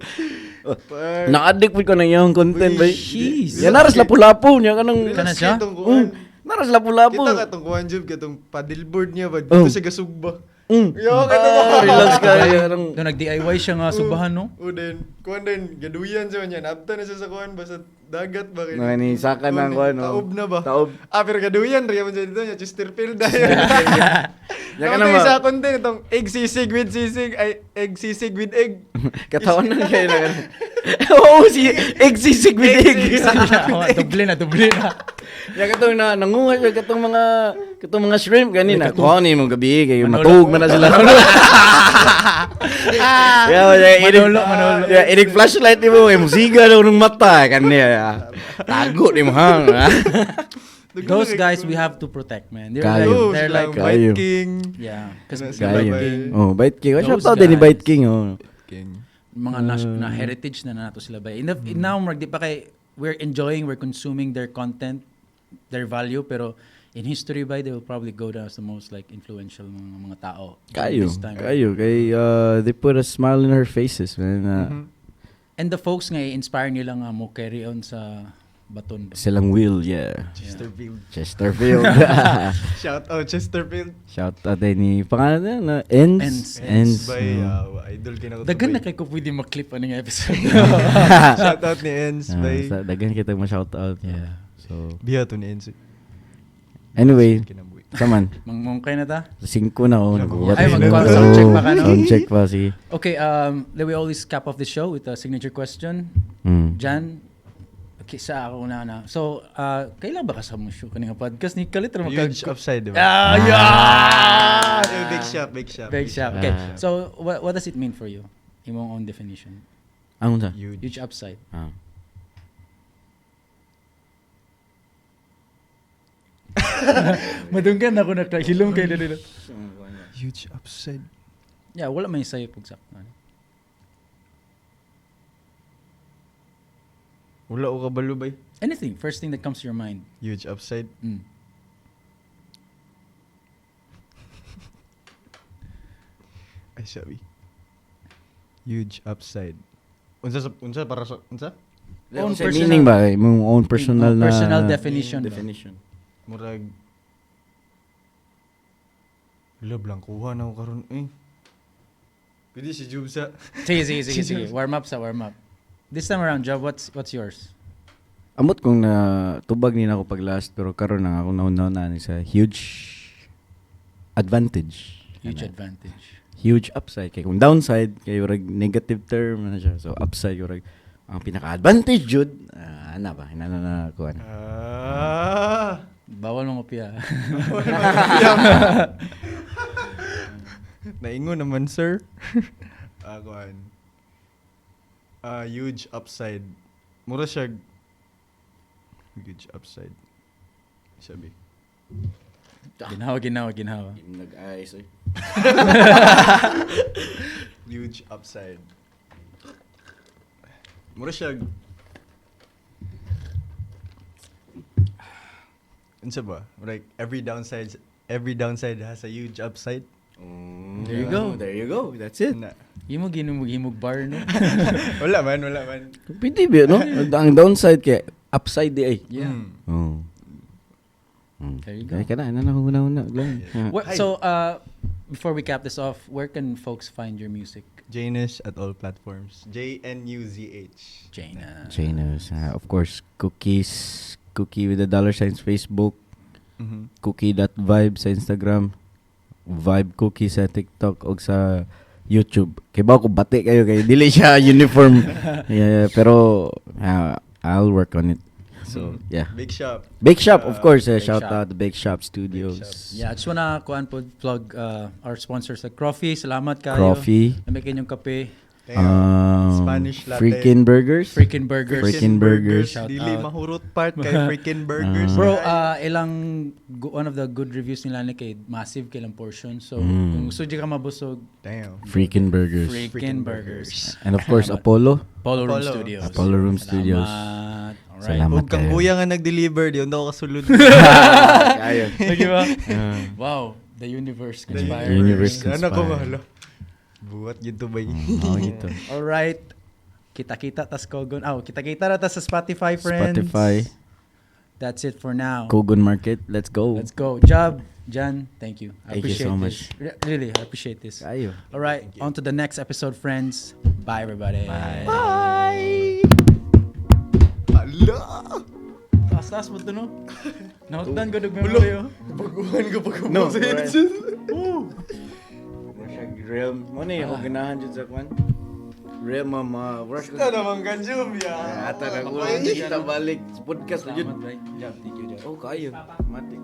Na-addict po ko ng iyong content bay. Jeez. Yan naras lapu-lapu niya kanang Kana siya? Katong kuan. Naras lapu-lapu. Kita katong kuan jud katong paddleboard niya ba Oh. dito siya gasugba. Mm. Yo kato ba. Relax ka. Kanang No, nag-DIY siya nga subahan, no? O din, kuan din gaduyan siya niya. Nabta na siya sa kuan ba sa dagat ba kay. Nga ni saka na ang kuan, no? Taob na ba? Taob. Ah, pero gaduyan rin man siya dito niya Chesterfield dayon. Ya ka Nga na na ma- sa content itong egg sisig with sisig ay egg sisig with egg. Katawan na kayo na. Oo, si egg sisig with egg. Doble na, doble na. Ya katong na nanguha siya katong mga Katong mga shrimp ganina. Like, katong- Kuha ni mong gabi kay Manolo. matuog man na sila. Yeah, yeah, inig, Manolo, manolo. Yeah, inig flashlight nimo kay musiga daw ng mata kaniya. Tago nimo ha. Those guys we have to protect, man. They're Kayo. like, Oh, they're like, Kayo. White King. yeah, because Sila Kayo. bay. Oh, Bite King. Oh, Those shout out din ni guys. Bite King oh. King. Mga na heritage na nato sila ba. Now, murag di pa kay we're enjoying, we're consuming their content, their value, pero in history by they will probably go down as the most like influential mga tao Kayo. this time. Kayo kay they put a smile in her faces, man. And the folks nga i-inspire nila nga mo carry on sa baton ba. Silang will, yeah. Chesterfield. Chesterfield. Shout out Chesterfield. Shout out din ni pangalan na na Ends. Ends. Ends. Bay, oh. idol kinako. Daghan na kay ko pwede maklip aning episode. Shout out ni Enz Ah, bay. daghan kita mo shout out. Yeah. So Biya to ni Enz. anyway, Kinabuhi. saman. Mangmongkay na ta. Singko na oh. Nagbuhat Ay, na. mag- sound check pa ka, no? Sound check pa, sige. Okay, let we always cap off the show with a signature question. Mm. Jan, okay, sa ako na na. So, kailan ba ka sa mo show kaning podcast ni Kalit ra Huge upside, di ba? Ah, yeah! Eh, big shop, big shop. Big shop. Okay. Ah. So, what does it mean for you? Imong own definition. Ang unsa? Huge. Huge upside. Ah. Madunggan ako na hilom kay dili. Huge upside. Yeah, wala may sayo pugsak. Ano. Wala ko kabalo bay. Anything, first thing that comes to your mind. Huge upside. Ay, sabi. Huge upside. Unsa sa unsa para sa unsa? Own Unsa personal- meaning ba? Imong own personal Own na personal definition ba? Definition. Murag Wala, blangkuha na ako karon eh. Pwede si Jubes sa. Sige, sige, sige, sige. Warm up sa warm up. This time around, Job, what's yours? Amot kong na tubag ni nako pag last pero karon na akong nauna na ni sa huge advantage. Huge Ana. advantage. Huge upside kay kung downside kay murag negative term na siya. So upside murag ang pinaka-advantage jud ana ba inana na kuan. Ah. Bawal mangopya. Naingon naman, sir. Kuan. Ah, huge upside. Mura siya huge upside. Sabi. Ginhawa, ginhawa, ginhawa. Nag-eyes oy. Huge upside. Mura siya unsa ba? Like every downside has a huge upside. There you go. There you go. That's it. Na. Imo ginumog himog bar no. Wala man, wala man. Pwede ba no? Ang downside kay upside di ay. Yeah. Mm. Oh. Mm. There you go. Kaya ka na, ano na una-una. So, before we cap this off, where can folks find your music? Janus at all platforms. J N U Z H. Jaina. Janus, of course, cookies, cookie with the dollar signs Facebook, Mhm. cookie.vibe sa Instagram, vibe cookie sa TikTok og sa YouTube. Kay ba ko bati kayo kay dili siya uniform. Yeah, pero I'll work on it. So, yeah. Big shop. Bake Shop, of course. Bake Shout Shop. out the Bake Shop Studios. Shop. Yeah, I just wanna kuan po plug our sponsors like Coffee. Salamat kayo. Coffee. Namay kayong kape. Damn. Spanish latte. Freaking Burgers. Freaking Burgers. Freaking Burgers. Shout Dili out. mahurot part kay Freaking Burgers. Bro, ilang one of the good reviews nila ni kay massive kay ilang portion. So, kung gusto di ka mabusog, Damn. Freaking Burgers. Freaking Burgers. And of course, Apollo. Apollo Room Apollo. Studios. Apollo Room Studios. Salamat. Alright. Salamat Huwag kang kayo. kuya nga nag-deliver, di ako kasulod. Kayo. Sige ba? Wow, the universe conspired. The universe Ano ko conspired. mahalo? Buhat gito ba Oh, ito. Alright. Kita-kita tas Kogon. Oh, kita-kita na tas sa Spotify, friends. Spotify. That's it for now. Kogon Market. Let's go. Let's go. Job, Jan, thank you. I Thank you appreciate so this. much. Really, I appreciate this. Kayo. All right, on to the next episode, friends. Bye, everybody. Bye. Bye. Ala! Taas-taas mo to, no? Nahutdan ko dug memory, oh. Baguhan ko pag No, sa right. Woo! Realm. Mo na ako ganahan dyan sa kwan. Realm mama. Rush ko. Ito naman ka, Jub, ya. Ata na ko. Kita balik. Podcast na Salamat, yun. bye. Job, thank you, Job. Oh, kayo. Matik.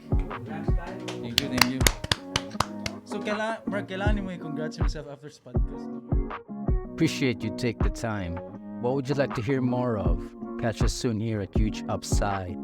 Thank you. kailangan, murag kailangan mo i-congrats yourself after sa podcast. Appreciate you take the time. What would you like to hear more of? Catch us soon here at Huge Upside.